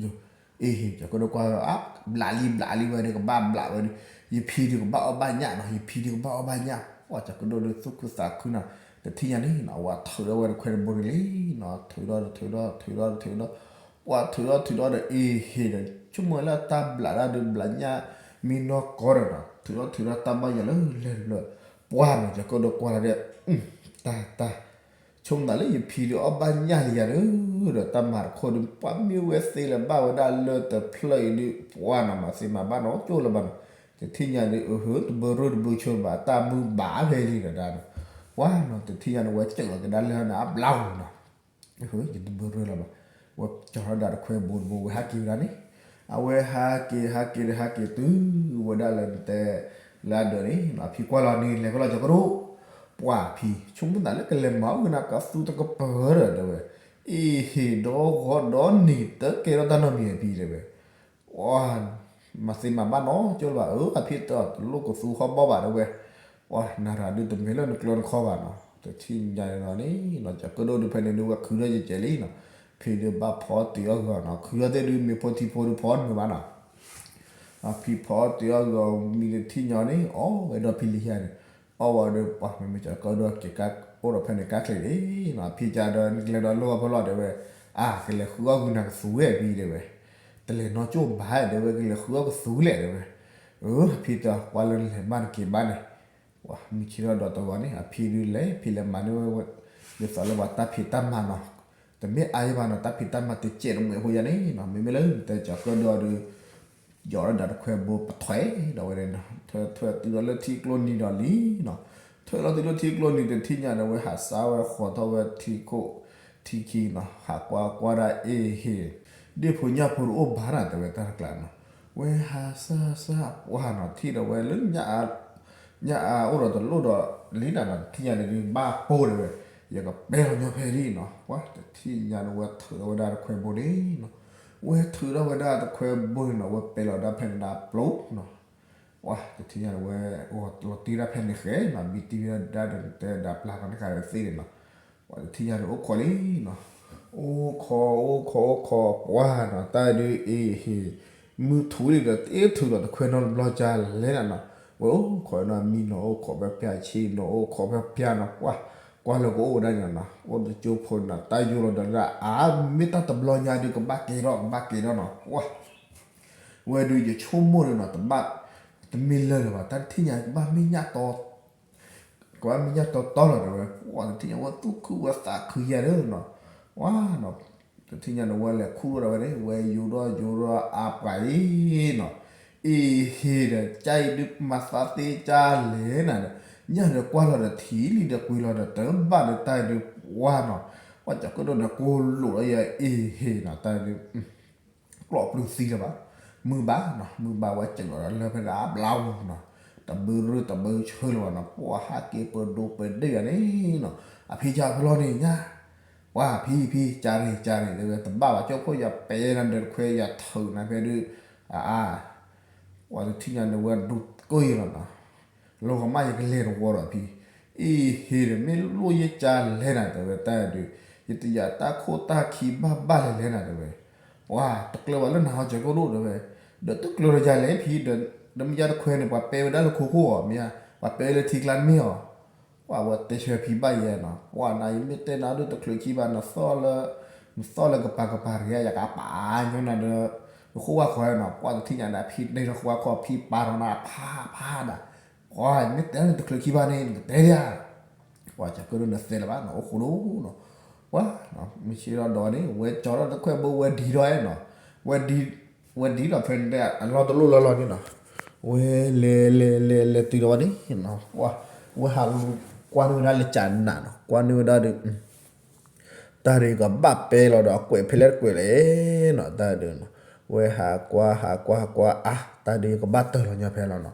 ယၢၤ အ့ဟ့ၣ် ကၠီၤကၢၣ်ဒိၣ်ကွၢ် အါ ဘျးလံ ဘျးလံဝဲဒီး ကဘၣ်ဘျးဝဲဒီး ယဖံဒုးကဘၣ်အီၣ်ဘၣ်ညၣ်နီၤ ယဖံဒုး ကဘၣ်အီၣ်ဘၣ်ညၣ် ပှၤကၠီၤကၢၣ်ဒိၣ်ဒီး သူၣ်ခုသးခုနီၤ တထံၣ်ညါန့ၣ်နီၤ အဝဲထုးထီၣ်ဝဲတခွဲတဘိန့ၣ်လံနီၤ ထုးထီၣ် ထုးထီၣ် ထုးထီၣ် ထုးထီၣ် ထုးထီၣ် ပှၤထုးထီၣ် ထုးထီၣ်ဒီး အ့ဟ့ၣ်ဒီး ဆိကမိၣ်လၢတၢ်ဘျးဒၣ်ဒီး ဘျးညၣ်မံနီၢ်ကီၢ်ဒီးနီၤ ထုးထီၣ် ထုးထီၣ် တၢ်ဘၣ်ယၤလၢလဲၤတဘျီ ပှၤနီၤ ကၠီၤကၢၣ်ဒိၣ်ကွၢ်လီၤဒီး တၢ် တၢ် ဆိကမိၣ်သးလၢ ယဖံဒုးအီၣ်ဘၣ်ညၣ်လံယၤဒီး ဒီးတၢ်မၤတခီဒုး ပှၤမ့ၢ်ဝဲသ့လၢၤဘၣ်ဝဲဒၣ်လၢတဖျၢၣ်အံၤဒုး ပှၤနီၤ မၤသ့မၤဘၣ်နီၤ ကၠိလၢၤဘၣ်နီၤ တထံၣ်ညါဒုး အဟၢ တဘၢရၢၢ်တဘၢဆၢဘၣ် တၢ်မုၢ်ဘၣ်ဖဲလံဒီးဒၣ်နီၤ ပှၤနီၤ တထံၣ်ညါန့ၣ် ဝဲစၢးလီၤကဒါလၢန့ၣ် အဘျါဝဲနီၤ ယတဘၢရၢၢ်လၢၤဘၣ် ဝဲကၠီၤထီၣ်ဒၣ်တခွဲဘိတဘိ ဝဲဟးက့ၤဝဲဒၣ်န့ၣ် အဝဲဟးက့ၤ ဟးက့ၤဒီး ဟးက့ၤတုၤဝဲဒၣ်လၢနတဲ လၢအဒၢးန့ၣ် အဖံကွၢ်လီၤန့ၣ် လဲၤကွၢ်လီၤကၠီၤကၢၣ်ဒိၣ် ပှၤဖံ ဆိကမိၣ်သးလၢကလဲၤမၤအီၣ်ကနၤ ကသူတကပၤဒီးတဲဝဲ အ့ဟ့ၣ် ဒီဂီၤဒီနံၤ တကဲထီၣ်တၢ်နီတမံၤအဖံတဲဝဲ ပှၤ မၤသ့မၤဘၣ်နီၤ ကၠိလၢၤဘၣ် အၢ အဖံတလိၣ်ကသူဟီၣ်ဘီၣ်ဘၣ်တဲဝဲ ပှၤ နၤရၤဒုးတမ့ၢ်လၢနကျၢၤနခီဘၣ်နီၤ တထံၣ်ညါန့ၣ်နီၤန့ၣ် ကၠီၤကၢၣ်ဒိၣ်ဒုးဖဲန့ၣ်ဒုး ဝဲခုးထီၣ်ယဲၢ်ကဲးလံနီၤ ဖံဒုးဘၣ်ဖီတ့ၢ်အီၣ်ဂီၤနီၤ ခုးထီၣ်သ့ၣ်ဒုး မ့ၢ်ဖီထံဖီဒုးဖီနုာ်ဘၣ်နီၤ အဖံဖီတ့ၢ်အီၣ်ဂီၤ မံၤတထံၣ်ညါန့ၣ် အီၣ်ဝဲဒီးဖံလံၤဟါန့ၣ် အီၣ်ဝဲဒီးပှၤ မ့မ့ၢ်ကၠီၤကၢၣ်ဒိၣ်က့ၤကါ အိၣ်ဒီးဖဲန့ၣ်ကါချ့လံနီၤ အဖံကၢ်ဒီး နကလဲၤဒီးလိၣ်အဖီလီၤတဲဝဲ အါ ကလဲၤဃုအီၣ်ဂုာ်နၤကသူဝဲဖံတဲဝဲ တလဲၤနီၢ်ကၠိဘၣ်တဲဝဲ ကလဲၤဃုအီၣ်ကသူလဲၣ်တဲဝဲ အၢ အဖံတဲ ကွၢ်လၢနလဲၤဘၣ်နက့ၤဘၣ်န့ၣ် ပှၤမုၢ်ဆ့ၣ်ထီၣ်ဒီးတဂီၤန့ၣ် အဖံဒုးလဲၤ ဖံလဲၤမၤန့ၢ်ဝဲ ဒ်သိးလၢပှၤတၢ်ဖံးတၢ်မၤနီၤ တမ့ၢ်အါယဘၣ်နီၤ တၢ်ဖံးတၢ်မၤတစဲးတမှဲးဖိယါန့ၣ်နီၤ မ့မ့ၢ်လၢနတဲကၠီၤကၢၣ်ဒိၣ်ဒီး ယီၤဒီးတခွဲဘိပထွဲဒီးဝဲန့ၣ်နီၤ ထွဲထွဲတုၤဒီးလၢထံကျိနံၤဒီးလံနီၤ ထွဲလီၤတုၤလၢထံကျိနံၤတထံၣ်ညါန့ၣ် ဝဲဟးစါဝဲဃီၤထီၣ်ဝဲထံခိၣ်ထံခံနီၤ ဟးကွၢ်ကွၢ်ဒၣ်အ့ဟ့ၣ် ဒ့ၣ်ဖိညၣ်ဖိတအိၣ်ဘၣ်နီၤ တဲဝဲတၢ်တကျါနီၤ ဝဲဟးစါစါပှၢ်နီၤ ထံၣ်ဒီးဝဲလၢ ညၣ်အအိၣ်ဒီးတလိၣ်ဒီးလံနီၤ တထံၣ်ညါန့ၣ်ဒုး ဘၣ်ပိၢ်တဲဝဲ ယကပဲလီၤညီဖဲလံနီၤ ပှၤတထံၣ်ညါန့ၣ် ဝဲထုးထီၣ်ဝဲဒၣ်တခွဲဘိန့ၣ်နီၤ ဝဲထုးထီၣ်ဝဲဒၣ်တခွဲဘိန့ၣ်နီၤ ဝဲပဲလီၤဒၣ်ဖဲန့ၣ်ဒၣ်ပျိနီၤ ပှၤတထံၣ်ညါန့ၣ် ဝဲလီၤတ့ဒၣ်ဖဲန့ၣ်ဃဲနီၤ မံတံၢ်ဝဲဒၣ်ဒီးတဲဒၣ်ပျၢ်ကီးန့ၣ်ဃဲသ့န့ၣ်နီၤ ပှၤတထံၣ်ညါန့ၣ် အိၣ်ခိးလံနီၤ အိၣ်ခိး အိၣ်ခိး အိၣ်ခိး ပှၢ်နီၤ တၢ်ဒုးအ့ဟ့ၣ် မုၢ်ထူၣ်လံဒီး တ့ထူၣ်ဒီးတခွဲနီတဘျီကလဲၣ်နီၤနီၤ ဝဲအိၣ်ခိးနီၤ မံနီၤအိၣ်ခိးဖဲဖၠါ ဆံးနီၤအိၣ်ခိးဖဲဖၠါနီၤ ပှၢ် ကွၢ်လၢကအိၣ်ဝဲဒၣ်န့ၣ်နီၤ အိၣ်တကၠိဖိနီၤ တၢ်ယိလီၤဒီးဒၣ် အါ မ့ၢ်တၢ်တဘျီညါဒုး ကဘၣ်ကဲထီၣ် ကဘၣ်ကဲထီၣ်နီၤ ပှၢ် ဝဲဒုးယဆိကမိၣ်ဒီးနီၤ တဘၣ် တမ့ၢ်လၢၢ်လၢၤဘၣ် တၢ်တထံၣ်ညါ ကဘၣ်မ့ၢ်ညၣ်တီ ကဘၣ်မ့ၢ်ညၣ်တီတီလီၤတဲဝဲ ပှၤတထံၣ်ညါဝဲသူၣ်ခုဝဲသးခုယၤဒီးနီၤ ပှၢ်နီၤ တထံၣ်ညါန့ၣ် ဝဲလဲၤခူၣ်ထီၣ်ဒီးဝဲန့ၣ် ဝဲယိၤထီၣ်ယိၤထီၣ်အါပှၤအံၤနီၤ အ့ဟ့ၣ်ဒီး ကၠၢ်အံၤဒုးမၤသးသ့ကၠၢ်လဲၣ်နၤဒီး ညၣ်ဒီးကွၢ်လီၤဒီးထံၣ်လံဒီးကွံာ်လီၤဒီးတဘၣ်ဒီးတၢ်အံၤဒုး ပှၢ်နီၤ ပှၤကၠီၤကၢၣ်ဒိၣ်န့ၣ် ကိးလိာ်ဒီးယအ့ဟ့ၣ်နီၤ တၢ်အံၤဒုး ကျီၣ်ပျုၢ်သံလၢၤဘၣ်, မုၢ်ဘၣ်နီၤ, မုၢ်ဘၣ်ဝဲစၢးလီၤဒီးလၢဖဲဒၣ်အဘျါပူၤနီၤ, တဘုရၢတဘုဆၢလၢၤဘၣ်နီၤ, ပှၤဟးက့ၤပဒိးပဒ့ၣ်ယၤန့ၣ်နီၤ, အဖံကၢ်ဖဲလီၤန့ၣ်ညါ, ပှၤဖံဖံ ကၢ်ရ့ၣ်ကၢ်ရ့ၣ် တဲဝဲတဘၣ်ဘၣ် ကၠိဖိယၤပဲနၤဒီးတခွဲယၤထုးနၤဖဲဒုး, အါအါ ပှၤတထံၣ်ညါန့ၣ်ဝဲဒိးကၢၢ်ယၤလီၤနီၤ, လီၤကမၣ်ယကလဲၤတဝီဒီးဖံ, အ့ဟ့ၣ်ဒီး မ့ၢ်လိၣ်ယကၢ်လဲၣ်နၤတဲဝဲတၢ်ဒုး, ယတယာ်တၢ်ခိၣ်တၢ်ခံဘၣ်ဘၣ်လဲၣ်လဲၣ်နၤတဲဝဲ, ပှၤတကျၢၤဘၣ်လၢနၤဟီကၠီၤကၢၣ်ဒိၣ်တဲဝဲ, ဒီးတကျၢၤဒီးယၤလဲၣ်ဖံဒီး, ဒီးမ့ၢ်ယၤတခွဲန့ၣ် ပှၤပဲဝဲဒၣ်လၢခိခိၣ်အီၤ မ့ၢ်ဧါ, ပှၤပဲလၢထံကျါတမ့ၢ်အီၤ, ပှၤဝဲတဲဆၢဖံဘၣ်ယဲနီၤ, ပှၤနၤယမ့ၢ်တဲနၤဒုးတချုးခံဘၣ် နသီၣ်လၢ, နသီၣ်လၢကပၤကပၤတဂ့ၤ ယကပာ်ညီနၤဒီး, နဃိဝါခီနီၤ, ပှၤတထံၣ်ညါန့ၣ် ဖံတဲထီၣ်ဃိဝါခီ ဖံပာ်ထီၣ်နၤဖးဖးဒၣ်, ပှၤမ့ၢ်တဲနၤတချုးခံဘၣ်န့ၣ် နကတဲဒၣ် ပှၤကၠီၤကၢၣ်ဒိၣ်န့ၣ်သဲလၢၤဘၣ်နီၤ အိၣ်ဃိဒိၣ်နီၤ, ပှၤ, မုၢ်ဆ့ၣ်ထီၣ်ဒီးန့ၣ် ဝဲကၠီၤထီၣ်တခွဲဘိဝဲဒံထီၣ်နီၤ, ဝဲဒံ, ဝဲဒံထီၣ်ဖဲန့ၣ် အလီၢ်တလိၣ်လီၤလီၤန့ၣ်နီၤ, ဝဲလဲၤလဲၤလဲၤလဲၤတုၤဒီးဝဲန့ၣ်နီၤ, ပှၤ, ဝဲဟးကွၢ်န့ၢ်ဝဲဒၣ်လၢကၢ်နးနီၤ ကွၢ်န့ၢ်ဝဲဒၣ်ဒီး တၢ်ဒုးကဘၣ်ပဲလီၤဒီးအကွဲးဖဲလဲၣ်တကွဲးလဲၣ်နီၤ တၢ်ဒုးနီၤ, ဝဲဟးကွၢ်ဟးကွၢ်ဟးကွၢ်အါ တၢ်ဒုးကဘၣ်တၢၢ်လီၤညါဖဲလီၤနီၤ,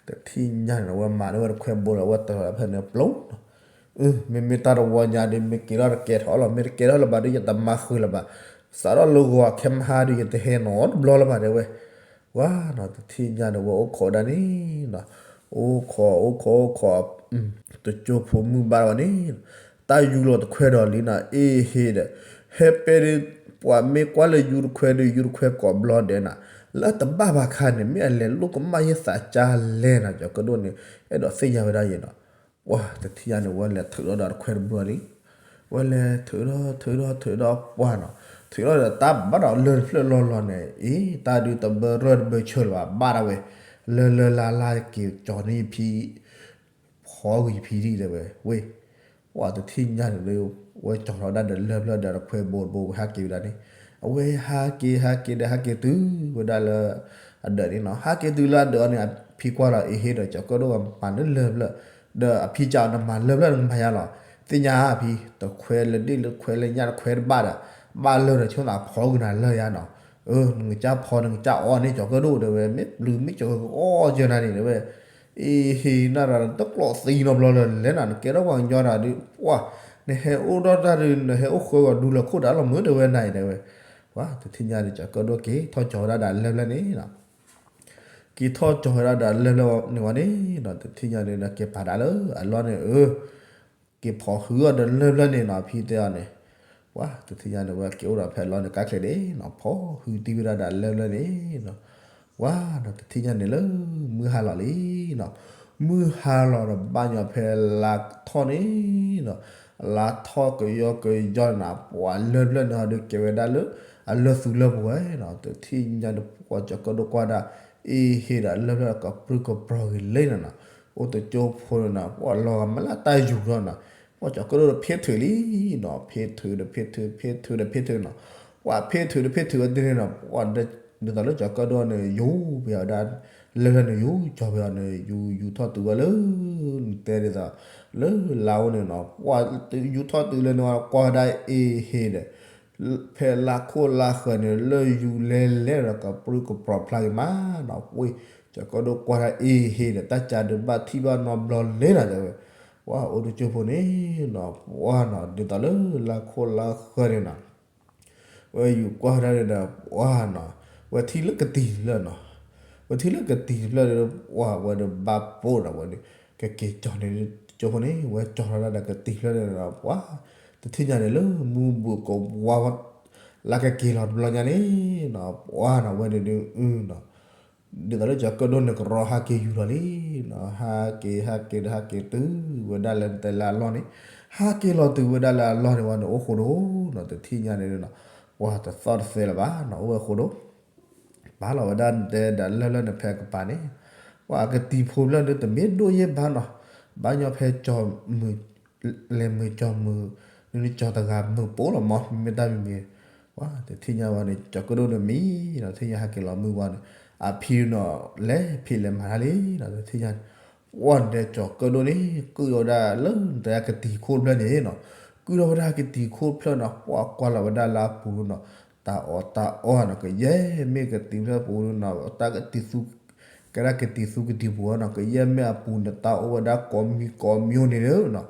တထံၣ်ညါန့ၣ် ဝဲမၤန့ၢ်ဝဲတခွဲဘိဒီး ဝဲတၢၢ်လီၤဖဲန့ၣ်ပျိၤနီၤ, အၢ မ့မ့ၢ်တၢ်တဝီညါဒုး မ့ၢ်က့ၤထီၣ်တကဲထီၣ်လီၤ မ့ၢ်တကဲထီၣ်လၢၤဘၣ်ဒုး ယတမၤဃုာ်လၢၤဘၣ်, စးထီၣ်လၢဂီၤခဲမဟါဒုး ယတဟဲနီတဘျီလၢၤဘၣ်တဲဝဲ, ပှၤနီၤ တထံၣ်ညါန့ၣ် ဝဲအိၣ်ခိးဒၣ်န့ၣ်နီၤ, အိၣ်ခိးအိၣ်ခိးအိၣ်ခိး, တကၠိဖိမုၢ်ဘၣ်ဝဲန့ၣ်, တၢ်ယူၤလီၤတခွဲဒီးလံနီၤ အ့ဟ့ဒီး, ဟဲပဲဒုး ပှၤမ့ၢ်ကွၢ်လၢယူၤတခွဲဒုး ယူၤတခွဲကိးဘျီဒဲးနီၤ, လၢတဘၣ်ဘၣ်ခါန့ၣ် မ့ၢ်အလဲၤလိၣ်ကမၣ်ယသးကၢ်လဲၣ်နီၤ ကၠီၤကၢၣ်ဒိၣ်န့ၣ် အဲၣ်ဒိးသ့ၣ်ညါဝဲဒၣ်ယဲနီၤ, ပှၤတထံၣ်ညါန့ၣ် ဝဲလဲၤထုးထီၣ်ဒီးတခွဲတဘျီလံ, ဝဲလဲၤထုးထီၣ်ထုးထီၣ်ထုးထီၣ်ပှၢ်နီၤ, ထုးထီၣ်ဒီးတၢ်ဘၣ်ဒီးလၢၢ်တဖျၢၣ်လီၢ်လီၢ်န့ၣ် အ့ တၢ်ဒုးတဘၢရၢၢ်တဘၢဆၢလၢၤဘၣ် ဘၣ်ဒၣ်ဝဲ, လၢလၢလါလါက့ၤကၠီၤန့ၢ်ယဖံ ဖီဂံၢ်ဖံဒံးတဲဝဲ, ဝ့ၢ်, ပှၤတထံၣ်ညါန့ၣ်လၢ ဝဲကၠီၤထီၣ်ဒၣ်ဒီးလၢၢ်ဖျၢၣ်ဒီးတခွဲဘိတဘိဝဲဟးက့ၤဝဲဒၣ်န့ၣ်, အဝဲဟးက့ၤဟးက့ၤဒီးဟးက့ၤတုၤဝဲဒၣ်လၢ အဒၢးန့ၣ်နီၤ, ဟးက့ၤတုၤလၢအဒၢးအီၤန့ၣ် အဖံကွၢ်လီၤ အ့ဟ့ဒီး ကၠီၤကၢၣ်ဒိၣ်မၤနလၢၢ်ဖျၢၣ်, ဒီးအဖံကးအီၤနမၤလၢၢ်ဖျၢၣ်နကမၤယါလီၤ, သ့ၣ်ညါဖံ တခွဲလၢဒ့ၣ်လၢခွဲလၢညၣ်တခွဲတဘၣ်ဒီး, ဘၣ်လၢၢ်ဒီးဆိသးဖီကနၤလၢၢ်ယါနီၤ, အၢ နကစၢ်ဖီနကစၢ်အီန့ၣ် ကၠီၤကၢၣ်ဒိၣ်တဲဝဲ မ့ၢ်ပျုၤမ့ၢ်ကၠီၤကအီကနၤန့ၣ်တဲဝဲ အ့ဟ့နၤဒီး တကျိးသံနီတဘျီလၢၤလဲၣ်နီၤ, နကဲထီၣ်ပှၤကညီဒီးဒုး ပှၤ နဟဲအိၣ်ဒီးတၢ်ဒုး နဟဲအိၣ်ဃၢဂီၤဒူလၢၤခိၣ်ဒၣ်လီၤမုၢ်တဲဝဲနၤအံၤတဲဝဲ, ပှၤတထံၣ်ညါဒီး ကၠီၤကၢၣ်ဒိၣ်က့ၤထီၣ်ကၠီၤဝဲဒၣ်ဒီးလၢၢ်ဖျၢၣ်န့ၣ်နီၤ, က့ၤထီၣ်ကၠီၤဝဲဒၣ်ဒီးလၢၢ်ဖျၢၣ်န့ၣ်ဝဲန့ၣ်နီၤ, တထံၣ်ညါန့ၣ်ဒီး က့ၤပာ်ဒၣ်လၢအလီၢ်န့ၣ် အၢ က့ၤဖီၣ်ဃုာ်အီၤဒီးလၢၢ်ဖျၢၣ်န့ၣ်နီၤ, ဖံတဲအီၤန့ၣ်, ပှၤတထံၣ်ညါန့ၣ် ဝဲက့ၤအိၣ်ဒီးဖဲအလီၢ်န့ၣ်ကါချ့ဒၣ်နီၤ, ဖီၣ်ဃုာ်တံၢ်ဝဲဒၣ်ဒီးလၢၢ်ဖျၢၣ်န့ၣ်နီၤ, ပှၤနီၤ တထံၣ်ညါန့ၣ်လၢ မုၢ်ဟါလီၤလံနီၤ, မုၢ်ဟါလီၤဒီးဘၣ်ညီဖဲလါထီၣ်န့ၣ်နီၤ, လါထီၣ်ကယီကယီန့ၣ်နီၤ, ပှၤလၢၢ်ဖျၢၣ်န့ၣ်ဟီဒုးကဲဝဲဒၣ်လၢ အလၢၢ်သူလၢၢ်ပူၤဝဲနီၤ, တထံၣ်ညါဒီးပှၤကၠီၤကၢၣ်ဒိၣ်ကွၢ်ဒၣ် အ့ဟ့ဒီးလၢၢ်ဖျၢၣ် ကပြုၢ်ကပြီၤဂ့ၤလံနီၤနီၤ, အိၣ်တကၠိဖိန့ၣ်နီၤ ပှၤလီၤဂာ်မးလၢတၢ်ယူၤလီၤနီၤ, ပှၤကၠီၤကၢၣ်ဒိၣ်ဒီးဖ့ထုးလံနီၤ, ဖ့ထုးဒီးဖ့ထုး ဖ့ထုးဒီးဖ့ထုးနီၤ, ပှၤဖ့ထုးဒီးဖ့ထုးဝဲဒ်န့ၣ်နီၤ, ပှၤဒ်သိးလၢကၠီၤကၢၣ်ဒိၣ်န့ၣ် ယူၤပယီၤဒၣ်, လၢၢ်ဖျၢၣ်န့ၣ် ယူၤကၠီၤပယီၤန့ၣ် ယူၤယူၤထီၣ်တုၤဝဲလၢ နတဲဒ်သိး လၢလါအိၣ်န့ၣ်နီၤ, ပှၤယူၤထီၣ်တုၤလၢန့ၣ် ကွၢ်ဝဲဒၣ်အ့ဟ့ဒီး ဖဲလါခိၣ်လါဃၢၤန့ၣ် လၢၢ်ယူၤလဲၤလဲၤဒီး ကပြုၢ်ကပြီၤဖျါက့ၤမးနီၤ, ဝ့ၢ်ကၠီၤကၢၣ်ဒိၣ်ကွၢ်ဒၣ်အ့ဟ့ဒီး တၢ်ကးဒုးဘၣ်ထံၣ်ဘၣ်နီတဘျီလံနီၤတဲဝဲ, ပှၤအိၣ်တကၠိဖိန့ၣ်နီၤ, ပှၤနီၤ ဒ်သိးလၢလါခိၣ်လါဃၢၤန့ၣ်နီၤ ဝဲယူၤကွၢ်ဒၣ်န့ၣ်ဒီး ပှၤနီၤ ဝဲထံၣ်လၢကတံၤတဖျၢၣ်နီၤ, ဝဲထံၣ်လၢကတံၤတဖျၢၣ်ဒီး ပှၤဝဲဒီးဘၣ်ပိာ်ဒီးဝဲဒီး ကက့ၤကၠီၤန့ၣ် ကၠိဖိန့ၣ် ဝဲကၠီၤထီၣ်ဒၣ်ဒီးကတံၤတဖျၢၣ်န့ၣ်ဒီး ပှၤ တထံၣ်ညါန့ၣ်လၢမူဘူးကဝါ လၢကက့ၤလီၤတဘျီညါန့ၣ်နီၤ, ပှၤနီၤ ဝဲန့ၣ်ဒုး အ ဒ်သိးလၢကၠီၤကၢၣ်ဒိၣ်န့ၣ်ကရီဟးက့ၤယူၤလီၤလံနီၤ, ဟးက့ၤ ဟးက့ၤဒီးဟးက့ၤတုၤဝဲဒၣ်လၢတဲလၢအလီၢ်န့ၣ်, ဟးက့ၤလီၤတုၤဝဲဒၣ်လၢအလီၢ်န့ၣ်ဝဲန့ၣ် အိၣ်ဃိဒိၣ်နီၤ, တထံၣ်ညါန့ၣ်နီၤ, ပှၤတသီၣ်တသဲလၢၤဘၣ်နီၤ, အိၣ်ဝဲဃိဒိၣ် ပာ်လီၤဝဲဒၣ်တဲဒၣ်လၢၢ်ဖျၢၣ်န့ၣ်ဖဲကပၤန့ၣ်, ပှၤကတံၤဖိဖျၢၣ်ဒုးတမ့ၢ်ဒိၣ်ယဲၢ်ဘၣ်နီၤ, ဘၣ်ညီဖဲကၠီၤမုၢ် လဲၤမုာ်ကၠီၤမုၢ်, နကၠီၤတဂၤမုာ်ပိာ်လီၤမး မ့ၢ်တၢ်မံၤမံၤ, ပှၤတထံၣ်ညါဝဲန့ၣ် ကၠီၤကၢၣ်ဒိၣ်န့ၣ်မံနီၤ, ထံၣ်ညါဟးက့ၤလီၤမုၢ်ဝဲန့ၣ်, အဖံနီၤ လဲၤဖံးလဲၤမၤတၢ်လံနီၤ, တထံၣ်ညါ ပှၤန့ၣ်ကၠီၤကၢၣ်ဒိၣ်န့ၣ် ကုၢ်ထီၣ်ဝဲဒၣ်လၢနတဲကတံၤခိၣ်ဖျၢၣ်န့ၣ်နီၤ, ကုၢ်ထီၣ်ဝဲဒၣ်ကတံၤခိၣ်ဖျၢၣ်နီၤ, ပှၤကွၢ်လီၤဝဲဒၣ်လၢအပူၤနီၤ, တၢ်အီၣ်တၢ်အီနီၤ ကယဲၢ်မ့ၢ်ကတံၤဖျၢၣ်ပူၤနီၤ, တၢ်ကတံၤသူ ကဲဒၣ်ကတံၤသူကတံၤပူၤနီၤ, ကယဲၢ်မ့ၢ်အပူၤန့ၣ် တၢ်အိၣ်ဝဲဒၣ်ကိးမံၤကိးမံၤန့ၣ်လီၤနီၤ,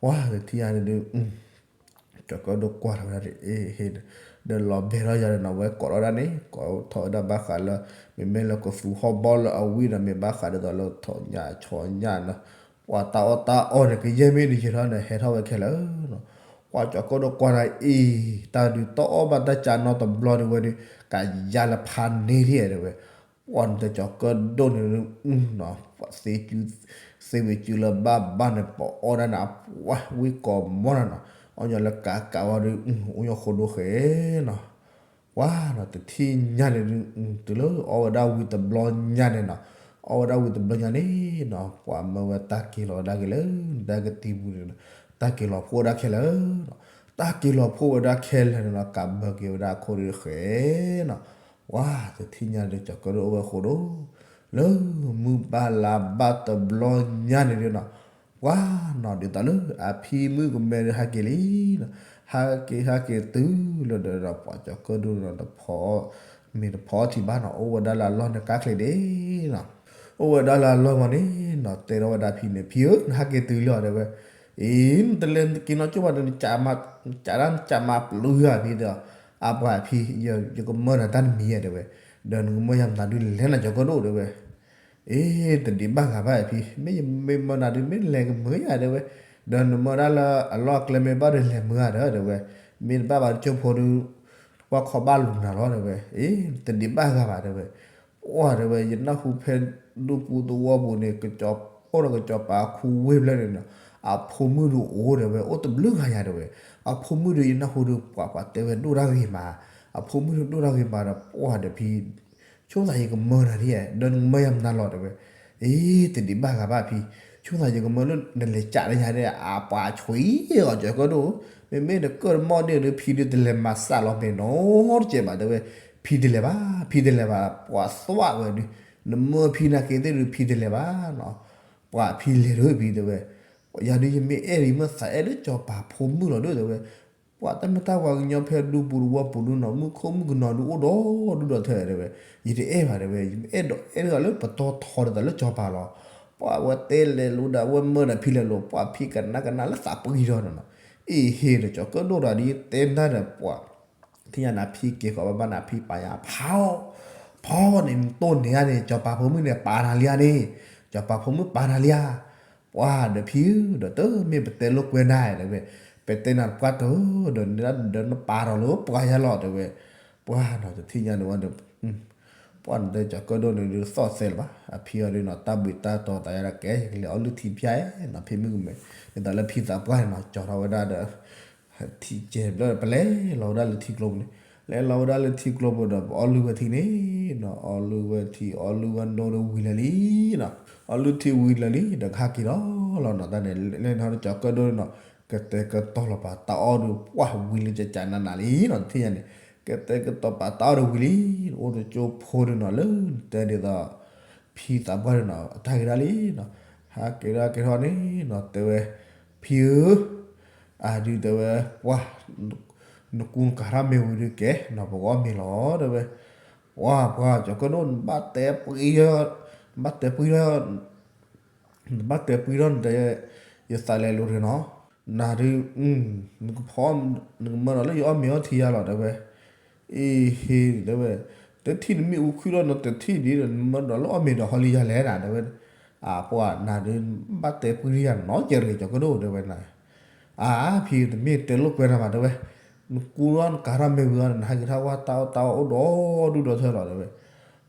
ပှၤတထံၣ်ညါန့ၣ်ဒုး ကၠီၤကၢၣ်ဒိၣ်ကွၢ်ထီၣ်ဝဲဒၣ်အ့ဟ့ဒီး လီၤဘဲထီၣ်ယၤဒီးနီၤ, ဝဲကိးထီၣ်ဝဲဒၣ်န့ၣ် ကိးထီၣ်ဝဲဒၣ်ဘၣ်ဃးလၢ မ့မ့ၢ်လၢကသူဟီၣ်ဘီလၢအဝံၣ်ဒီး မ့ၢ်ဘၣ်ဃးဒ်သိးလၢထိးညၣ်ဆီညၣ်နီၤ, ပှၤတၢ်အီၣ်တၢ်အီန့ၣ် ကယဲၢ်မ့ၢ်နယဲၤထီၣ်န့ၣ် ဟဲထီၣ်ဝဲခဲလၢာ်နီၤ, ပှၤကၠီၤကၢၣ်ဒိၣ်ကွၢ်ထီၣ်အ့ တၢ်ဒုးတၢ်အီၣ်ဘၣ်တၢ်ကးနီတဘျီန့ၣ်ဝဲဒုး ကယါလၢဖးန့ၢ်လံတဲဝဲ ပှၤန့ၣ်တကၠီၤကၢၣ်ဒိၣ်န့ၣ်နီၤ, သ့ဝံၤစုလၢဘၣ်ဘၣ်န့ၣ် ပအီၣ်ဒၣ်န့ၣ် ပှၤဝံၣ်ကိးမီၤနီၤနီၤ, အီၣ်ညီလၢကးကးဝဲဒီး အိၣ်ညီဃိဒိၣ်ဃဲနီၤ, ပှၤနီၤ တထံၣ်ညါန့ၣ်ဒုး တုၤလၢအီၣ်ဝဲဒၣ်ဝံၤတဘျီညါန့ၣ်နီၤ, အီၣ်ဝဲဒၣ်ဝံၤတဘျီညါန့ၣ်နီၤ, ပှၤမၢဝဲတၢ်က့ၤလီၤဝဲဒၣ်က့ၤလၢ တၢ်ကတံၤပူၤန့ၣ်နီၤ, တၢ်က့ၤလီၤဖှိၣ်ဝဲဒၣ်ခဲလၢာ်နီၤ, တၢ်က့ၤလီၤဖှိၣ်ဝဲဒၣ်ခဲလၢာ်န့ၣ်နီၤ, ကးဘၢက့ၤဝဲဒၣ်အခိၣ်ဒုးဃဲနီၤ, ပှၤတထံၣ်ညါဒီး ကၠီၤကၢၣ်ဒိၣ်အိၣ်ဝဲဃိဒိၣ်, လၢမုၢ်ဘၣ်လါဘၣ်တဘျီညါန့ၣ်ဒုးနီၤ, ပှၤနီၤ ဒ်သိးလၢအဖံမုၣ်ကမဲဒီးဟဲက့ၤလံနီၤ, ဟဲက့ၤဟဲက့ၤတုၤလၢဒီး ပှၤကၠီၤကၢၣ်ဒိၣ်နီၤ တဖီ မ့ၤတဖီထံဘၣ်နီၤ, အိၣ်ဝဲဒၣ်လၢအလီၢ်န့ၣ်ကါချ့ဒၣ်နီၤ, အိၣ်ဝဲဒၣ်လၢအလီၢ်ဝဲန့ၣ်နီၤ, တဲထီၣ်ဝဲဒၣ်ဖံန့ၣ် ဖံဧၢ နဟဲက့ၤတုၤလံအီၤတဲဝဲ, အံၤ နတလဲၤက့ၤနီၢ်ကၠိဘၣ်ဒီး နကးမၤပျုၤဧါဖံတဲ, အပှၤဖံ ယကမၢနၤတၢ်တမံၤဧါတဲဝဲ, ဒီးနကမၢယၤမနုၤဒုးလဲၤနၤကၠီၤကၢၣ်ဒိၣ်တဲဝဲ, အ့ တဒံးဘၣ်ဂၤဘၣ်ဖံ, မ့ၢ်ယမ့ၢ်မၢနၤဒုး မ့ၢ်လဲၤကမၢယၤတဲဝဲ, ဒီးနမၢဒၣ်လၢအလီၢ်အကျဲမ့ၢ်ဘၣ်ဒီးလဲၤမၢဧါဒီး တဲဝဲ, မ့ၢ်တဘၣ်ဘၣ်ဒီးကၠိဖိဒီး ပှၢ်ခီဘၣ်လူၤနၤလီၤ တဲဝဲ, အ့ တဒံးဘၣ်ဂၤဘၣ် တဲဝဲ, ပှၢ် တဲဝဲ ယနၢ်ဟူဖဲဒူပူၤသဝီပူၤန့ၣ် ကၠီအိၣ်ဒီးကစီၤပၤခူဝ့ၢ်ဖျၢၣ်န့ၣ်နီၤ, အဖိမုၣ်ဒုးအိၣ် တဲဝဲ အိၣ်တဘျုးဂၤယၤ တဲဝဲ, အဖိမုၣ်ဒုးယနၢ်ဟူဒီး ပှၤပှၤတဲဝဲဒိၣ်တၢ်ဂ့ၤမး, အဖိမုၣ်ဒုးဒိၣ်တၢ်ဂ့ၤမးဒီး ပှၢ်ဒီးဖံ ဆိသးယကမၢနၤဒ်, ဒီးနကမၢယၤမနုၤလီၤ တဲဝဲ, အ့ တဒံးဘၣ်ဂၤဘၣ်ဖံ, ဆိသးယကမၢလၢနလဲၤကးလၢယၤဒီး အပှၤဆှံအီၤကၠီၤကၢၣ်ဒိၣ်, မ့မ့ၢ်နကၢၣ်တမီၢ်န့ၣ်ဒီး ဖံဒုးတလဲၤမၤစးလီၤမဲာ်နီတစဲးဘၣ် တဲဝဲ, ဖံတလဲၤဘၣ် ဖံတလဲၤဘၣ် ပှၤသွးဝဲဒုး, နမၢဖံနာ်က့ၤသ့ၣ်ဒုး ဖံတလဲၤဘၣ်နီၤ, ပှၤဖံလဲၤဒုးဖံ တဲဝဲ, ယၤဒုးယမ့ၢ်အဲၣ်ဒုး ယမ့ၢ်သးအဲၣ်လၢစီၤပၤဖိမုၣ်လီၤဒုး တဲဝဲ, ပှၤတၢ်မ့ၢ်တၢ်ဝၤကညီဖဲဒူပူၤတဝီပူၤဒုးနီၤ မုၣ်ခိၣ်မုၣ်ကနီၤဒုးအိၣ်ဒီးဒူၣ်ဒီးထၢ တဲဝဲ, ယတအဲၣ်ဘၣ် တဲဝဲ, ယမ့ၢ်အဲၣ်ဒိးအဲၣ်ဒိးလၢပတီၢ်ထီဒ်သိးလၢစီၤပၤလီၤ, ပှၤဝဲတဲလဲၤလိာ်ဒၣ် ဝဲမၢဒီးဖံလဲၤလိာ် ပှၤဖံကနၣ်ကနၣ်လၢသးပှံၤဒီးနီၤ, အ့ဟ့ဒီးကၠီၤကၢၣ်ဒိၣ်ဒီးဒ်တဲနၤဒီးပှၤ ထံၣ်ညါနၤဖံက့ၤဃီၤဘၣ်ဘၣ်နၤဖံပာ်ယၤ ဖီ ဖီန့ၣ် နတိၢ်န့ၢ်ဧါန့ၣ် စီၤပၤဖိမုၣ်န့ၣ် ပာ်နၤလံဧါန့ၣ်, စီၤပၤဖိမုၣ်ပာ်နၤလံဧါ, ပှၤဒီးဖံဧၢ ဒီးတမ့ၢ်ပတဲလိာ်ကွဲနၤ တဲဝဲ, ပတဲနၤတပှၢ်တၢၢ် ဒီးနဒၢနပာ်ထီၣ်လၢပှၤယါလီၤ တဲဝဲ, ပှၤနီၤတထံၣ်ညါန့ၣ်ဝဲဒီး ပှၢ်နတဲကၠီၤကၢၣ်ဒိၣ်န့ၣ်ဒုးသီၣ်သဲလၢၤဘၣ် အဖံအီၤဒုးနီၤ တၢ်ဘှံးတၢ်တီၤသးယါဒီးကဲ ယကလဲၤအီၣ်လုၢ်ထံဖၠါနီၤ ဖံမုၣ်ကမဲာ် ဒ်သိးလၢဖံသးပှၢ်န့ၣ်နီၤ ကၠီၤထီၣ်ဝဲဒၣ်ဒီး ထံကဲဘျီ ပလဲၤလီၤဝဲဒၣ်လၢထံကျိပူၤန့ၣ်, လဲၤလီၤဝဲဒၣ်လၢထံကျိပူၤဒီး ပအီၣ်လုၢ်ဝဲထံန့ၣ်နီၤ အီလုၢ်ဝဲထံ အီလုၢ်ဝဲနိဒီးဝံၤလၢာ်လံနီၤ, အီလုၢ်ထံဝံၤလၢာ်လံ ဒီးကဟဲက့ၤလီၤလီၤနီၤ တၢ်န့ၣ် လဲၤထီၣ်ဒီးကၠီၤကၢၣ်ဒိၣ်န့ၣ်နီၤ ကတဲာ်ကတီၤလီၤပာ်တၢ်အီၣ်ဒီး ပှၢ်ဝံၤလၢကကးနးနးလံနီၤ တထံၣ်ညါန့ၣ် ကတဲာ်ကတီၤပာ်တၢ်အီၣ်ဒီးဝံၤလံ, အိၣ်ဒီးကၠိဖိဒုးနီၤ လၢတဲဒ်သိး ဖံသးပှၢ်ဒုးနီၤ အတၢ်ဂ့ၤဒၣ်လံနီၤ, ဟဲက့ၤဒၣ်က့ၤထီၣ်န့ၣ်နီၤ တဲဝဲ ဖံဧၢ အဒုးတဲဝဲ ပှၢ် နကူနကၤထီၣ်မ့ၤဝံၤဒုးကဲနီၤ ပကအီၣ်မ့ၤလီၤ တဲဝဲ, ပှၢ်ပှၢ် ကၠီၤကၢၣ်ဒိၣ် နဘၣ်တဲပှံ နဘၣ်တဲပှံထီၣ် နဘၣ်တဲပှံထီၣ်နတဲ ယသးလဲၤလိၤတဂ့ၤနီၤ, နၤဒုး နကဖီ နကမၢဒီးလၢယအီၣ်မ့ၤအီထံယါလီၤ တဲဝဲ, အ့ဟ့ တဲဝဲ, တထံၣ်နမ့ၣ်အူခုၣ်လီၤနီၤ တထံၣ်ဒ်ဒီး နမၢဒီးလၢအီၣ်မ့ၤဒီးဟီလံယါလဲၣ်နၤ တဲဝဲ, အပှၢ် နၤဒုး ဘၣ်တဲပှံထံယါနီၤ ကဲတဂ့ၤ ကၠီၤကၢၣ်ဒိၣ် တဲဝဲနၤ အါ ဖံတမ့ၢ်တဲလိာ်ကွဲနၤဘၣ် တဲဝဲ, နကူထီၣ်နကၤထီၣ်မ့ၤဝံၤအီၤ နဟဲက့ၤထီၣ်ဝဲတၢ်အီၣ်တၢ်အီအိၣ်ဒီးဒူၣ်ဒီးထၢလီၤ တဲဝဲ,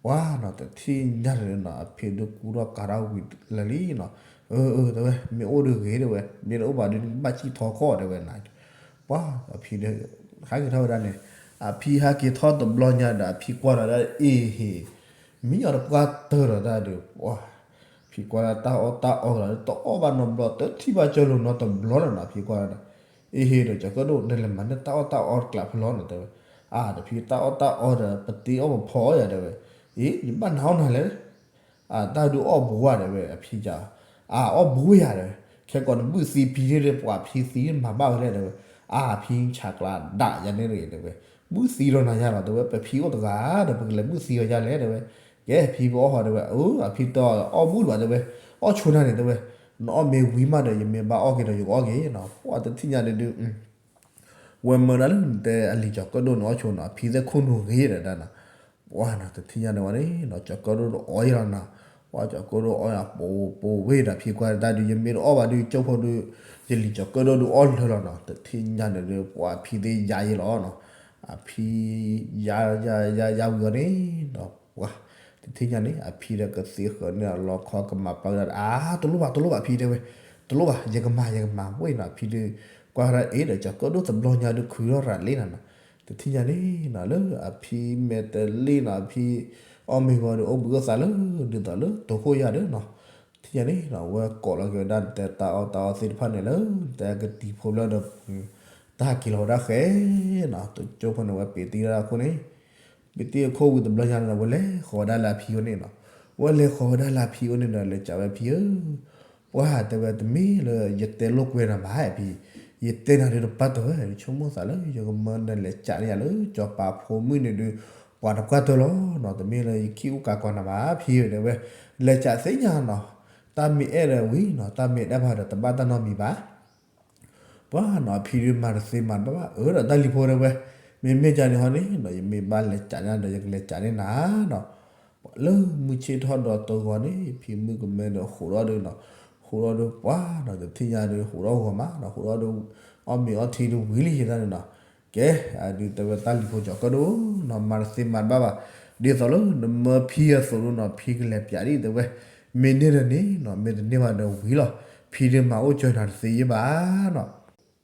ပှၢ်နီၤ တထံၣ်ညါတဂ့ၤနီၤ အဖံဒုးကူထီၣ်ကၤထီၣ်ဝံၤလၢာ်လံနီၤ, အၢ အၢ တဲဝဲ မ့ၢ်အိၣ်ဒုးဂ့ၤ တဲဝဲ မ့ၢ်တအိၣ်ဘၣ်ဒုး နကဘၣ်စံၣ်ထီခီၣ် တဲဝဲနၤ, ပှၢ် အဖံဒုး ဟဲက့ၤထီၣ်ဝဲဒၣ်န့ၣ်, အဖံဟဲက့ၤထီၣ်တဘျီညါဒီး အဖံကွၢ်ဒီးဒၣ်အ့ဟ့ မ့ၢ်အီၤတပှၢ်တၢၢ်ဒီးတၢ်ဒုး ပှၢ် ဖံကွၢ်ဒၣ်တၢ်အီၣ်တၢ်အီလီၤ တအီၣ်ဘၣ်နီတဘျီ တထံၣ်ဘၣ်ကၢလိာ်နီတဘျီလၢၤနီၤ ဖံကွၢ်ဒၣ်, အ့ဟ့ဒီး ကၠီၤကၢၣ်ဒိၣ် နလဲၤမၤန့ၢ်တၢ်အီၣ်တၢ်အီတကျးဖဲလီၤနီၤ တဲဝဲ, အါ တဖံတၢ်အီၣ်တၢ်အီဒီး ပတ့အီၣ်ပဖီအီၣ်ယၤ တဲဝဲ, အ့ ယဘၣ်နၤအီၣ်နၤလဲၣ်, အတၢ်ဒုးအီၣ်ဘူးဝဲ တဲဝဲ အဖံက, အအီၣ်ဘူးယၤ တဲဝဲ, ခဲကိးနဘုၣ်သံဖံန့ၣ် ပှၤဖံသံမၤဘၣ်ဝဲလဲၣ် တဲဝဲ, အဖံဆးကျးဒၣ်ယၤန့ၣ်တဂ့ၤ တဲဝဲ, ဘုၣ်သံဒီးနၤယၤလီၤ တဲဝဲ ပဖံအိၣ်တဂၤဒီး ပကလဲၤဘုၣ်သံအီၤယၤလဲၣ် တဲဝဲ, ကဲဖံပအီၣ်ဟီ တဲဝဲ, အၢ အဖံတအီၣ်ဘူးဒံးဘၣ် တဲဝဲ, အီၣ်ဆိနၤန့ၣ် တဲဝဲ, နအီၣ်မ့ၤဝံၤမးဒီး ယမ့ၢ်ဘၣ်အီၣ်က့ၤဒီး ယကအီၣ်က့ၤနီၤ ပှၢ်တထံၣ်ညါဒုးဒုး ဝဲမၢဒၣ်လၢနတဲအလံၤကၠီၤကၢၣ်ဒိၣ်န့ၣ်အီၣ်ဆိနီၤ အဖံသ့ၣ်ခိၣ်နူာ်ဂ့ၤဒီးဒၣ်နီၤ, ပှၢ်နီၤ တထံၣ်ညါန့ၣ်ဝဲန့ၣ်နီၤ ကၠီၤကၢၣ်ဒိၣ်တအီယၤလီၤနီၤ, ပှၢ်ကၠီၤကၢၣ်ဒိၣ်အီယၤပိာ်ပိာ်ဝဲဒီး ဖံကွၢ်တၢ်ဒုး ယမ့ၢ်တအီၣ်ဘၣ်ဒုး ကၠိဖိဒုး ယလံၤကၠီၤကၢၣ်ဒိၣ်ဒုးအီၣ်လၢာ်လီၤနီၤ တထံၣ်ညါန့ၣ်ဒုး ပှၢ်ဖံသ့ၣ်ယါယဲလီၤနီၤ, အဖံ ယါ ယါ ယါ ယါဝံၤအီၤန့ၣ်နီၤ ပှၢ် တထံၣ်ညါန့ၣ် အဖံဒီးကသံဃၢၤန့ၢ်အလီခီကမၤပျီဝဲဒၣ် အါ တလိၣ်ဘၣ် တလိၣ်ဘၣ်ဖံတဲဝဲ, တလိၣ်ဘၣ် ယကမၤ ယကမၤဝဲနီၤ အဖံဒုး ကွၢ်ဒၣ်အ့ၣ်ဒီး ကၠီၤကၢၣ်ဒိၣ်တဘျီညါဒုးခုးထီၣ်ရၤလံနီၤနီၤ, တထံၣ်ညါန့ၣ်နီၤ လၢအဖံမဲာ်တလ့ၣ်နီၤ အဖံ အီၣ်မ့ၤဝံၤဒီး အိၣ်ဘှံးအိၣ်သါလၢ ဒ်သိးလၢတိၤခိၣ်ယါဒီးနီၤ, တထံၣ်ညါန့ၣ်နီၤ ဝဲကိးလီၤက့ၤဝဲဒၣ်နတဲတၢ်အီၣ်တၢ်အီသ့ၣ်တဖၣ်န့ၣ်လၢ နတဲကတံၤဖိဘျီဒီး တၢ်ဟဲက့ၤလီၤဝဲဒၣ်ဃဲနီၤ တကၠိဖိန့ၣ် ဝဲပ့ၤတံၢ်ဒၣ်အခိၣ်န့ၣ် ပ့ၤတံၢ်အခိၣ်ဝံၤတဘျီညါန့ၣ်ဒီး ဝဲလဲၤဃီၤဝဲဒၣ်လၢအဖံအိၣ်န့ၣ်နီၤ, ဝဲလဲၤဃီၤဝဲဒၣ်လၢအဖံအိၣ်န့ၣ်ဒီး လဲၤကးဝဲဖံဧၢ, ပှၢ်တဲဝဲ တမ့ၢ်လၢယတဲလိာ်ကွဲနၤဘၣ်ဖံ, ယတဲနၤဒုးတပှၢ်တၢၢ်ဝဲ ယဆိကမိၣ်သးလၢ ယကမၢနလဲၤကးန့ၢ်ယၤလၢ ကၠီၤပၤဖိမုၣ်န့ၣ်ဒုး ပှၤတပှၢ်တၢၢ်လီၤနီၤ, တမ့ၢ်လၢယခံအိၣ်ကးကီးနၤဘၣ်ဖံ တဲဝဲ, လဲၤကးသ့ၣ်ညါနီၤ, တၢ်မ့ၢ်အဲၣ်ဒီးဝံၤနီၤ တၢ်မ့ၢ်တအဲၣ်ဘၣ်ဒီး တဘၣ်တၢ်နီတမံၤဘၣ် ပှၢ်နီၤ အဖံဒုးမၤတသ့မၤတဘၣ်ဘၣ် အၢ ဒီးတၢ်လံၤဖိတဲဝဲ, မ့မ့ၢ်ကန့ၣ်ဟီန့ၣ်နီၤ ယမ့ၢ်ဘၣ်လဲၤကးန့ၢ်ဒီး ယကလဲၤကးန့ၢ်နၤနီၤ, လၢမုၢ်ဆ့ၣ်ထီၣ်ဒီးတဂီၤန့ၣ် ဖံမုၣ်ကမဲဒီးဃိးဒီးဒုးနီၤ, ဟူးဒီးပှၤနီၤ တထံၣ်ညါဒီး ဟူးဒီးဂီၤမးနီၤ ဟူးဒီးဒီး အီၣ်မ့ၤအီထံဒီးဝံၤလံယဲဒၣ်န့ၣ်နီၤ. ကဲ အဒုးတဲဝဲတၢ်လံၤဖိကၠီၤကၢၣ်ဒိၣ်နီၤ မၤတသ့မၤတဘၣ်ဘၣ်. ဒ်သိးလၢနမၢဖံအသိးနီၤ ဖံကလဲၤပၠးဒ်တဲဝဲ မ့ၢ်န့ၢ်ဒီးန့ၢ်နီၤ မ့ၢ်တန့ၢ်ဘၣ်ဒီးဝံၤလီၤ. ဖံဒုးမၤအိၣ်ကၢၤနၤတသ့ယဲဘၣ်နီၤ.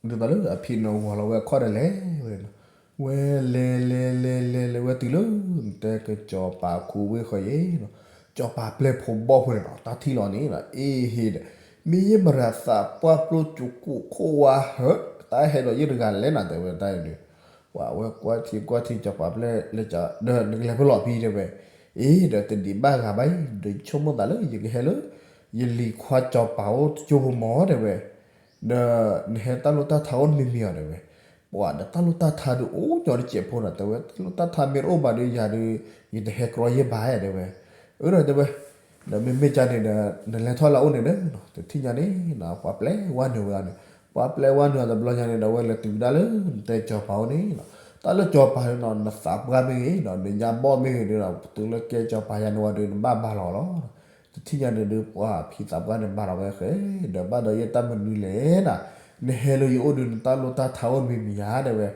ဒ်သိးလၢအဖံန့ၣ်ဂီၤလီၤဝဲအခီၣ်ဒီးလဲၤဝဲနီၤ. ဝဲလဲၤလဲၤလဲၤလဲၤလဲၤဝဲတုၤလၢ နတဲကစီၤပၤခူဝ့ၢ်ဃီယဲနီၤ. ကစီၤပၤပျဲၢ်ဖိဘီၣ်ဖိန့ၣ်နီၤ တၢ်ထံၣ်လီၤန့ၣ်နီၤ အ့ဟ့ဒီး မ့ၢ်ယဲမရၤသးပှၢ်ပျိကၠိကိၣ်ခိၣ်ဝါဟၢ တၢ်ဟဲဒီးယဲတဂၤလဲၣ်နၤ တဲဝဲတၢ်အံၤဒီး ပှၤဝဲကွၢ်ထံကွၢ်ထံကစီၤပၤပျဲၢ်လဲၤကဒီး နကလဲၤဖဲလဲၣ်ဖံတဲဝဲ. အ့ဒီးတဒံးဘၣ်ဂၤဘၣ်အံၤ ဒီးယဆိကမိၣ်သးလၢယကဟဲလၢ ယလံၤခွါကစီၤပၤအိၣ်တကၠိဖိမီၤတဲဝဲ ဒီးနဟဲတၢ်လိၣ်တၢ်ထါအိၣ်တမံၤမံၤအီၤတဲဝဲ. ပှၤဒီးတၢ်လိၣ်တၢ်ထါဒုးအိၣ်ညီတစဲးဖိနီၤ တဲဝဲ တၢ်လိၣ်တၢ်ထါမ့ၢ်တအိၣ်ဘၣ်ဒီးယၤဒီး ယတဟဲကြီယဲဘၣ်တဲဝဲ. အၢဒီးတဲဝဲ ဒီးမ့မ့ၢ်ကန့ၣ်ဒီး နလဲၤထီၣ်လၢအအိၣ်န့ၣ်ဒီး တထံၣ်ညါန့ၣ် ပှၤပျဲဝဲနုာ်ဝဲအီၤန့ၣ် ပှၤပျဲဝဲနုာ်အီၤတဘျီညါန့ၣ်ဒီး ဝဲလဲၤတုၤဝဲဒၣ်လၢ နတဲကစီၤပၤအိၣ်န့ၣ်နီၤ. တၢ်လၢကစီၤပၤန့ၣ်နီၤ နသးပှၢ်မ့ၢ်ဂ့ၤနီၤ နညါဘီၣ်မ့ၢ်ဂ့ၤဒီး တုၤလၢကဲကစီၤပၤယၤန့ၣ်ဝဲဒီး နဘၣ်ဘါလီၤလီၤ. တထံၣ်ညါန့ၣ်ဒီး ပှၤဖံသးပှၢ်န့ၣ်ဘါလီၤဝဲဃဲ ဒီးဘၣ်ဒီးယဲတၢ်မနုၤလဲၣ်နီၤ. နဟဲလၢယအိၣ်ဒီး နတၢ်လိၣ်တၢ်ထါအိၣ်တမံၤမံၤဧါတဲဝဲ.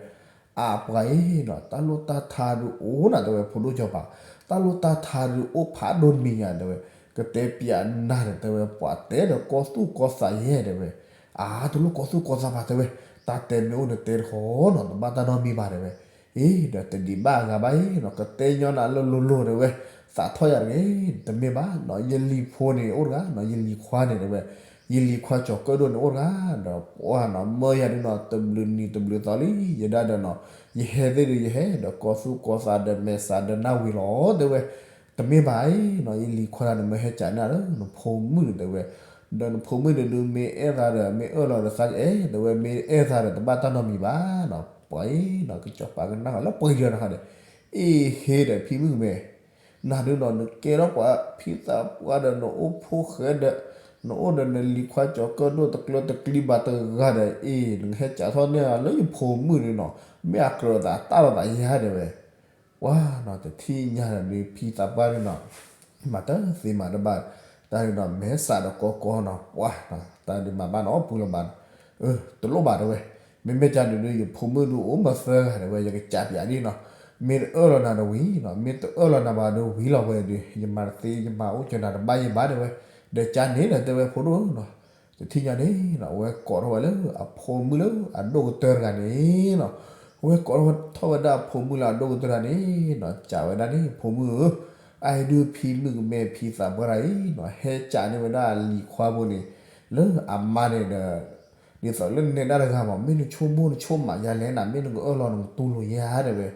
အပှၤအံၤနီၤ တၢ်လိၣ်တၢ်ထါဒုးအိၣ်နၤတဲဝဲ ဖိဒိၣ်ကစီၤပၤ တၢ်လိၣ်တၢ်ထါဒုးအိၣ်ဖးဒိၣ်တမံၤဧါတဲဝဲ. ကတဲပၠးနၤဒီးတဲဝဲ ပှၤတဲဒီးကီၢ်သူၣ်ကီၢ်သးယဲတဲဝဲ. အါ တလိၣ်ကီၢ်သူၣ်ကီၢ်သးဘၣ်တဲဝဲ တၢ်တဲမ့ၢ်အိၣ်နတဲတခီနီၤ တဘၣ်တၢ်နီတမံၤဘၣ်တဲဝဲ. အ့ဒီးတဒံးဘၣ်အဂၤဘၣ်အံၤနီၤ ကတဲညီနၤလၢလိၤလိၤတဲဝဲ သးထီၣ်ယၤတဂ့ၤ တမ့ၢ်ဘၣ်နီၤ ယလံၤဖိန့ၣ်အိၣ်တဂၤနီၤ ယလံၤခွါန့ၣ်တဲဝဲ ယလံၤခွါကၠီၤကၢၣ်ဒိၣ်န့ၣ်အိၣ်တဂၤ ဒီးပှၤနီၤ မၢယၤဒုးနီၤ တဘျုးနံၤတဘျုးသီလံ ယဲဒၣ်ဒီးနီၤ ယဟဲသ့ၣ်ဒီးယဟဲ ဒီးကီၢ်သူၣ်ကီၢ်သးဒီးမဲာ်ဆှးဒီးနၢ်ဝံၤလီၤတဲဝဲ. တမ့ၢ်ဘၣ်အံၤနီၤ ယလံၤခွါတဂၤန့ၣ် မၢဟဲကးန့ၢ်လၢနဖိမုၣ်န့ၣ်တဲဝဲ ဒီးနဖိမုၣ်န့ၣ်ဒုး မ့ၢ်အဲၣ်သးဒီး မ့ၢ်အၢၣ်လီၤဒီးသးကအဲၣ် တဲဝဲ မ့ၢ်အဲၣ်သးဒီး တဘၣ်တၢ်နီတမံၤဘၣ်နီၤ. ပှၤအံၤနီၤ ကစီၤပၤကနၣ်ဃီလၢပှၤကညီတခါဒီး အ့ဟ့ဒီးဖံမုၣ်ကမဲာ် နၤဒုးနီၤ နကဲထီၣ်ပှၤဖံသးပှၢ်ဒီး နအိၣ်ဖိၣ်ဃဲဒီး နအိၣ်ဒီးနလံၤခွါကၠီၤကၢၣ်ဒိၣ်တကျၢတကျံဘၣ်တဂၤဒီး အ့ နကဟဲကးထီၣ်န့ၢ်လၢယဖိမုၣ်န့ၣ်နီၤ မ့ၢ်အကြၢးသးတၢ်လီၤသးယါတဲဝဲ. ပှၤနီၤ တထံၣ်ညါဒီး ဖံသးပှၢ်န့ၣ်နီၤ မၤတၢ်သ့မၤတဘၣ် တၢ်န့ၣ်နီၤ မဲာ်ဆှးဒီးကီကီနီၤ ပှၤနီၤ တၢ်ဒုးမၤဘၣ်နီၤ ပူၤလီၤဘၣ်နီၤ တလိၣ်ဘၣ်တဲဝဲ. မ့မ့ၢ်ကန့ၣ်ဒုး ယဖိမုၣ်ဒုးအိၣ်မၤသၢဂၤတဲဝဲ ယကကးပၠးဒ်နီၤ မ့ၢ်တအၢၣ်လီၤနၤဒီးဝံၤနီၤ မ့ၢ်တအၢၣ်လီၤနၤဘၣ်ဒီးဝံၤလီၤဝဲဒီး ယမၤတသ့ ယမၤအိၣ်ကၢၤနၤတဘၣ်ယဲဘၣ်တဲဝဲ. ဒီးကန့ၣ်ဒီးတဲဝဲဖိဒိၣ်နီၤ တထံၣ်ညါန့ၣ်နီၤ အဝဲကိးထီၣ်ဝဲလၢအဖိမုၣ်လၢအဒိၣ်ကတၢၢ်တဂၤန့ၣ်နီၤ အဝဲကိးထီၣ်ဝဲဒၣ်အဖိမုၣ်လၢအဒိၣ်ကတၢၢ်တဂၤန့ၣ်နီၤ ကးဝဲဒၣ်န့ၣ် ဖိမုၣ်ဧၢ အအံၤဒုးဖံမုၣ်ကမဲာ်ဖံသးပှၢ်တဂၤအံၤနီၤ ဟဲကးန့ၢ်ဝဲဒၣ်အလံၤခွါဖိန့ၣ် လၢအမါန့ၣ်ဒီး ဒ်သိးလၢနဲဒၣ်တဂၤမး မ့ၢ်နဆိကမိၣ်နဆိကမးယၤလဲၣ်နၤ မ့ၢ်နကအၢၣ်လီၤနကတူၢ်လိာ်ယဲဧါတဲဝဲ.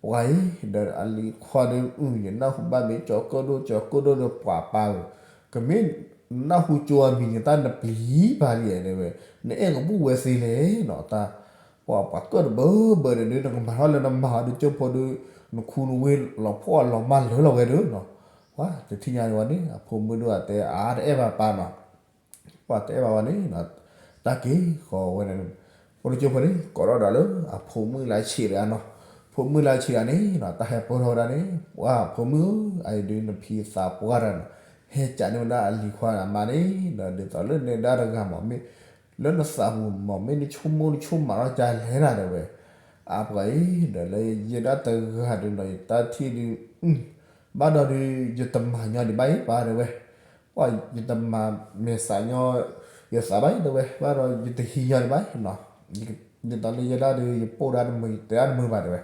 ပှၤအံၤ ဒီးအလံၤခွါဒီး အု ယနၢ်ဟူဘၣ်မ့ၢ်ကၠီၤကၢၣ်ဒိၣ် ကၠီၤကၢၣ်ဒိၣ်ဒီးပှၤပၢ်ဧၢ, ကမ့ၢ်နၢ်ဟူကၠိအမံၤန့ၣ် တၢ်နပျံၤပၢ်လံဧါတဲဝဲ, နအဲၣ်ကဘူၣ်ဝဲသ့လဲၣ်နီၤ, တၢ် ပှၤပှၤကၢၣ်တဘၢဘၢဒီး နကမၤထီၣ်လၢနမၤအီၤဒီး ကၠိဖိဒီး နခူနဝ့ၢ်လီၤဖှီၣ်လီၤမၢ်လၢာ်လီၤဝဲဒီးနီၤ, ပှၤတထံၣ်ညါန့ၣ်ဝဲန့ၣ် အဖိမုၣ်ဒိၣ်အတဲအါတအဲၣ်ဘၣ်ပၢ်နီၤ ပှၤတအဲၣ်ဘၣ်ဝဲန့ၣ်, တၢ်က့ၤဃီၤဝဲန့ၣ်, ဖိဒိၣ်ကၠိဖိန့ၣ် ကိးထီၣ်ဒီးလၢအဖိမုၣ်လၢဆံးတဂၤနီၤ, ဖိမုၣ်လၢဆံးတဂၤန့ၣ်နီၤ တၢ်ဟဲပၢၢ်ထီၣ်ဝဲဒၣ်န့ၣ် ပှၤဖိမုၣ်ဧၢ, အအံၤဒုးနဖံသးပှၢ်တဂၤနီၤ, ဟဲကးန့ၢ်ဝဲဒၣ်အလံၤခွါအမါန့ၣ်ဒီး ဒ်သိးလၢနဲဒၣ်တဂၤမး မ့ၢ်လၢနသးပူၤမး မ့ၢ်နဆိကမိၣ်နဆိကမးထီၣ်ကလဲၣ်နၤတဲဝဲ, အါပှၤအံၤဒီးလၢယဲဒၣ်တဂၤဒုးနီၤ ယတၢ်ထံၣ်ဒုး ဘၣ်ဒီးဒုး ယတမၤညီဒံးဘၣ်အံၤပၢ်တဲဝဲ, ပှၤယတမၤမဲာ်သးညီ ယသးဘၣ်အံၤတဲဝဲ, ဘၣ်ဒီးယတဟံးညီဒံးဘၣ်နီၤ, ဒ်သိးလၢယဲဒၣ်ဒုး ယပိၢ်ဒၣ်တမုာ် ယတဲဒၣ်တမုာ်ဘၣ်တဲဝဲ,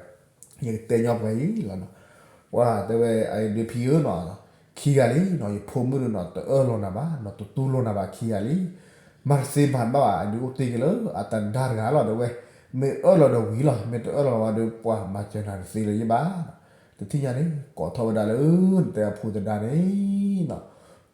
ယကတဲညီပှၤအံၤလီၤနီၤ, ပှၤတဲဝဲအအံၤဒုးဖံဧၢနီၤ, ခံဂၤလံနီၤ ယဖိမုၣ်ဒုးနီၤ တအၢၣ်လီၤနၤဘၣ်နီၤ တတူၢ်လိာ်နၤဘၣ်ခံဂၤလံ မၤတသ့မၤတဘၣ်ဘၣ် အဒုးအိၣ်တ့ၢ်က့ၤလၢအတဒါတဂၤလီၤတဲဝဲ, မ့ၢ်အၢၣ်လီၤဒီးဝံၤလီၤ မ့ၢ်တအၢၣ်လီၤဝဲဒီး ပှၤမၤစၢၤနၤတသ့လၢၤယဘၣ်နီၤ, တထံၣ်ညါန့ၣ် ကိးထီၣ်ဝဲဒၣ်လၢ နတဲအဖိသဒါန့ၣ်နီၤ,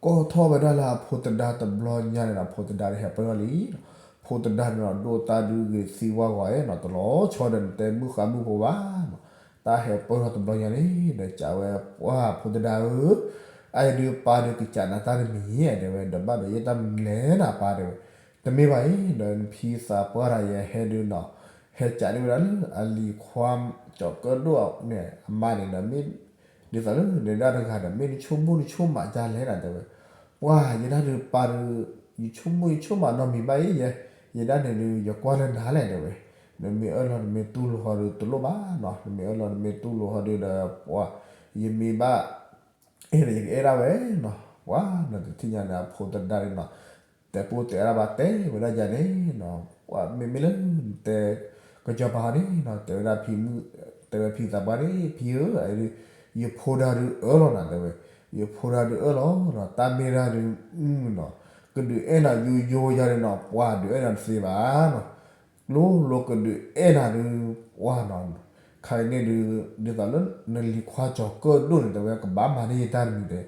ကိးထီၣ်ဝဲဒၣ်လၢအဖိသဒါတဘျီညါန့ၣ်ဒီး ဖိသဒါန့ၣ်ဟဲပၢၢ်ထီၣ်လံနီၤ, ဖိသဒါန့ၣ်နီၤ ဒိၣ်တၢ်ဒုးဂ့ၤသံဝါဂီၤနီၤ တလီၤဆီဒီးနတဲမုၣ်ဃါမုၣ်ဖိဘၣ်နီၤ, တၢ်ဟဲပၢၢ်ထီၣ်တဘျီညါန့ၣ်ဒီး ကးဝဲပှၤဖိသဒါဧၢ အအံၤဒုးပၢ်ဒုးကစးနၤတၢ်တမံၤဧါတဲဝဲ ဒီးဘၣ်ဒီးယဲတၢ်မနုၤလဲၣ်နၤပၢ်တဲဝဲ, တမ့ၢ်ဘၣ်အံၤ ဒီးနဖံသးပှၢ်တဂၤယဟဲဒုးနီၤ, ဟဲကးန့ၢ်ဝဲဒၣ်လၢအလံၤခွါကၠီၤကၢၣ်ဒိၣ်န့ၣ် အမါန့ၣ်ဒီးမ့ၢ် ဒ်သိးလၢနဲဒၣ်တဂၤဒီး မ့ၢ်နဆိကမိၣ်နဆိကမးဒ်လဲၣ်နၤတဲဝဲ, ပှၤယဲဒၣ်ဒုးပၢ်ဒုး ယဆိကမိၣ်ယဆိကမိၣ်နီတမံၤဘၣ်အံၤ, ယဲဒၣ်န့ၣ်ဒုး ယကွၢ်လၢနၤလဲၣ်တဲဝဲ, နမ့ၢ်အၢၣ်လီၤနမ့ၢ်တူၢ်လိာ်ဟီဒုးတလိၣ်ဘၣ်နီၤ, နမ့ၢ်အၢၣ်လီၤနမ့ၢ်တူၢ်လိာ်ဟီဒုးဒီး ပှၤ ယမ့ၢ်ဘၣ် အဲၣ်ဒီးယကအဲၣ်ဒၣ်ဝဲနီၤ, ပှၤနီၤတထံၣ်ညါန့ၣ် အဖိသဒါန့ၣ်နီၤ, တဲပိၢ်တဲအါဒၣ်ဘၣ်တဲဝဲဒၣ်ယၤန့ၣ်နီၤ, ပှၤမ့မ့ၢ်လၢ တဲ ကစီၤပၤဟီန့ၣ်နီၤ တဲဝဲဒၣ်ဖံမုၣ် တဲဝဲဖံသးပှၢ်န့ၣ် ဖံဧၢ, ယဖိဒါဒုးအၢၣ်လီၤနၤတဲဝဲ, ယဖိဒါဒုးအၢၣ်လီၤနီၤ တၢ်မ့ၢ်ဒၣ်ဒုး နီၤ ကဒုးအဲၣ်နၤယိယိယါန့ၣ်နီၤ ပှၤဒုးအဲၣ်နၤတသ့ဘၣ်နီၤ, လိၤလိၤကဒုးအဲၣ်နၤဒုး ပှၤနီၤ, ခါအံၤန့ၣ်ဒုး ဒ်သိးလၢနလံၤခွါကၠီၤကၢၣ်ဒိၣ်န့ၣ် တဲဝဲကဘၣ်မၤန့ၢ်ယတၢ်တမံၤတဲ,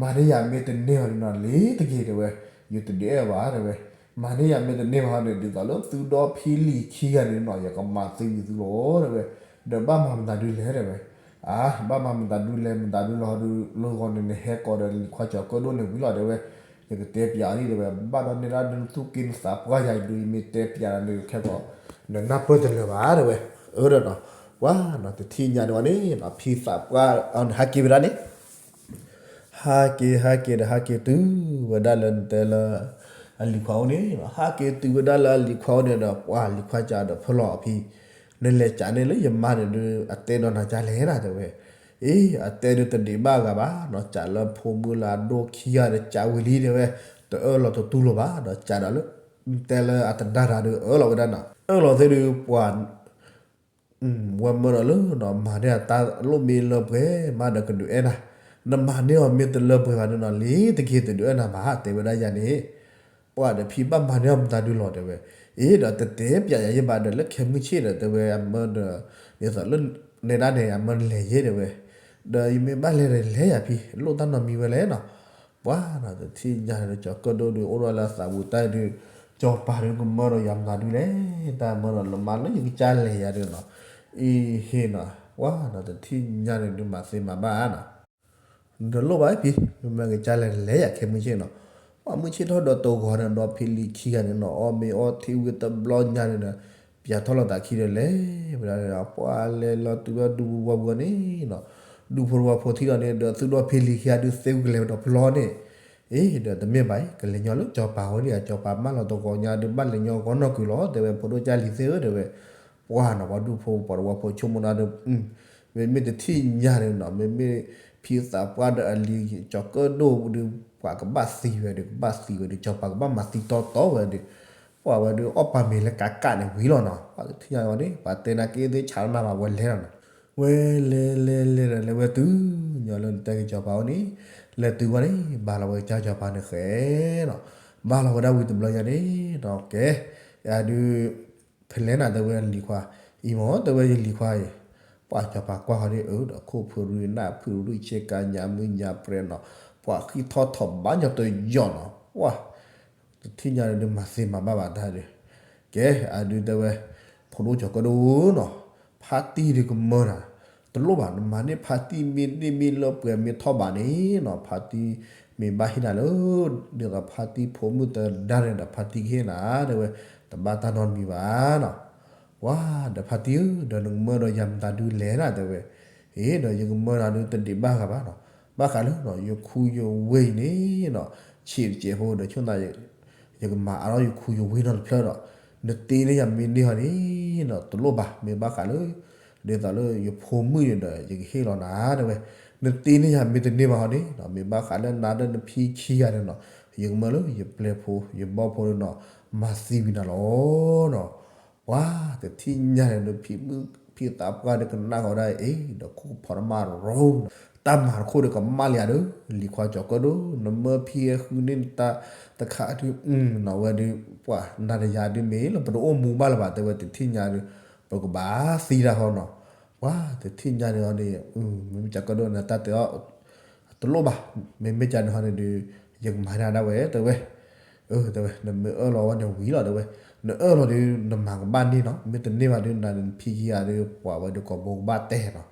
မၤန့ၢ်ယၤမ့ၢ်တန့ၢ်ဘၣ်ဒုးနီၤ လ့ၤတက့ၤတဲဝဲ, ယတဒုးအဲၣ်ဘၣ်တဲဝဲ, မၤန့ၢ်ယၤမ့ၢ်တန့ၢ်ဘၣ်ဒီး ဒ်သိးလၢသုဒီဖံလံၤခံဂၤန့ၣ်နီၤ ယကမၤသံဝံၤသုလီၤတဲဝဲ, ဒီးဘၣ်မၤမတၤဒုလဲၣ်တဲဝဲ, အါ ဘၣ်မၤမတၤဒုလဲၣ် မတၤဒုလီၤဒုး လၢဂီၤန့ၣ် နဟဲကိးဒီးလံၤခွါကၠီၤကၢၣ်ဒိၣ်န့ၣ်ဝံၤလီၤတဲဝဲ, ယကတဲပျးအီၤဒ်တဲဝဲ ဘၣ်ဒီးန့ၢ်ဒၣ်ဒုးသူၣ်က့နသးပှၢ်ယၤအံၤဒုး ယမ့ၢ်တဲပျးနၤန့ၣ်ခဲကီး နနၢ်ပၢၢ်တလၢာ်ဘၣ်တဲဝဲ, အၢဒီးနီၤ, ပှၤနီၤ တထံၣ်ညါန့ၣ်ဝဲန့ၣ်နီၤ ဖံသးပှၢ်အီၤန့ၣ် ဟးက့ၤဝဲဒၣ်န့ၣ် ဟးက့ၤ ဟးက့ၤဒီး ဟးက့ၤတုၤဝဲဒၣ်လၢနတဲလၢ အလံၤခွါအိၣ်န့ၣ်, ဟးက့ၤတုၤဝဲဒၣ်လၢအလံၤခွါအိၣ်န့ၣ်ဒီး ပှၤလံၤခွါကးဒီးဖၢလီၤအဖံ, နလဲၤကးန့ၢ်လၢယမါန့ၣ်ဒုး အတဲဒီးနၤကလဲၣ်နၤတဲဝဲ, အ့ အတဲဒုးတဒံးဘၣ်ဂၤဘၣ်နီၤ, ကးလၢဖိမုၣ်လၢအဒိၣ်ခံဂၤဒီးကးဝံၤလံတဲဝဲ, တအၢၣ်လီၤတတူၢ်လိာ်ဘၣ်ဒီး ကးဒီးလၢ တဲလၢအတဒါတၢ်ဒုးအၢၣ်လီၤဝဲဒၣ်နီၤ, အၢၣ်လီၤသ့ၣ်ဒုးပှၤ ဝဲမၢဒီးလၢနီၤ မၤန့ၢ်အတၢ်လိၣ်မ့ၢ်လၢပှဲၤမးဒီးကဒုးအဲၣ်နၤ, နမၤန့ၢ်အီၤမ့ၢ်တလၢပှဲၤဘၣ်န့ၣ်နီၤ လ့ၤတက့ၤတဒုးအဲၣ်နၤဘၣ် တဲဝဲဒၣ်ယၤန့ၣ်, ပှၤဒီးဖံဘၣ်မၤန့ၢ်အီၤမတၤဒုလီၤတဲဝဲ, အ့ ဒီးတတဲပျးယၤယဲဘၣ်ဒီး လၢခဲမုၢ်ဆ့ၣ်ဒီးတဲဝဲအမၢဒီး ဒ်သိးလၢ နဲဒၣ်န့ၣ် အမၢနလဲၤယဲတဲဝဲ, ဒီးယမ့ၢ်ဘၣ်လဲၤဒီးလဲၤယၤဖံ လိၣ်တၢ်နီတမံၤဝဲလဲၣ်နီၤ, ပှၤနီၤ တထံၣ်ညါန့ၣ်ဒီး ကၠီၤကၢၣ်ဒိၣ်ဒုး အိၣ်ဒီးလၢအသးပူၤတၢ်ဒုး, ကၠီၤပၤဒုးကမၢဒီးယၤမတၤဒုလဲၣ်, တၢ်မၢဒီးလၢမါလၢယကစၢ်လဲၤယၤဒုးနီၤ, အ့ဟ့နီၤ, ပှၤနီၤ တထံၣ်ညါန့ၣ်ဒုးမၤသ့မၤဘၣ်နီၤ တလိၣ်ဘၣ်ဖံ, မ့ၢ်မ့ၢ်ကစၢ်လဲၤလဲၤယၤခဲမုၢ်ဆ့ၣ်နီၤ, ပှၤမုၢ်ဆ့ၣ်ထီၣ်ဒီးတဂီၤန့ၣ်ဒီးဖံလံၤခံဂၤန့ၣ်နီၤ အီၣ်မ့ၤအီထံဝံၤတဘျီညါန့ၣ်ဒီး ပၠးထီၣ်လီၤသးခံဒီးလဲၤဝဲဒၣ်န့ၣ်ဒီး ပှၤလဲၤလီၤတုၤလၢဒူဖိတဝီဖိန့ၣ်နီၤ, ဒူဖိတဝီဖိထံၣ်ဒီးန့ၣ်ဒီး သုးဒီဖံလံၤခံဂၤဒုးသ့ဝံၤကလဲၤဝဲဒီးဖျီန့ၣ်, အ့ ဒီးတမ့ၢ်ဘၣ်အံၤ ကလဲၤညီလၢကၠီၤပၤဝဲန့ၣ် ကၠီၤပၤမၢလီၤတဂီၤညါဒုး ဘၣ်လဲၤညီဂီၤနီၢ်ကုာ်လီၤ တဲဝဲဖိဒိၣ်ကၢ်လံၤသ့ၣ်ဧၢ တဲဝဲ, ပှၤနီၤ ပှၤဒူဖိပှၤတဝီဖိဆိကမိၣ်ဒၣ်ဒီး မ့မ့ၢ်တထံၣ်ညါန့ၣ်နီၤ မ့မ့ၢ်ဖံသးပှၢ်ဒီးအလံၤကၠီၤကၢၣ်ဒိၣ်ဒုး ပှၤကဘၣ်သံဝဲဒုး ကဘၣ်သံဝဲဒုး ကၠီၤပၤကဘၣ်မၤသံတီတီဝဲဒုး, ပှၤဝဲဒုးအီၣ်ပာ်မ့ၤလၢကးကးန့ၣ်ဝံၤလီၤနီၤ ပှၤတထံၣ်ညါဝဲန့ၣ် ပှၤတဲနာ်က့သ့ၣ်ဆးနၢ်ဘၣ်ဝဲလဲၤလီၤနီၤ, ဝဲလဲၤလဲၤလဲၤဒီးလဲၤဝဲတုၤ ညီလၢနတဲကၠီၤပၤအိၣ်န့ၣ်, လဲၤတုၤဝဲန့ၣ် ဘၣ်လီၤဝဲကစၢ်ကၠီၤပၤန့ၣ်ဃဲနီၤ, ဘၣ်လီၤဝဲဒၣ်ဝံၤတဘျီညါန့ၣ်နီၤ ကဲ အဒုး ဖဲလဲၣ်နၤတဲဝဲလံၤခွါ, အံၤမ့ၢ်တဲဝဲယလံၤခွါအံၤ, ပှၤကၠီၤပၤကွၢ်ဃီဒ်အၢဒီး ခိၣ်ဖုရံနၢ်ဖုရံဆ့ကၤညါမုၢ်ညါပြဲနီၤ, ပှၤဃံထီၣ်ထီၣ်ဘၣ်ညီတယီၤနီၤ, ပှၤ တထံၣ်ညါဒုးမၤသ့မၤဘၣ်ဘၣ်တၢ်ဒုး, ကဲ အဒုးတဲဝဲ ဖိဒိၣ်ကၠီၤကၢၣ်ဒိၣ်နီၤ, ဖါတံၢ်ဒုးကမၢနၤ, တလိၣ်ဘၣ် နမၤန့ၢ်ဖါတံၢ်မ့ၢ်န့ၢ်မ့ၢ်လၢပှဲၤမ့ၢ်ထီၣ်ဘးန့ၣ်နီၤ ဖါတံၢ်မ့ၢ်ဘၣ်ဟ့ၣ်နၤလၢ ဒ်သိးဖါတံၢ်ဖိမုၣ်တဒါန့ၣ်ဒီး ဖါတံၢ်ကဟ့ၣ်နၤ တဲဝဲ, တဘၣ်တၢ်နီတမံၤဘၣ်နီၤ, ပှၤဒီးဖါတံၢ်ဧၢ ဒီးနကမၢဒီးယၤမတၤဒုလဲၣ်နၤတဲဝဲ, အ့ ဒီးယကမၢနၤဒုးတဒံးဘၣ်ဂၤဘၣ်နီၤ, ဘၣ်ဃးလၢနီၤ ယခူယဝ့ၢ်အံၤန့ၣ်နီၤ, ဆံးတစဲးဖိဒီးဆိၣ်သး ယကမၤအါထီၣ်ယခူယဝ့ၢ်နီတဖျၢၣ်ဒီး, နတ့န့ၢ်ယၤမ့ၢ်န့ၢ်ဟီန့ၣ်နီၤ တလိၣ်ဘၣ် မ့ၢ်ဘၣ်ဃးလၢ ဒ်သိးလၢယဖိမုၣ်န့ၣ်ဒီး ယကဟ့ၣ်လီၤနၤတဲဝဲ, နတ့န့ၢ်ယၤမ့ၢ်တန့ၢ်ဘၣ်ဟီန့ၣ်နီၤ မ့ၢ်ဘၣ်ဃးလၢနၤဒီးနဖံခံဂၤန့ၣ်နီၤ, ယကမၢလၢယပျဲၢ်ဖိ ယဘီၣ်ဖိန့ၣ်နီၤ, မၤသံဝံၤနၤလီၤနီၤ ပှၤတထံၣ်ညါန့ၣ်ဒီး ဖံမုၣ်ဖံသးပှၢ်ဒီးကနၣ်ဃီဒၣ်အံၤ ဒီးခိၣ်ဖီတမၢ်ရိနီၤ, တၢ်မၤတခိၣ်ဒီးကမၣ်လံဧါဒီး လံၤခွါကၠီၤကၢၣ်ဒိၣ် နမၢဖံဟဲဃုန့ၢ်နတၢ်တခါဒုး နီၤဝဲဒုး ပှၤနၤဒီးယၤဒုးမ့ၢ်လၢပတအိၣ်မူဘၣ်လၢၤဘၣ် တဲဝဲတထံၣ်ညါဒီး ပကဘၣ်သံတၢ်ဃီနီၤ, ပှၤတထံၣ်ညါန့ၣ်အီၤန့ၣ် မ့မ့ၢ်ကၠီၤကၢၣ်ဒိၣ်န့ၣ် တၢ်တဲအီၤ တလိၣ်ဘၣ်, မ့မ့ၢ်ကၠီၤန့ၣ်ဟီန့ၣ်ဒီး ယကမၤဒၣ်ဒၣ်ဝဲ တဲဝဲ တဲဝဲ နမ့ၢ်အၢၣ်လီၤဝဲန့ၣ်ဝံၤလီၤ တဲဝဲ, နအၢၣ်လီၤဒီး နမၤကဘၣ်န့ၢ်နီၤ, မ့ၢ်တန့ၢ်ဘၣ်ဒီး နၤဒီးနဖံခံဂၤဒီး ပှၤဝဲဒီးကိာ်ဘိကဘၣ်တဲနီၤ,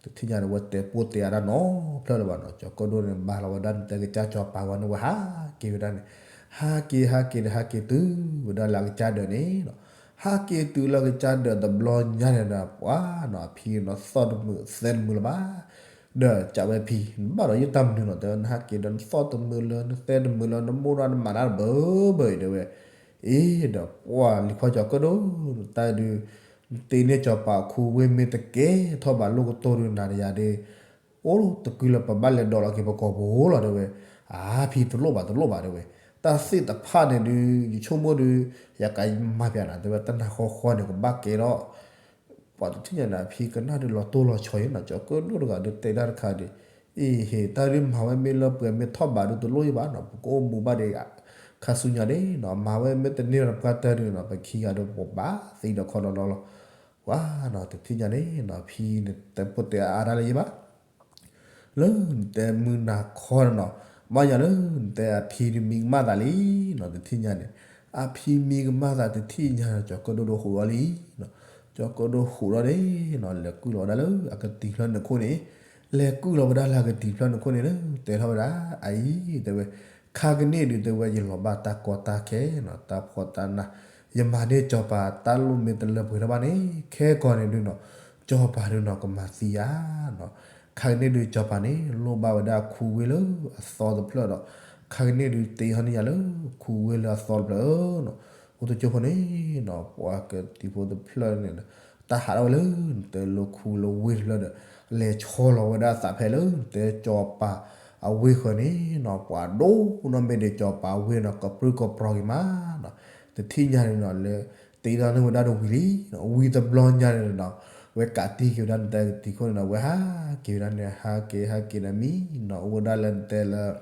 တထံၣ်ညါဒီး ဝဲတဲပိၢ်တဲအါဒၣ်နီတဖျၢၣ်လၢၤဘၣ်နီၤ, ကၠီၤကၢၣ်ဒိၣ်န့ၣ် ဘၣ်လီၤဝဲဒၣ်နတဲကစၢ်ကၠီၤပၤဝဲန့ၣ်ဝဲဟးက့ၤဝဲဒၣ်န့ၣ်, ဟးက့ၤ ဟးက့ၤဒီးဟးက့ၤတုၤဝဲဒၣ်လၢအကစၢ်ဒၢးန့ၣ်နီၤ, ဟးက့ၤတုၤလၢအကစၢ်ဒၢးတဘျီညါန့ၣ်ဒီး ပှၤနီၤ အဖံနီၤသီၣ်တမုာ်သဲတမုာ်လၢၤဘၣ် ဒီးကးဝဲဖံ, နဘၣ်ဒီးယတၢ်မနုၤလီၤ တဲဝဲ, နဟးက့ၤဒီးနသီၣ်တမုာ်လၢ နသဲတမုာ်လၢ နမိၢ်ဒီးနမၤတၢ်တဘၢဘၢအံၤ တဲဝဲ. အ့ ဒီးပှၤလံၤခွါကၠီၤကၢၣ်ဒိၣ် တၢ်ဒုး နတ့န့ၢ်စီၤပၤခူဝ့မ့ၢ်တကဲထီၣ်ဘၣ်လိၣ်ကတိၢ်ဒုး နၤဒီးယၤဒီး အိၣ်တကုလၢပဘၣ်လဲၤဒိးလီၤက့ၤပကိာ်ပူၤလီၤ တဲဝဲ. အါဖံတလိၣ်ဘၣ် တလိၣ်ဘၣ် တဲဝဲ. တၢ်သ့ၣ်တဖၣ်န့ၣ်ဒုး ယဆိကမိၣ်ဒုး ယကမၤပျးနၤ တဲဝဲ, တနၤဃီဃီန့ၣ် ကဘၣ်ကဲထီၣ် ပှၤတထံၣ်ညါန့ၣ် အဖံကနၣ်ဒုးလီၤတိၢ်လီၤဆီအံၤနီၤ, ကၠီၤကၢၣ်ဒိၣ်တဂၤဒုးတဲတၢ်တခါဒီး, အ့ဟ့ၣ် တၢ်ဒုးမၤဝဲမ့ၢ်လၢပှဲၤမ့ၢ်ထီၣ်ဘးဒုးတလိၣ်ယဘၣ်နီၤ, ပကအိၣ်မူဘၣ်ဒီး ခါဆူညါန့ၣ်နီၤ, မၤဝဲမ့ၢ်တန့ၢ်ဒီးပှၤတၢ်ဒုးနီၤ, ပခံဂၤဒီးပဘၣ်သံဒီးခီလီၤလီၤလီၤ. ပှၤနီၤ တထံၣ်ညါန့ၣ်နီၤ, ဖံန့ၣ်တဲဖိတဲအါတၢ်လၢယဘၣ် လၢနတဲမုၢ်နၤခီနီၤ, ဘၣ်ယၤလၢနတဲအဖံဒုးမံကမၣ်သးလံနီၤ, တထံၣ်ညါန့ၣ်, အဖံမံကမၣ်သးတထံၣ်ညါနီၤ, ကၠီၤကၢၣ်ဒိၣ်ဒိၣ်ဟူးထီၣ်လံနီၤ, ကၠီၤကၢၣ်ဒိၣ်ဟူးထီၣ်န့ၣ်နီၤ, လဲၤကုၢ်လီၤဝဲဒၣ်လၢအကတံၤဖျၢၣ်န့ၣ်ခိၣ်န့ၣ်, လဲၤကုၢ်လီၤဝဲဒၣ်လၢအကတံၤဖျၢၣ်န့ၣ်ခိၣ်န့ၣ်လၢ တဲထီၣ်ဝဲဒၣ် အအံၤ တဲဝဲ, ခါကန့ၣ်ဒုး တဲဝဲ ယလီၤဘၣ်တၢ်ကီတၢ်ခဲနီၤ, တၢ်ဖှီၣ်တၢ်နး, ယမၤန့ၢ်စီၤပၤတၢ်လိၣ်မ့ၢ်တလၢပှဲၤထီၣ်ဘၣ်န့ၣ် ခဲကီၢ်န့ၣ်ဒုးနီၤ, စီၤပၤဒုးနီၤ ကမၤသံယၤနီၤ, ခါကန့ၣ်ဒုး စီၤပၤန့ၣ် လိၣ်ဘၣ်ဝဲဒၣ်ခူဝ့လၢအသီတဖျၢၣ်ဒီး, ခါကန့ၣ်ဒုး တ့ထီၣ်န့ၢ်ယၤလၢခူဝ့လၢအသီတဖျၢၣ်နီၤ, အိၣ်တကၠိဖိန့ၣ်နီၤ, ပှၤကတံၤဖိတဖျၢၣ်န့ၣ်, တၢ်ဟးထီၣ်ဝဲလၢ နတဲလၢခူလၢဝ့ၢ်တဖျၢၣ်ဒီး, လဲၤဆီလီၤဝဲဒၣ်သးဖဲလၢ နတဲစီၤပၤအဝ့ၢ်ဃၢၤန့ၣ်နီၤ, ပှၤဒိၣ်နီၢ်မ့ၢ်ဒံးစီၤပၤအဝ့ၢ်နီၤ, ကပြုၢ်ကပြီၤက့ၤမးနီၤ, တထံၣ်ညါန့ၣ်နီၤ လၢ တ့ထီၣ်န့ၢ်ဝဲဒၣ်တဝံၤလံ, ဝံၤတဘျီညါန့ၣ်နီၤ, ဝဲကးတံၢ်က့ၤဝဲဒၣ်နတဲကတံၤခိၣ်န့ၣ်နီၤ, ဝဲဟးက့ၤဝဲဒၣ်န့ၣ် ဟးက့ၤ ဟးက့ၤန့ၣ်မံနီၤ, အိၣ်ဝဲဒၣ်လၢနတဲလၢ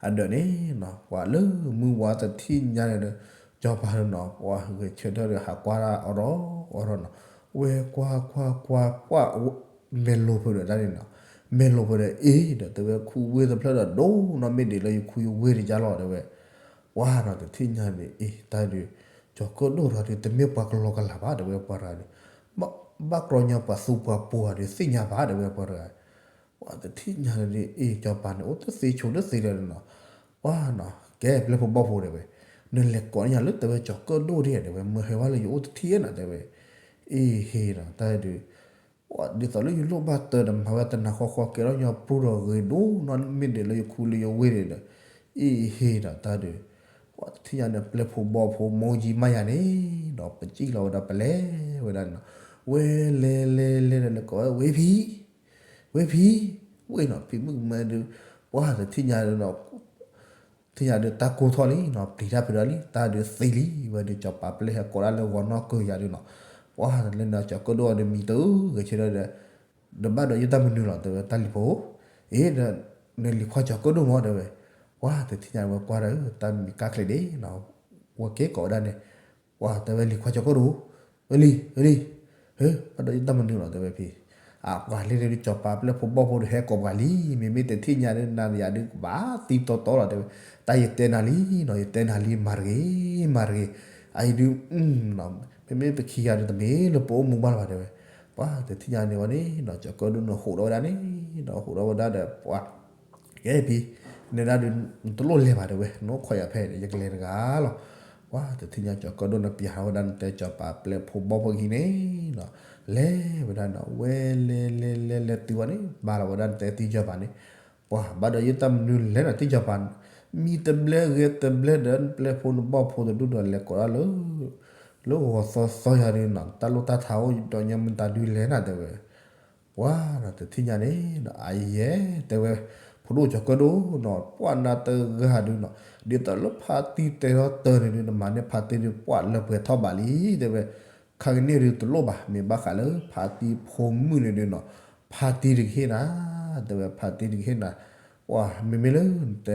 အဒၢးန့ၣ်နီၤ, ပှၤလၢမုၢ်ဝါတထံၣ်ညါန့ၣ်ဒီး, စီၤပၤန့ၣ်နီၤ, ပှၤဂဲၤဆၢထၢၣ်ဒီးဟးကွၢ်တၢ်အီၤဒီးအီၤဒီးနီၤ, ဝဲကွၢ်ကွၢ်ကွၢ်ကွၢ်, မဲာ်လိၤဖုးဒီးတၢ်န့ၣ်နီၤ, မဲာ်လိၤဖုးဒီး အ့ ဒီးတဲဝဲ ခူဝ့ၢ်တဖျၢၣ်ဒီး ဒိၣ်နီၢ်မ့ၢ်ဒံးလၢယခူယဝ့ၢ်တယါလီၤ တဲဝဲ, ပှၤနီၤ တထံၣ်ညါန့ၣ် အ့ တၢ်ဒုး, ကၠီၤကၢၣ်ဒိၣ်တဂၤဒုး တမ့ၢ်ပှၤကလီကလီဘၣ် တဲဝဲပှၤတဂၤန့ၣ်, ဘၣ်ဘၣ်ကြီညါပှၤသူပှၤပိၤဂၤဒုးသ့ၣ်ညါဘၣ် တဲဝဲပှၤတဂၤ ပှၤတထံၣ်ညါန့ၣ် အ့ စီၤပၤန့ၣ် အိၣ်တသ့ဆိးတသ့လၢၤနီၤ, ပှၤနီၤ ကဲပျဲၢ်ဖိဘီၣ်ဖိတဲဝဲ, နလဲၤကိးန့ၢ်ယၤလၢတဲဝဲကၠီၤကၢၣ်ဒိၣ်ဒၣ် တဲဝဲ မၢဟဲဝဲလၢယအိၣ်တထံၣ်နီၤ တဲဝဲ, အ့ဟ့နီၤ တၢ်ဒုး, ပှၤဒ်သိးလၢယလိၣ်ဘၣ်တၢ်ဒီး မၤဝဲတနၤဃီဃီ ကဲထီၣ်ညီပူၤဒီးဂ့ၤဒိၣ်နီၢ်မ့ၢ်ဒံးလၢယခူလၢယဝ့ၢ်န့ၣ်ဒီး, အ့ဟ့နီၤ တၢ်ဒုး, ပှၤတထံၣ်ညါန့ၣ် ပျဲၢ်ဖိဘီၣ်ဖိ မိၢ်ယံမးယၤန့ၣ်ဒီး ပစံၣ်လီၤဝဲဒၣ်ပလဲၤဝဲဒၣ်န့ၣ်နီၤ, ဝဲလဲၤလဲၤလဲၤဒီး လဲၤကိးဝဲ ဝ့ၢ်ဖံ ဝ့ၢ်ဖံ, ဝ့ၢ်နီၤ ဖံမုၣ်ကမဲဒုး, ပှၤတထံၣ်ညါဒီးနီၤ, ထံၣ်ညါဒုးတၢ်ကိၢ်ထီၣ်လံနီၤ, ပျံၤတၢ်ဖုးဒီးလံ, တၢ်ဒုးသံလံ, ဝဲဒုးစီၤပၤပျဲၢ်ဟဲကိးဒၣ်လၢဂီၤနီၢ်ကၢယၤဒုးနီၤ, ပှၤလၢနီၤ ကၠီၤကၢၣ်ဒိၣ်အီၤဒုးမံတဂဲၤဆၢထၢၣ်ဒီး, နဘၣ်ဒီးယတၢ်မနုၤလီၤ တဲဝဲတၢ်လံၤဖိ, အ့ဒီး, နလံၤခွါကၠီၤကၢၣ်ဒိၣ်မး တဲဝဲ, ပှၤတထံၣ်ညါဝဲကွၢ်ဒီး တၢ်မံၤကၢ်ချ့ဒၣ်နီၤ, ဝဲက့ၤကိးဝဲဒၣ်န့ၣ်, ပှၤတဲဝဲလံၤခွါကၠီၤကၢၣ်ဒိၣ်, ဝဲလံၤ ဝဲလံၤ, ဟၢ ဘၣ်ဒီးယတၢ်မနုၤလီၤ တဲဝဲဖံ, အပှၤလၢန့ၣ်ဒုး စီၤပၤပျဲၢ်ဖိဘီၣ်ဖိဒီးဟဲကိးပှၤလံ, မ့မ့ၢ်တထံၣ်ညါဒုး နၤယၤဒုးကဘၣ်သံတီတီလီၤ တဲဝဲ, တၢ်ယတဲနၤလံနီၤ, ယတဲနၤလံ မၤတဂ့ၤ မၤတဂ့ၤ, အအံၤဒုး, မ့မ့ၢ်ပခံဂၤဒုးတမ့ၢ်လၢပအိၣ်မူဘၣ်လၢၤဘၣ် တဲဝဲ, ပှၤတထံၣ်ညါန့ၣ်ဝဲန့ၣ်နီၤ ကၠီၤကၢၣ်ဒိၣ်န့ၣ်ဟူးထီၣ်ဝဲဒၣ်န့ၣ်နီၤ, ဟူးထီၣ်ဝဲဒၣ်ဒီးပှၤ ကဲဖံ, နဒၣ်ဒုး, နတလိၣ်လဲၤဘၣ် တဲဝဲ, နအိၣ်ခိးယၤဖဲဒီး ယကလဲၤတဂၤလီၤ, ပှၤတထံၣ်ညါကၠီၤကၢၣ်ဒိၣ်န့ၣ် ပျဲဟးဝဲဒၣ်နတဲစီၤပၤပျဲၢ်ဖိဘီၣ်ဖိခံန့ၣ်နီၤ, လဲၤဝဲဒၣ်နီၤ ဝဲလဲၤလဲၤလဲၤလဲၤတုၤဝဲန့ၣ် ဘါလီၤဝဲဒၣ်နတဲတံၢ်စီၤပၤန့ၣ်, ပှၤဘၣ်ဒီးယတၢ်မနုၤလဲၣ်နီၤ တံၢ်စီၤပၤ, မံတဘျဲၣ်ဂဲၤတဘျဲၣ်ဒီး နပျဲၢ်ဖိနဘီၣ်ဖိတဒူၣ်ဒီး လဲၤကိးဒၣ်လၢ လၢဂီၤသီသီယၤဒုးနီၤ တၢ်လိၣ်တၢ်ထးအိၣ်ဒီးညါမတၤဒုးလဲၣ်နၤ တဲဝဲ, ပှၤတထံၣ်ညါန့ၣ်နီၤ အယဲၢ် တဲဝဲ, ဖိဒိၣ်ကၠီၤကၢၣ်ဒိၣ်နီၤ ပှၤနၤတဂၤဒုးနီၤ ဒ်သိးလၢဖါတံၢ်တဲထီၣ်တၢ်န့ၣ်ဒုး နမၤန့ၢ်ဖါတံၢ်ဒုး ပှၤလၢပှဲၤထီၣ်ဘးလံ တဲဝဲ, ခါကန့ၣ်ဒုးတလိၣ်ဘၣ် မ့ၢ်ဘၣ်ဃးလၢဖါတံၢ်ဖိမုၣ်န့ၣ်ဒုးနီၤ ဖါတံၢ်တကဟ့ၣ်နၤ တဲဝဲ ဖါတံၢ်တကဟ့ၣ်နၤ, ပှၤမ့မ့ၢ်လၢနတဲ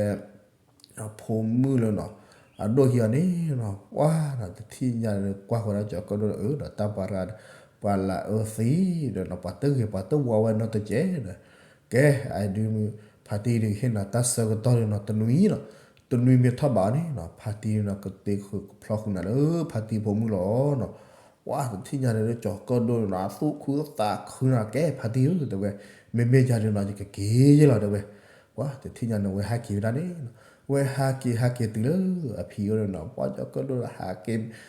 ဖိမုၣ်လၢနီၤ အဒိၣ်ဟံးအီၤန့ၣ်နီၤ ပှၤနီၤ တထံၣ်ညါန့ၣ် ကွၢ်ဃီၤဒၣ်ကၠီၤကၢၣ်ဒိၣ်ဒီး အၢ ဒီးတၢ်ပှၤတဂၤဒီး ပှၤလၢအၢသံဒီးနီၤ ပှၤတဂ့ၤပှၤတဝါဝဲနီတစဲးဒီး ကဲ အဒုး ဖါတံၢ်ဒုးကဟ့ၣ်နၤတၢ်ဆၢကတီၢ်န့ၣ်နီၤ တနွံနီၤ တနွံမ့ၢ်ထီၣ်ဘးအီၤန့ၣ်နီၤ ဖါတံၢ်နီၤ ကတ့ဃုာ်ကဖျီဃုာ်နၤလၢ ဖါတံၢ်ဖိမုၣ်လီၤနီၤ ပှၤတထံၣ်ညါန့ၣ်ဒီး ကၠီၤကၢၣ်ဒိၣ်န့ၣ်နီၤ သူၣ်ခုသးခုနီၤ ကဲဖါတံၢ်ဧၢ တဲဝဲ မ့မ့ၢ်ယၤဒုးနီၤ ယကက့ၤယဲလီၤ တဲဝဲ ပှၤတထံၣ်ညါန့ၣ် ဝဲဟးက့ၤဝဲဒၣ်န့ၣ်နီၤ ဝဲဟးက့ၤ ဟးက့ၤတုၤလၢအဖံအိၣ်န့ၣ်နီၤ ပှၤကၠီၤကၢၣ်ဒိၣ်ဒီးဟးက့ၤ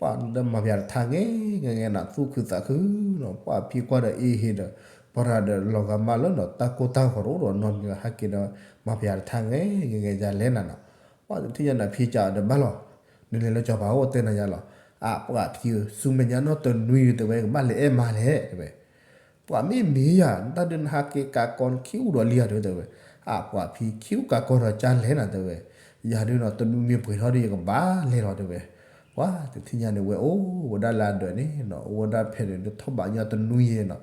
ပှၤဒီးမၤပျးတထါ ငဲ ငဲ ငဲနီၤ သူၣ်ခုသးခုနီၤ ပှၤဖံကွၢ်ဒီးအ့ဟ့ဒီး ပှၤတဂၤဒီးလီၤဂာ်မးလၢနီၤ တၢ်ကိၢ်တၢ်ဂီၤတအိၣ်ဒီးနီတမံၤဘၣ် ဟဲက့ၤဒီး မၤပယၤတထါ ဂဲၤဂဲၤဂဲၤ ယလဲၤနၤနီၤ. ပှၤတထံၣ်ညါန့ၣ် ဖံကးဒီးဘၣ်လီၤ. နလဲၤလၢစီၤပၤအိၣ် တဲနၤယၤလီၤ. အါ ပှၤဖံဧၢ, ဆူမဲာ်ညါနီၢ်တနွံ တဲဝဲ ကဘၣ်လဲၤအဲၣ်မါလဲၣ် တဲဝဲ. ပှၤမ့ၢ်မ့ၢ်ယၤ တၢ်ဒုးနဟးက့ၤကးကီနခံအူဒီးလံဧါ တဲဝဲ. အါ ပှၤဖံ ခံအူကးကီဒီးကၢ်လဲၣ်နၤ တဲဝဲ. ယၤဒုးနီၤ တနွံမ့ၢ်ပှဲၤထီၣ်ဒီး ယကဘၣ်လဲၤလီၤ တဲဝဲ. ပှၤတထံၣ်ညါန့ၣ် ဝဲအိၣ်ဝဲဒၣ်လၢအဒၢးန့ၣ်နီၤ အိၣ်ဝဲဒၣ်ဖဲန့ၣ် ထီၣ်ဘးညီတနွံယဲနီၤ.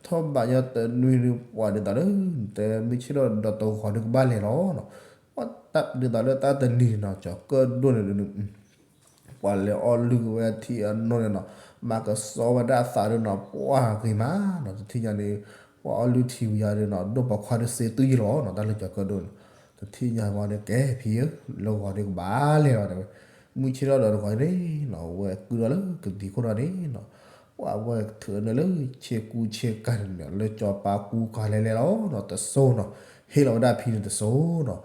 ထီၣ်ဘးညီတနွံဒုး ပှၤဒ်သိးလၢ တဲမုၢ်ဆ့ၣ်ထီၣ်ဒီးတဂီၤဒုးကဘၣ်လဲၤလီၤနီၤ. ပှၤတၢ်ဒ်သိးလၢတၢ်တနံၤန့ၣ်နီၤ ကၠီၤကၢၣ်ဒိၣ်န့ၣ်ဒုး ပှၤလဲၤအီၣ်လုၢ်က့ၤဝဲထံအနိန့ၣ်နီၤ မၤကစီဝဲဒၣ်အသးဒုးနီၤ ပှၤဂ့ၤမးနီၤ. တထံၣ်ညါန့ၣ် ပှၤအီၣ်လုၢ်ထံဝံၤယၤဒုးနီၤ ဒိၣ်ပိာ်ခွါဒုးစ့တုၤယံလီၤနီၤ တၢ်လၢကၠီၤကၢၣ်ဒိၣ်န့ၣ်. တထံၣ်ညါဝဲန့ၣ် ကဲဖံဧၢ လၢဂီၤဒုးကဘၣ်လဲၤလီၤ တဲဝဲ. မုၢ်ဆ့ၣ်ထီၣ်ဒီးတဂီၤန့ၣ်နီၤ ဝဲကုၢ်ဒီးလၢကသံၣ်ခိၣ်ဒီးန့ၣ်နီၤ ပှၤဝဲထုးန့ၢ်လၢဆ့ကူဆ့ကၤန့ၣ် လၢစီၤပၤကူကၤလဲၤလဲၤလီၤနီၤ တစိၢ်နီၤ ဟ့ၣ်လီၤဝဲဒၣ်ဖံန့ၣ်တစိၢ်နီၤ.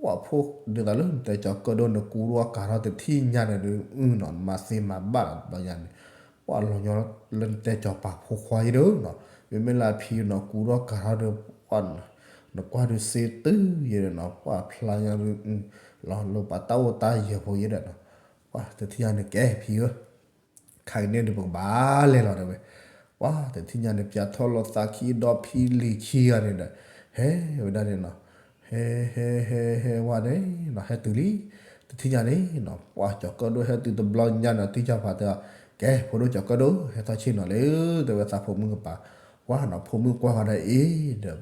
ပှၤဖိဒ်သိးလၢနတဲကၠီၤကၢၣ်ဒိၣ်န့ၣ် ကူထီၣ်ကၤထီၣ်တထံၣ်ညါန့ၣ်ဒုး အုနီၤ နမၤသ့မၤဘၣ်ဒီးတဘျီညါန့ၣ် ပှၤလီၤညီလၢနတဲကၠီၤပၤဖိခွါယဲဒၣ်နီၤ. မ့မ့ၢ်လၢအဖံနီၤ ကူထီၣ်ကၤထီၣ်ဒီး ပှၤ နကွၢ်ဒုးစ့တုၤယဲဒၣ်နီၤ ပှၤဖျါညါဒုး လီၤလိာ်ပာ်တၢ်အိၣ်တၢ်ယၢၤဖိယဲဒၣ်နီၤ. ပှၤတထံၣ်ညါန့ၣ် ကဲဖံဧၢ ခါကန့ၣ်ဒုးပကဘၣ်လဲၤလီၤ တဲဝဲ. ပှၤတထံၣ်ညါန့ၣ် ပၠးထီၣ်လိာ်သးခံဒီဖံလံၤခံဂၤန့ၣ်ဒီး ဟဲဝဲဒၣ်န့ၣ်နီၤ ဟဲ ဟဲ ဟဲ ဟဲဝဲန့ၣ်နီၤ ဟဲတုၤလံ. တထံၣ်ညါန့ၣ်နီၤ ပှၤကၠီၤကၢၣ်ဒိၣ်ဟဲတုၤတဘျီညါန့ၣ် တံၢ်စီၤပၤတဲအီၤ ကဲ ဖိဒိၣ်ကၠီၤကၢၣ်ဒိၣ် ဟဲထီၣ်ဆ့ၣ်နီၤလၢ တဲဝဲ သးဖိမုၣ်ကပၤ. ပှၤနီၤ ဖိမုၣ်ကွၢ်ဃီၤဒီးအ့ၣ်ဒီး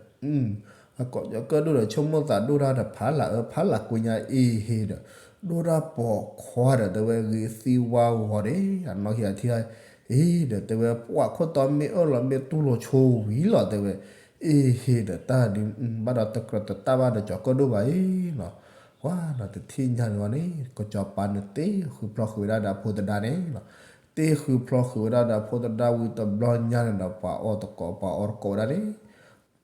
အကိးကၠီၤကၢၣ်ဒိၣ်ဒီး ဆိကမိၣ်သးဒိၣ်တၢ်ဒီး ဖးလၢ်အၢဖးလၢ်ကွံညါအ့ၣ်ဟ့ဒီး ဒိၣ်တၢ်ပိာ်ခွါဒီး တဲဝဲ ဂ့ၤသံဝါဂီၤန့ၣ် အနီၢ်ဟံၣ်အထံၣ် အ့ၣ်ဒီး တဲဝဲ ပှၤခိၣ်တီမ့ၢ်အၢၣ်လီၤမ့ၢ်တူၢ်လိာ်ဆိဝံၤလီၤ တဲဝဲ. အ့ၣ်ဟ့ဒီး တၢ်ဒုး ဘၣ်ဒီးတကြၢးတတၢ်ဘၣ်ဒီးကၠီၤကၢၣ်ဒိၣ်ဘၣ်အံၤနီၤ. ပှၤနီၤ တထံၣ်ညါန့ၣ်ဝဲန့ၣ် ကစီၤပၤန့ၣ်တ့ဃုဖျီဃုာ်ဝဲဒၣ်ဒီးအဖိသဒါန့ၣ်နီၤ. တ့ဃုဖျီဃုာ်ဝဲဒၣ်ဒီးအဖိသဒါဝံၤတဘျီညါန့ၣ်ဒီး ပှၤအီၣ်တကိး ပှၤအီတကိးဝဲဒၣ်န့ၣ်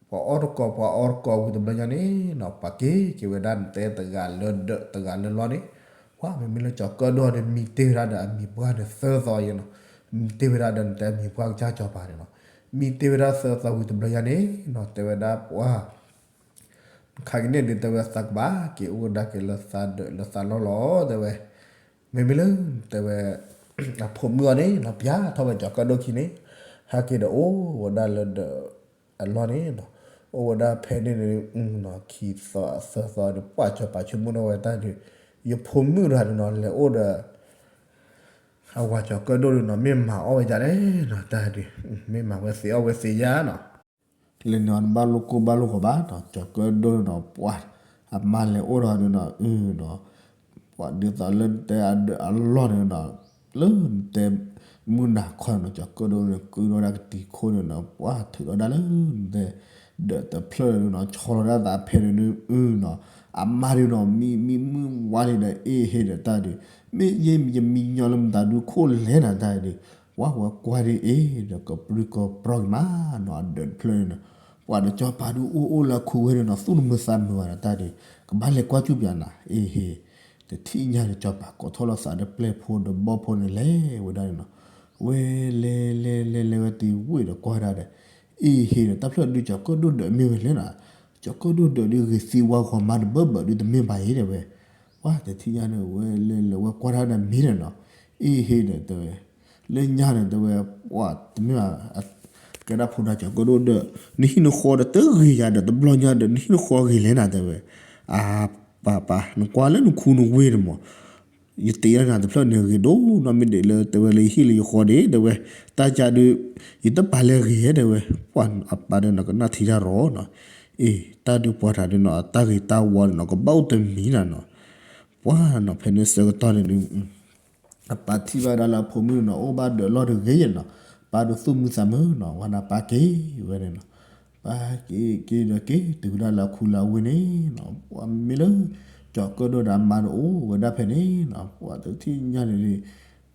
ပှၤအီၣ်တကိး ပှၤအီတကိးဝံၤတဘျီညါန့ၣ်နီၤ ပှၤက့ၤက့ၤဝဲဒၣ်နတဲတဂၤလၢဒၢးတဂၤလၢလီၢ်န့ၣ်. ပှၤမ့မ့ၢ်လၢကၠီၤကၢၣ်ဒိၣ်န့ၣ် မံတ့ၢ်ဝဲဒၣ်ဒီးအမံၤပှၢ်န့ၣ်သၢသီယဲနီၤ. မံတ့ၢ်ဝဲဒၣ်ဒီးနတဲအမံၤပှၢ်ကစၢ်ကၠီၤပၤန့ၣ်နီၤ. မံတ့ၢ်ဝဲဒၣ်သၢသီဝံၤတဘျီညါန့ၣ်နီၤ တဲဝဲဒၣ်ပှၤ ခါကန့ၣ်ဒုး တဲဝဲသးကဘၣ်က့ၤအိၣ်ကဒါက့ၤလၢသးဒၢးလၢသးလီၢ်လီၤ တဲဝဲ. မ့မ့ၢ်လၢ တဲဝဲ အဖိမုၣ်အီၤန့ၣ်နီၤ ပၠးထီၣ်ဝဲကၠီၤကၢၣ်ဒိၣ်ခံန့ၣ် ဟဲက့ၤဒီးအိၣ်ဝဲဒၣ်လၢဒၢးအလီၢ်န့ၣ်နီၤ. အိၣ်ဝဲဒၣ်ဖဲန့ၣ်န့ၣ် ခံသီသၢသီဒီး ပှၤကၠီၤပၤဆိကမိၣ်ထီၣ်ဝဲတၢ်ဒုး ယဖိမုၣ်တဂၤဒုးနီၤ လဲၤအိၣ်ဒီး အဝၤကၠီၤကၢၣ်ဒိၣ်ဒုးနီၤ မ့ၢ်မၤအီၣ်ဝဲဒ်လဲၣ်နီၤ တၢ်ဒုး မ့ၢ်မၤဝဲသ့အီၣ်ဝဲသ့ယါနီၤ. လဲၤန့ၣ်အီၤတဘၣ်လိၣ်ကိၢ်ဘၣ်လိၣ်ဂီၤဘၣ်နီၤ ကၠီၤကၢၣ်ဒိၣ်နီၤ ပှၤ အမါလဲၤအိၣ်ဒီးဒုးနီၤ အုနီၤ ပှၤဒ်သိးလၢနတဲအဒၢးအလီၢ်န့ၣ်နီၤ လၢနတဲ မုၢ်နၤခီန့ၣ်နီၤ ကၠီၤကၢၣ်ဒိၣ်န့ၣ် ကုၢ်ထီၣ်ဝဲဒၣ်ကတံၤခိၣ်န့ၣ်နီၤ ပှၤထုးထီၣ်ဝဲဒၣ်လၢနတဲ ဒၢးတဖျၢၣ်န့ၣ်နီၤ ဆီလီၤဒၣ်သးဖဲန့ၣ်ဒုး အုနီၤ အမါဒုးနီၤ မံမံမုၢ်ဝါလံဒီး အ့ၣ်ဟ့ဒီးတၢ်ဒုး မ့ၢ်ယဲယမံညီလၢမတၤဒုးခိၣ်လဲၣ်နၤတၢ်ဒုး ပှၤဝဲကွၢ်ဒ်အ့ၣ်ဒီး ကပြုၢ်ကပြီၢ်က့ၤမးနီၤ အဒၢးတဖျၢၣ်န့ၣ်နီၤ ပှၤဒီးကၠီၤပၤဒုးအိၣ်အိၣ်လၢအခူဝဲန့ၣ်နီၤ သူၣ်တမုာ်သးမုာ်ဘၣ်ဒီးတၢ်ဒုး ကဘၣ်လဲၤကွၢ်ကူၣ်ပၠးနၤ အ့ၣ်ဟ့ တထံၣ်ညါန့ၣ် ကၠီၤပၤကိးထီၣ်လီၤသးဒီးပျဲၢ်ဖိဒီးဘီၣ်ဖိန့ၣ် လဲၤဝဲဒၣ်န့ၣ်နီၤ ဝဲလဲၤလဲၤလဲၤလဲၤဝဲတံၤဝ့ၢ်ဒီးကွၢ်ဒၣ်ဒီး အ့ၣ်ဟ့ဒီး တၢ်ဖျၢၣ်ဒုးကၠီၤကၢၣ်ဒိၣ်ဒၢးမ့ၢ်ဝဲလဲၣ်နီၤ ကၠီၤကၢၣ်ဒိၣ်ဒၢးဒုးဂ့ၤသံဝါဂီၤမးတဘၢဘၢဒုး တမ့ၢ်ဘၣ်အံၤတဲဝဲ ပှၤတထံၣ်ညါန့ၣ် ဝဲလဲၤလဲၤဝဲကွၢ်ဒၣ်ဒီးမ့ၢ်န့ၣ်နီၤ အ့ၣ်ဟ့ဒီးတဲဝဲ လၢညါန့ၣ်တဲဝဲ ပှၤတမ့ၢ်ဘၣ် ကဲဒၣ်ဖိဒၣ်ကၠီၤကၢၣ်ဒိၣ်ဒၢး နဟံၣ်နဃီဒီးတဂ့ၤယၤဒီး တဘျီညါဒီး နဟံၣ်နဃီဂ့ၤလဲၣ်နၤတဲဝဲ အါ ပၢ်ပၢ် နကွၢ်လၢနခူနဝ့ၢ်န့ၣ်မး ယတ့လၢနၤတဖျၢၣ်န့ၣ်ဂ့ၤဒိၣ်နီၢ်မ့ၢ်ဒ်လၢတဲဝဲလၢယဟံၣ်လၢယဃီန့ၣ် တဲဝဲ တၢ်ကါဒုး ယတပာ်လဲၤဂ့ၤတဲဝဲ ပှၤအပၢ်ဒီးနီၤကနၣ်ထံတၢ်ရီနီၤ အ့ၣ် တၢ်ဒုးပှၤတၢ်ဒုးနီၤ တၢ်ဂ့ၤတၢ်ဝါန့ၣ်နီၤ ကဘၣ်အိၣ်တမံၤနၤနီၤ ပှၤနီၤ ဖဲန့ၣ်ဆၢကတီၢ်န့ၣ်ဒုး အပၢ်ထံၣ်ဘၣ်ဒၣ်လၢအဖိမုၣ်နီၤ အိၣ်ဘၣ်ဒၢးလီၢ်တဂ့ၤနီၤ ပၢ်ဒုးသူၣ်မုာ်သးမုာ်နီၤ ဝဲဒၣ်ပၢ်က့ၤဝဲန့ၣ်နီၤ ပၢ်က့ၤက့ၤဒီးက့ၤတုၤဝဲဒၣ်လၢအခူလၢအဝ့ၢ်န့ၣ်နီၤ ပှၤမ့ၢ်လၢ ကၠီၤကၢၣ်ဒိၣ်ဒီးအမါန့ၣ်အိၣ်ဝဲဒၣ်ဖဲန့ၣ်နီၤ ပှၤတထံၣ်ညါန့ၣ်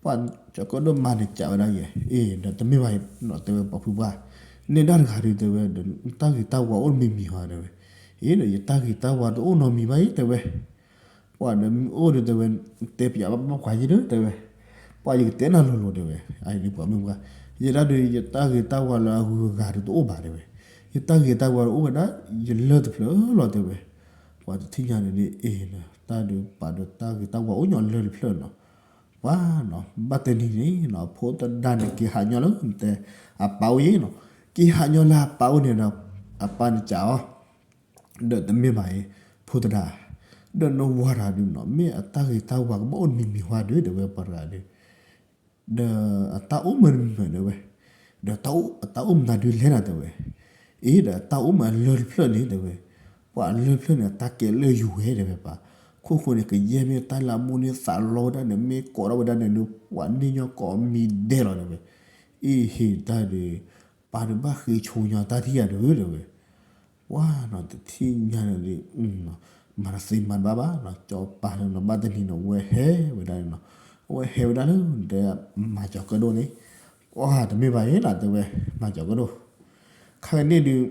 ပှၤကၠီၤကၢၣ်ဒိၣ်မါန့ၣ်ကးဝဲဒၣ်ယဲ အ့ၣ် ဒီးတမ့ၢ်ဘၣ်နီၤ တဲဝဲပှၤဖုပှၢ် န့ၢ်ဒၣ်တဂၤဒုးတဲဝဲ ဒီးတၢ်ဂ့ၤတၢ်ဝါအိၣ်တမံၤမံၤဟီတဲဝဲ အ့ၣ် ဒီးယတၢ်ဂ့ၤတၢ်ဝါတအိၣ်နီတမံၤဘၣ်အံၤ တဲဝဲ ပှၤဒီးမ့ၢ်အိၣ်ဒီးတဲဝဲ တဲပယီၤဘၣ်ဘၣ်ပှၤယံၤဒီးတဲဝဲ ပှၤယကတဲနၤလိၤလိၤတဲဝဲ အံၤဒုးပှၤမုၣ်ပှၢ် ယဲဒၣ်ဒုး ယတၢ်ဂ့ၤတၢ်ဝါလၢအဂုၤအဂၤဒုးတအိၣ်ဘၣ်တဲဝဲ ယတၢ်ဂ့ၤတၢ်ဝါအိၣ်ဝဲဒၣ် ယလၢၢ်တဖျၢၣ်လီၤ တဲဝဲ. ပှၤတထံၣ်ညါန့ၣ်ဒ်အံၤ, တၢ်ဒုးပာ်ဒီးတၢ်ဂ့ၤတၢ်ဝါအိၣ်ညီလၢၢ်တဖျၢၣ်နီၤ. ပှၤနီၤ ဘၣ်တနံၤန့ၣ်နီၤ ဖိသဒါန့ၣ် က့ၤဟးညီလၢ တဲ အပၢ်အိၣ်ယဲနီၤ. က့ၤဟးညီလၢအပၢ်အိၣ်န့ၣ်ဒီး အပၢ်န့ၣ်စံးအီၤ ဒီးတမ့ၢ်ဘၣ်အံၤ ဖိသဒါ, ဒီးနဝၤတဂၤဒုးနီၤ မ့ၢ်အတၢ်ဂ့ၤတၢ်ဝါကဘၣ်အိၣ်တမံၤမံၤဝဲဒုး တဲဝဲ ပှၤတဂၤဒုး ဒီးအတၢ်အိၣ်မ့ၢ်တမံၤမံၤ တဲဝဲ, ဒီးအတၢ်အိၣ်မနုၤဒုးလဲၣ်နီၤ တဲဝဲ. အ့ ဒီးအတၢ်အိၣ်မ့ၢ်အလၢၢ်တဖျၢၣ်န့ၣ် တဲဝဲ, ပှၤအလၢၢ်တဖျၢၣ်န့ၣ် တၢ်ကဲလၢယူၤဝဲ တဲဝဲပၢ်. ခိၣ်ဃိန့ၣ် ကယဲၢ်မ့ၢ်တၢ်လၢအမိၢ်န့ၢ်သးလီဝဲဒၣ်န့ၣ် မ့ၢ်ကိးထီၣ်ဝဲဒၣ်န့ၣ် ပှၤန့ၢ်ညီကိးမံၤဒဲးလီၤ တဲဝဲ. အ့ဟ့ၣ်တၢ်ဒုး ပၢ်ဒုးဘၣ်ဃ့ဆိညါတၢ်ထံၣ်ယၤဒုး တဲဝဲ. ပှၤနီၤ တထံၣ်ညါန့ၣ်ဒုး မၤတသ့မၤတဘၣ်ဘၣ်နီၤ. စီၤပၤန့ၣ်နီၤ ဘၣ်တနံၤန့ၣ် ဝဲဟဲဝဲဒၣ်န့ၣ်နီၤ, အဝဲဟဲဝဲဒၣ်လၢ တဲ မၤကၠီၤကၢၣ်ဒိၣ်န့ၣ်, ပှၤတမ့ၢ်ဘၣ်အံၤနီၤ တဲဝဲ, မၤကၠီၤကၢၣ်ဒိၣ် ခါကန့ၣ်ဒုး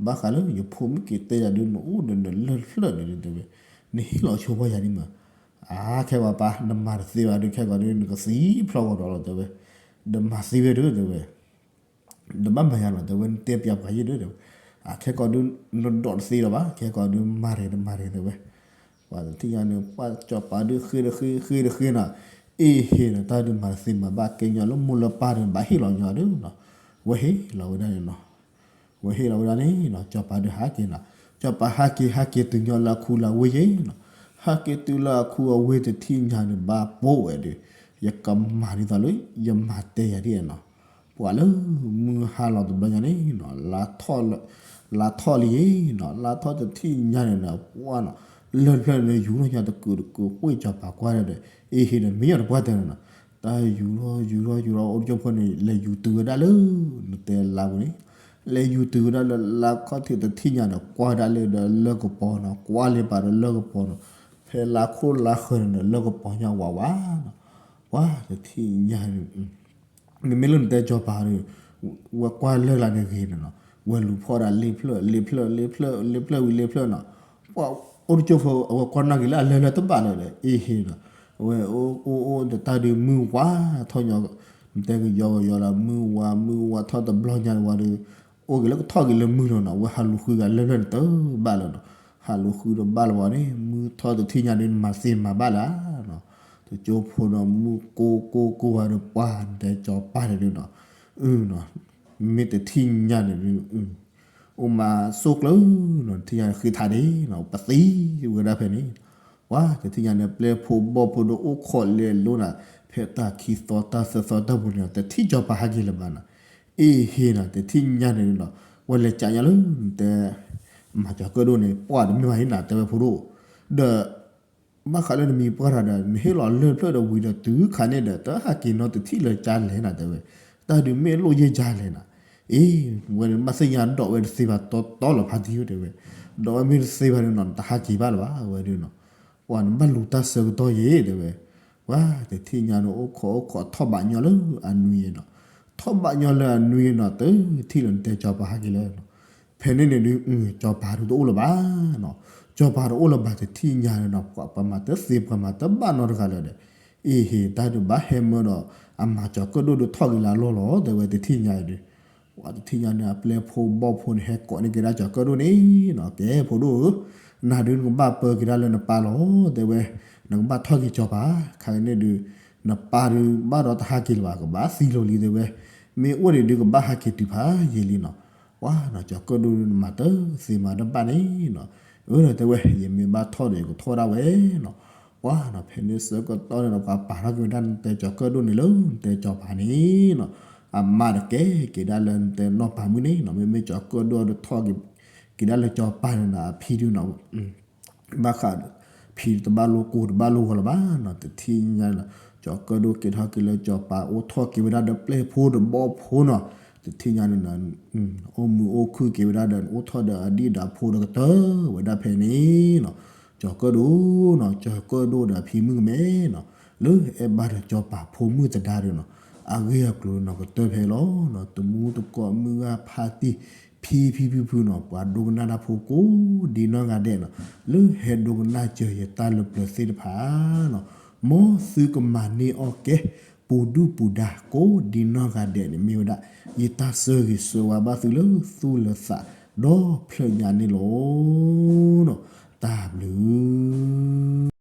ဘၣ်ဃးလၢယဖိမုၣ်က့ၤတဲယၤဒုး နအိၣ်ဒီးနလၢၢ်တဖျၢၣ်န့ၣ်ဒုး တဲဝဲ, နဟ့ၣ်လီၤဆိဝဲယၤဒ်မး. အါ ခဲပှၤပၢ် နမၤတသ့ဘၣ်ဒုး ခဲကီးဒုး နကသံဖျီၣ်ဂီၤဒီးလီၤ တဲဝဲ, ဒီးမၤသ့ဝဲဒုး တဲဝဲ ဒီးဘၣ်မၤယၤလီၤ တဲဝဲ, နတဲပျးပှၤယဲၢ်ဒုး တဲဝဲ, အခဲကီးဒုး နဒိးတသ့လၢၤဘၣ် ခဲကီးဒုး မၤတဂ့ၤ တမၤတဂ့ၤ တဲဝဲ. ပှၤတထံၣ်ညါန့ၣ် ပှၤစီၤပၤဒုးဃ့တဃ့ ဃ့တဃ့နီၤ, အ့ဟ့ၣ်ဒီးတၢ်ဒုးမၤတသ့မၤဘၣ် ကဲညီလၢမိၢ်လၢပၢ်ဒီး ဘၣ်ဟ့ၣ်လီၤညီဒုးနီၤ, ဝဲဟ့ၣ်လီၤဝဲဒၣ်န့ၣ်နီၤ ဝဲဟ့ၣ်လီၤဝဲဒၣ်န့ၣ်နီၤ စီၤပၤဒုးဟးက့ၤနီၤ, စီၤပၤဟးက့ၤ ဟးက့ၤတုၤညီလၢအခူလၢအဝ့ၢ်ယဲနီၤ, ဟးက့ၤတုၤလၢအခူအဝ့ၢ်တထံၣ်ညါန့ၣ် ဘၣ်ပိာ်ဝဲဒုး, ယကမၤဒ်သိးလၢ ယမၤတဲယၤဒ်အံၤနီၤ, ပှၤလၢ မုၢ်ဟါလီၤတဘျီညါန့ၣ်နီၤ လါထီၣ်လံနီၤ, လါထီၣ်တထံၣ်ညါန့ၣ်နီၤ ပှၤနီၤ လၢၢ်တဖျၢၣ်န့ၣ် ယူၤထီၣ်ညါတကုာ်တကုာ် ဃ့ၢ်စီၤပၤကွၢ်ဒီး အ့ဟ့ၣ်ဒီး မ့ၢ်ညီတပှၢ်တဲနီၤ, တၢ်ယူၤထီၣ်ယူၤထီၣ်ယူၤထီၣ် အိၣ်တကၠိဖိန့ၣ် လဲၤယူၤတုၤဝဲဒၣ်လၢ နတဲလါပူၤန့ၣ်, လဲၤယူၤတုၤဝဲဒၣ်လၢလါခီၣ်ထံးတထံၣ်ညါန့ၣ် ကွၢ်ဒၣ်လၢဒီးလၢၢ်ကပီၤနီၤ, ကွၢ်လၢပာ်ဒီးလၢၢ်ကပီၤနီၤ, ဖဲလါခိၣ်လါဃၢၤန့ၣ်ဒီး လၢၢ်ကပီၤညါဝးဝးနီၤ, ပှၤတထံၣ်ညါန့ၣ် မ့မ့ၢ်လၢနတဲစီၤပၤဒီး ဝဲကွၢ်လၢၢ်လၢ်န့ၣ်ဂ့ၤန့ၣ်နီၤ, ဝဲလူၤဖီၣ်ဒၣ်လ့ဖျၢၣ် လ့ဖျၢၣ် လ့ဖျၢၣ် လ့ဖျၢၣ်ဝံၤလ့ဖျၢၣ်နီၤ, ပှၤအိၣ်တကၠိဖိ အဝဲကွၢ်နာ်က့ၤလၢအလၢၢ်လၢတဘၣ်လၢၤဒီး အ့ဟ့ၣ်နီၤ, အဝဲအိၣ်အိၣ်အိၣ်ဒီးတၢ်ဒုးမုၢ်ဝါထီၣ်ညီ, နတဲကယီကယီလီၤ မုၢ်ဝါမုၢ်ဝါထီၣ်တဘျီညါန့ၣ်ဝံၤဒီး အိၣ်က့ၤလၢကထီၣ်က့ၤလၢမုၢ်လီၤနီၤ, အဝဲဟးလူၤဃုဂၤလၢၢ်လၢ်န့ၣ်တဘၣ်လၢၤနီၤ, ဟးလူၤဃုတဘၣ်လၢၤဘၣ်န့ၣ် မုၢ်ထီၣ်တထံၣ်ညါန့ၣ် မၤသ့မၤဘၣ်လၢၤနီၤ, တကၠိဖိဒီးမုၢ်ကိၢ်ကိၢ်ကိၢ်ဝဲဒီး ပှၤတဲစီၤပၤန့ၣ်ဒုးနီၤ, မ့ၢ်တထံၣ်ညါန့ၣ်ဒုး အိၣ်မးဆိၣ်ကျၢၤနီၤ, တထံၣ်ညါဃ့ထါဒ့နီၤ, ပသံဝဲဒၣ်ဖဲန့ၣ်, ပှၤတထံၣ်ညါန့ၣ် ပျဲၢ်ဖိဘီၣ်ဖိဒီးအိၣ်ခိးလဲၤလိနီၤ, ဖဲတၢ်ခံသီတၢ်သၢသီတၢ်ပူၤန့ၣ် တထံၣ်စီၤပၤဟးက့ၤလၢၤဘၣ်နီၤ, အ့ဟ့ၣ်နီၤ တထံၣ်ညါန့ၣ်နီၤ, ဝဲလဲၤကးညါလၢ တဲ မၤကၠီၤကၢၣ်ဒိၣ်န့ၣ် ပှၤတမ့ၢ်ဘၣ်ဟ့ၣ်နၤ တဲဝဲဖိဒိၣ်, ဒီး ဘၣ်ဃးလၢနမံၤပှၢ်တဂၤဒီး နဟ့ၣ်လီၤလၢၢ်ဖျၢၣ်ဒီးဝံၤဒီးတုၤခါန့ၣ်ဒီး တဟးက့ၤနီတထံၣ်လၢၤကါလဲၣ်နၤ တဲဝဲ, တၢ်ဒုးမ့ၢ်လိၣ်ယဲၢ်ကါလဲၣ်နၤ, အ့ ဝဲန့ၣ်ဘၣ်သ့ၣ်ညါဒီးဝဲတသ့ဘၣ်တီတီလီၤဖးတံၢ် တဲဝဲ, ဒီးဝဲမ့ၢ်တသ့ဘၣ်န့ၣ်နီၤ နတဟးက့ၤဘၣ်လၢၤဘၣ် အဝဲဒုးနီၤ, ပှၤနဘၣ်လူၤတၢ်ဆၢကတီၢ်ယဲၢ် တဲဝဲ, ပှၤတထံၣ်ညါန့ၣ် အိၣ်ခိးအိၣ်ခိးထီၣ်ဘးညီလၢအနွံနီၤ, ထီၣ်ဘးညီလၢအနွံနီၤ တထံၣ်လၢၤနတဲစီၤပၤဟးက့ၤလၢၤနီၤ, ဖဲန့ၣ်န့ၣ်ဒုး စီၤပၤဒုးတအိၣ်လၢၤဘၣ်နီၤ, စီၤပၤတအိၣ်လၢၤဘၣ် တထံၣ်ညါန့ၣ်နီၤ ပှၤပှၤမၤတသ့ပှၤမၤတဘၣ်နီတဂၤလၢၤဒီး, အ့ဟ့ၣ်တၢ်ဒုးဘၣ်ဟဲမၢဒီး အမၤကၠီၤကၢၣ်ဒိၣ်ဒုးထီၣ်က့ၤလၢအလီၢ်လီၤ တဲဝဲ တထံၣ်ညါအံၤဒုး ပှၤတထံၣ်ညါန့ၣ် အပျဲၢ်ဖိဘီၣ်ဖိန့ၣ် ဟဲကိးန့ၢ်က့ၤဒၣ်ကၠီၤကၢၣ်ဒိၣ်န့ၣ်နီၤ, ကဲဖိဒိၣ်ဧၢ, နၤဒုးနကဘၣ်ပၢက့ၤဒၣ်လၢနပၢ်လီၤ တဲဝဲ, နကဘၣ်ထီၣ်က့ၤစီၤပၤ, ခါကန့ၣ်ဒုး နပၢ်ဒုးဘၣ်ဒီးတဟးက့ၤလၢၤဘၣ် ကဘၣ်သံလီၤလံ တဲဝဲ, မ့ၢ်အိၣ်ဒံးဒုးကဘၣ်ဟးက့ၤတုၤဖးယံာ်လံနီၤ, ပှၤနီၤ ကၠီၤကၢၣ်ဒိၣ်ဒုးနမၤတသ့မၤတဘၣ်န့ၣ်နီၤ, အၢ တဲဝဲ ယမ့ၢ်ဘၣ်ထီၣ်ဒီးယကထီၣ်ဒၣ်ဝဲနီၤ, ပှၤနီၤ ဖဲန့ၣ်ဆၢကတီၢ်န့ၣ်ဒီး ပှၤပာ်ထီၣ်က့ၤဝဲဒၣ်နတဲကၠီၤကၢၣ်ဒိၣ်န့ၣ်လၢ နတဲစီၤပၤန့ၣ်နီၤ, အမါတကဲက့ၤဒၣ်လၢနတဲနီၢ်ပၤမုၣ်န့ၣ်နီၤ, မ့မ့ၢ်ကၠီၤကၢၣ်ဒိၣ်ဒုးထီၣ်က့ၤ က့ၤဒၣ်လၢစီၤပၤန့ၣ်နီၤ အဖံဒုးနီၤ ဘၣ်ဃး ဖံတဘၣ်လိာ်ကိၢ်တဘၣ်လိာ်ဂီၤလၢၤဘၣ်နီၤ, တထံၣ်ညါနီၤ ကၠီၤကၢၣ်ဒိၣ်က့ၤထီၣ်က့ၤလၢစီၤပၤအိၣ်ထီၣ်က့ၤဝဲဒၣ်ဒီးပျဲၢ်ဖိဒီးဘီၣ်ဖိနီၤ, တထံၣ်ညါန့ၣ်နီၤ အိၣ်မုာ်အိၣ်ခုၣ်က့ၤဝဲဒၣ်ဒီး အိၣ်ထီၣ်ဒီးအဒံၣ်ဒီးအဖိဒီးကတၢၢ်ဝဲဒၣ်ဖဲန့ၣ်နီၤ, ကၠီၤကၢၣ်ဒိၣ်နီၤ ကၠီၤကၢၣ်ဒိၣ်ဒီးအဖံမုၣ်ကမဲနီၤ, လၢအဲၣ်ဘၣ်ဒီးစီၤပၤဖိမုၣ်သဒါဒုးနီၤ, အဂ့ၢ်အကျိၤနီၤကတၢၢ်ဖဲလီၤနီၤ, တမူတကိးမုၢ်ဂၢ်ဖါတံၢ် ဖံဖံဖုဖုနီၤ, ပှၤဒိကနၣ်တၢ်ဖိကိးဒ်နီၢ်ဂၤဒဲးနီၤ, လၢဟဲဒိကနၣ်စၢၤယတၢ်လၢပျၢၤသ့ၣ်တဖၣ်နီၤ, မ်သုကမၤန့ၢ်အီၣ်ကဲ ပူၤဒုၣ်ပူၤဒါကိးဒံနီၢ်ဂၤဒဲးန့ၣ် မ့ၢ်ဝဲဒၣ် ယတၢ်ဆၢဂ့ၤဆၢဝါဘၣ်သုလၢသူၣ်လၢသးဒီဖျၢၣ်ညါန့ၣ်လီၤ. တၢ်ဘျုး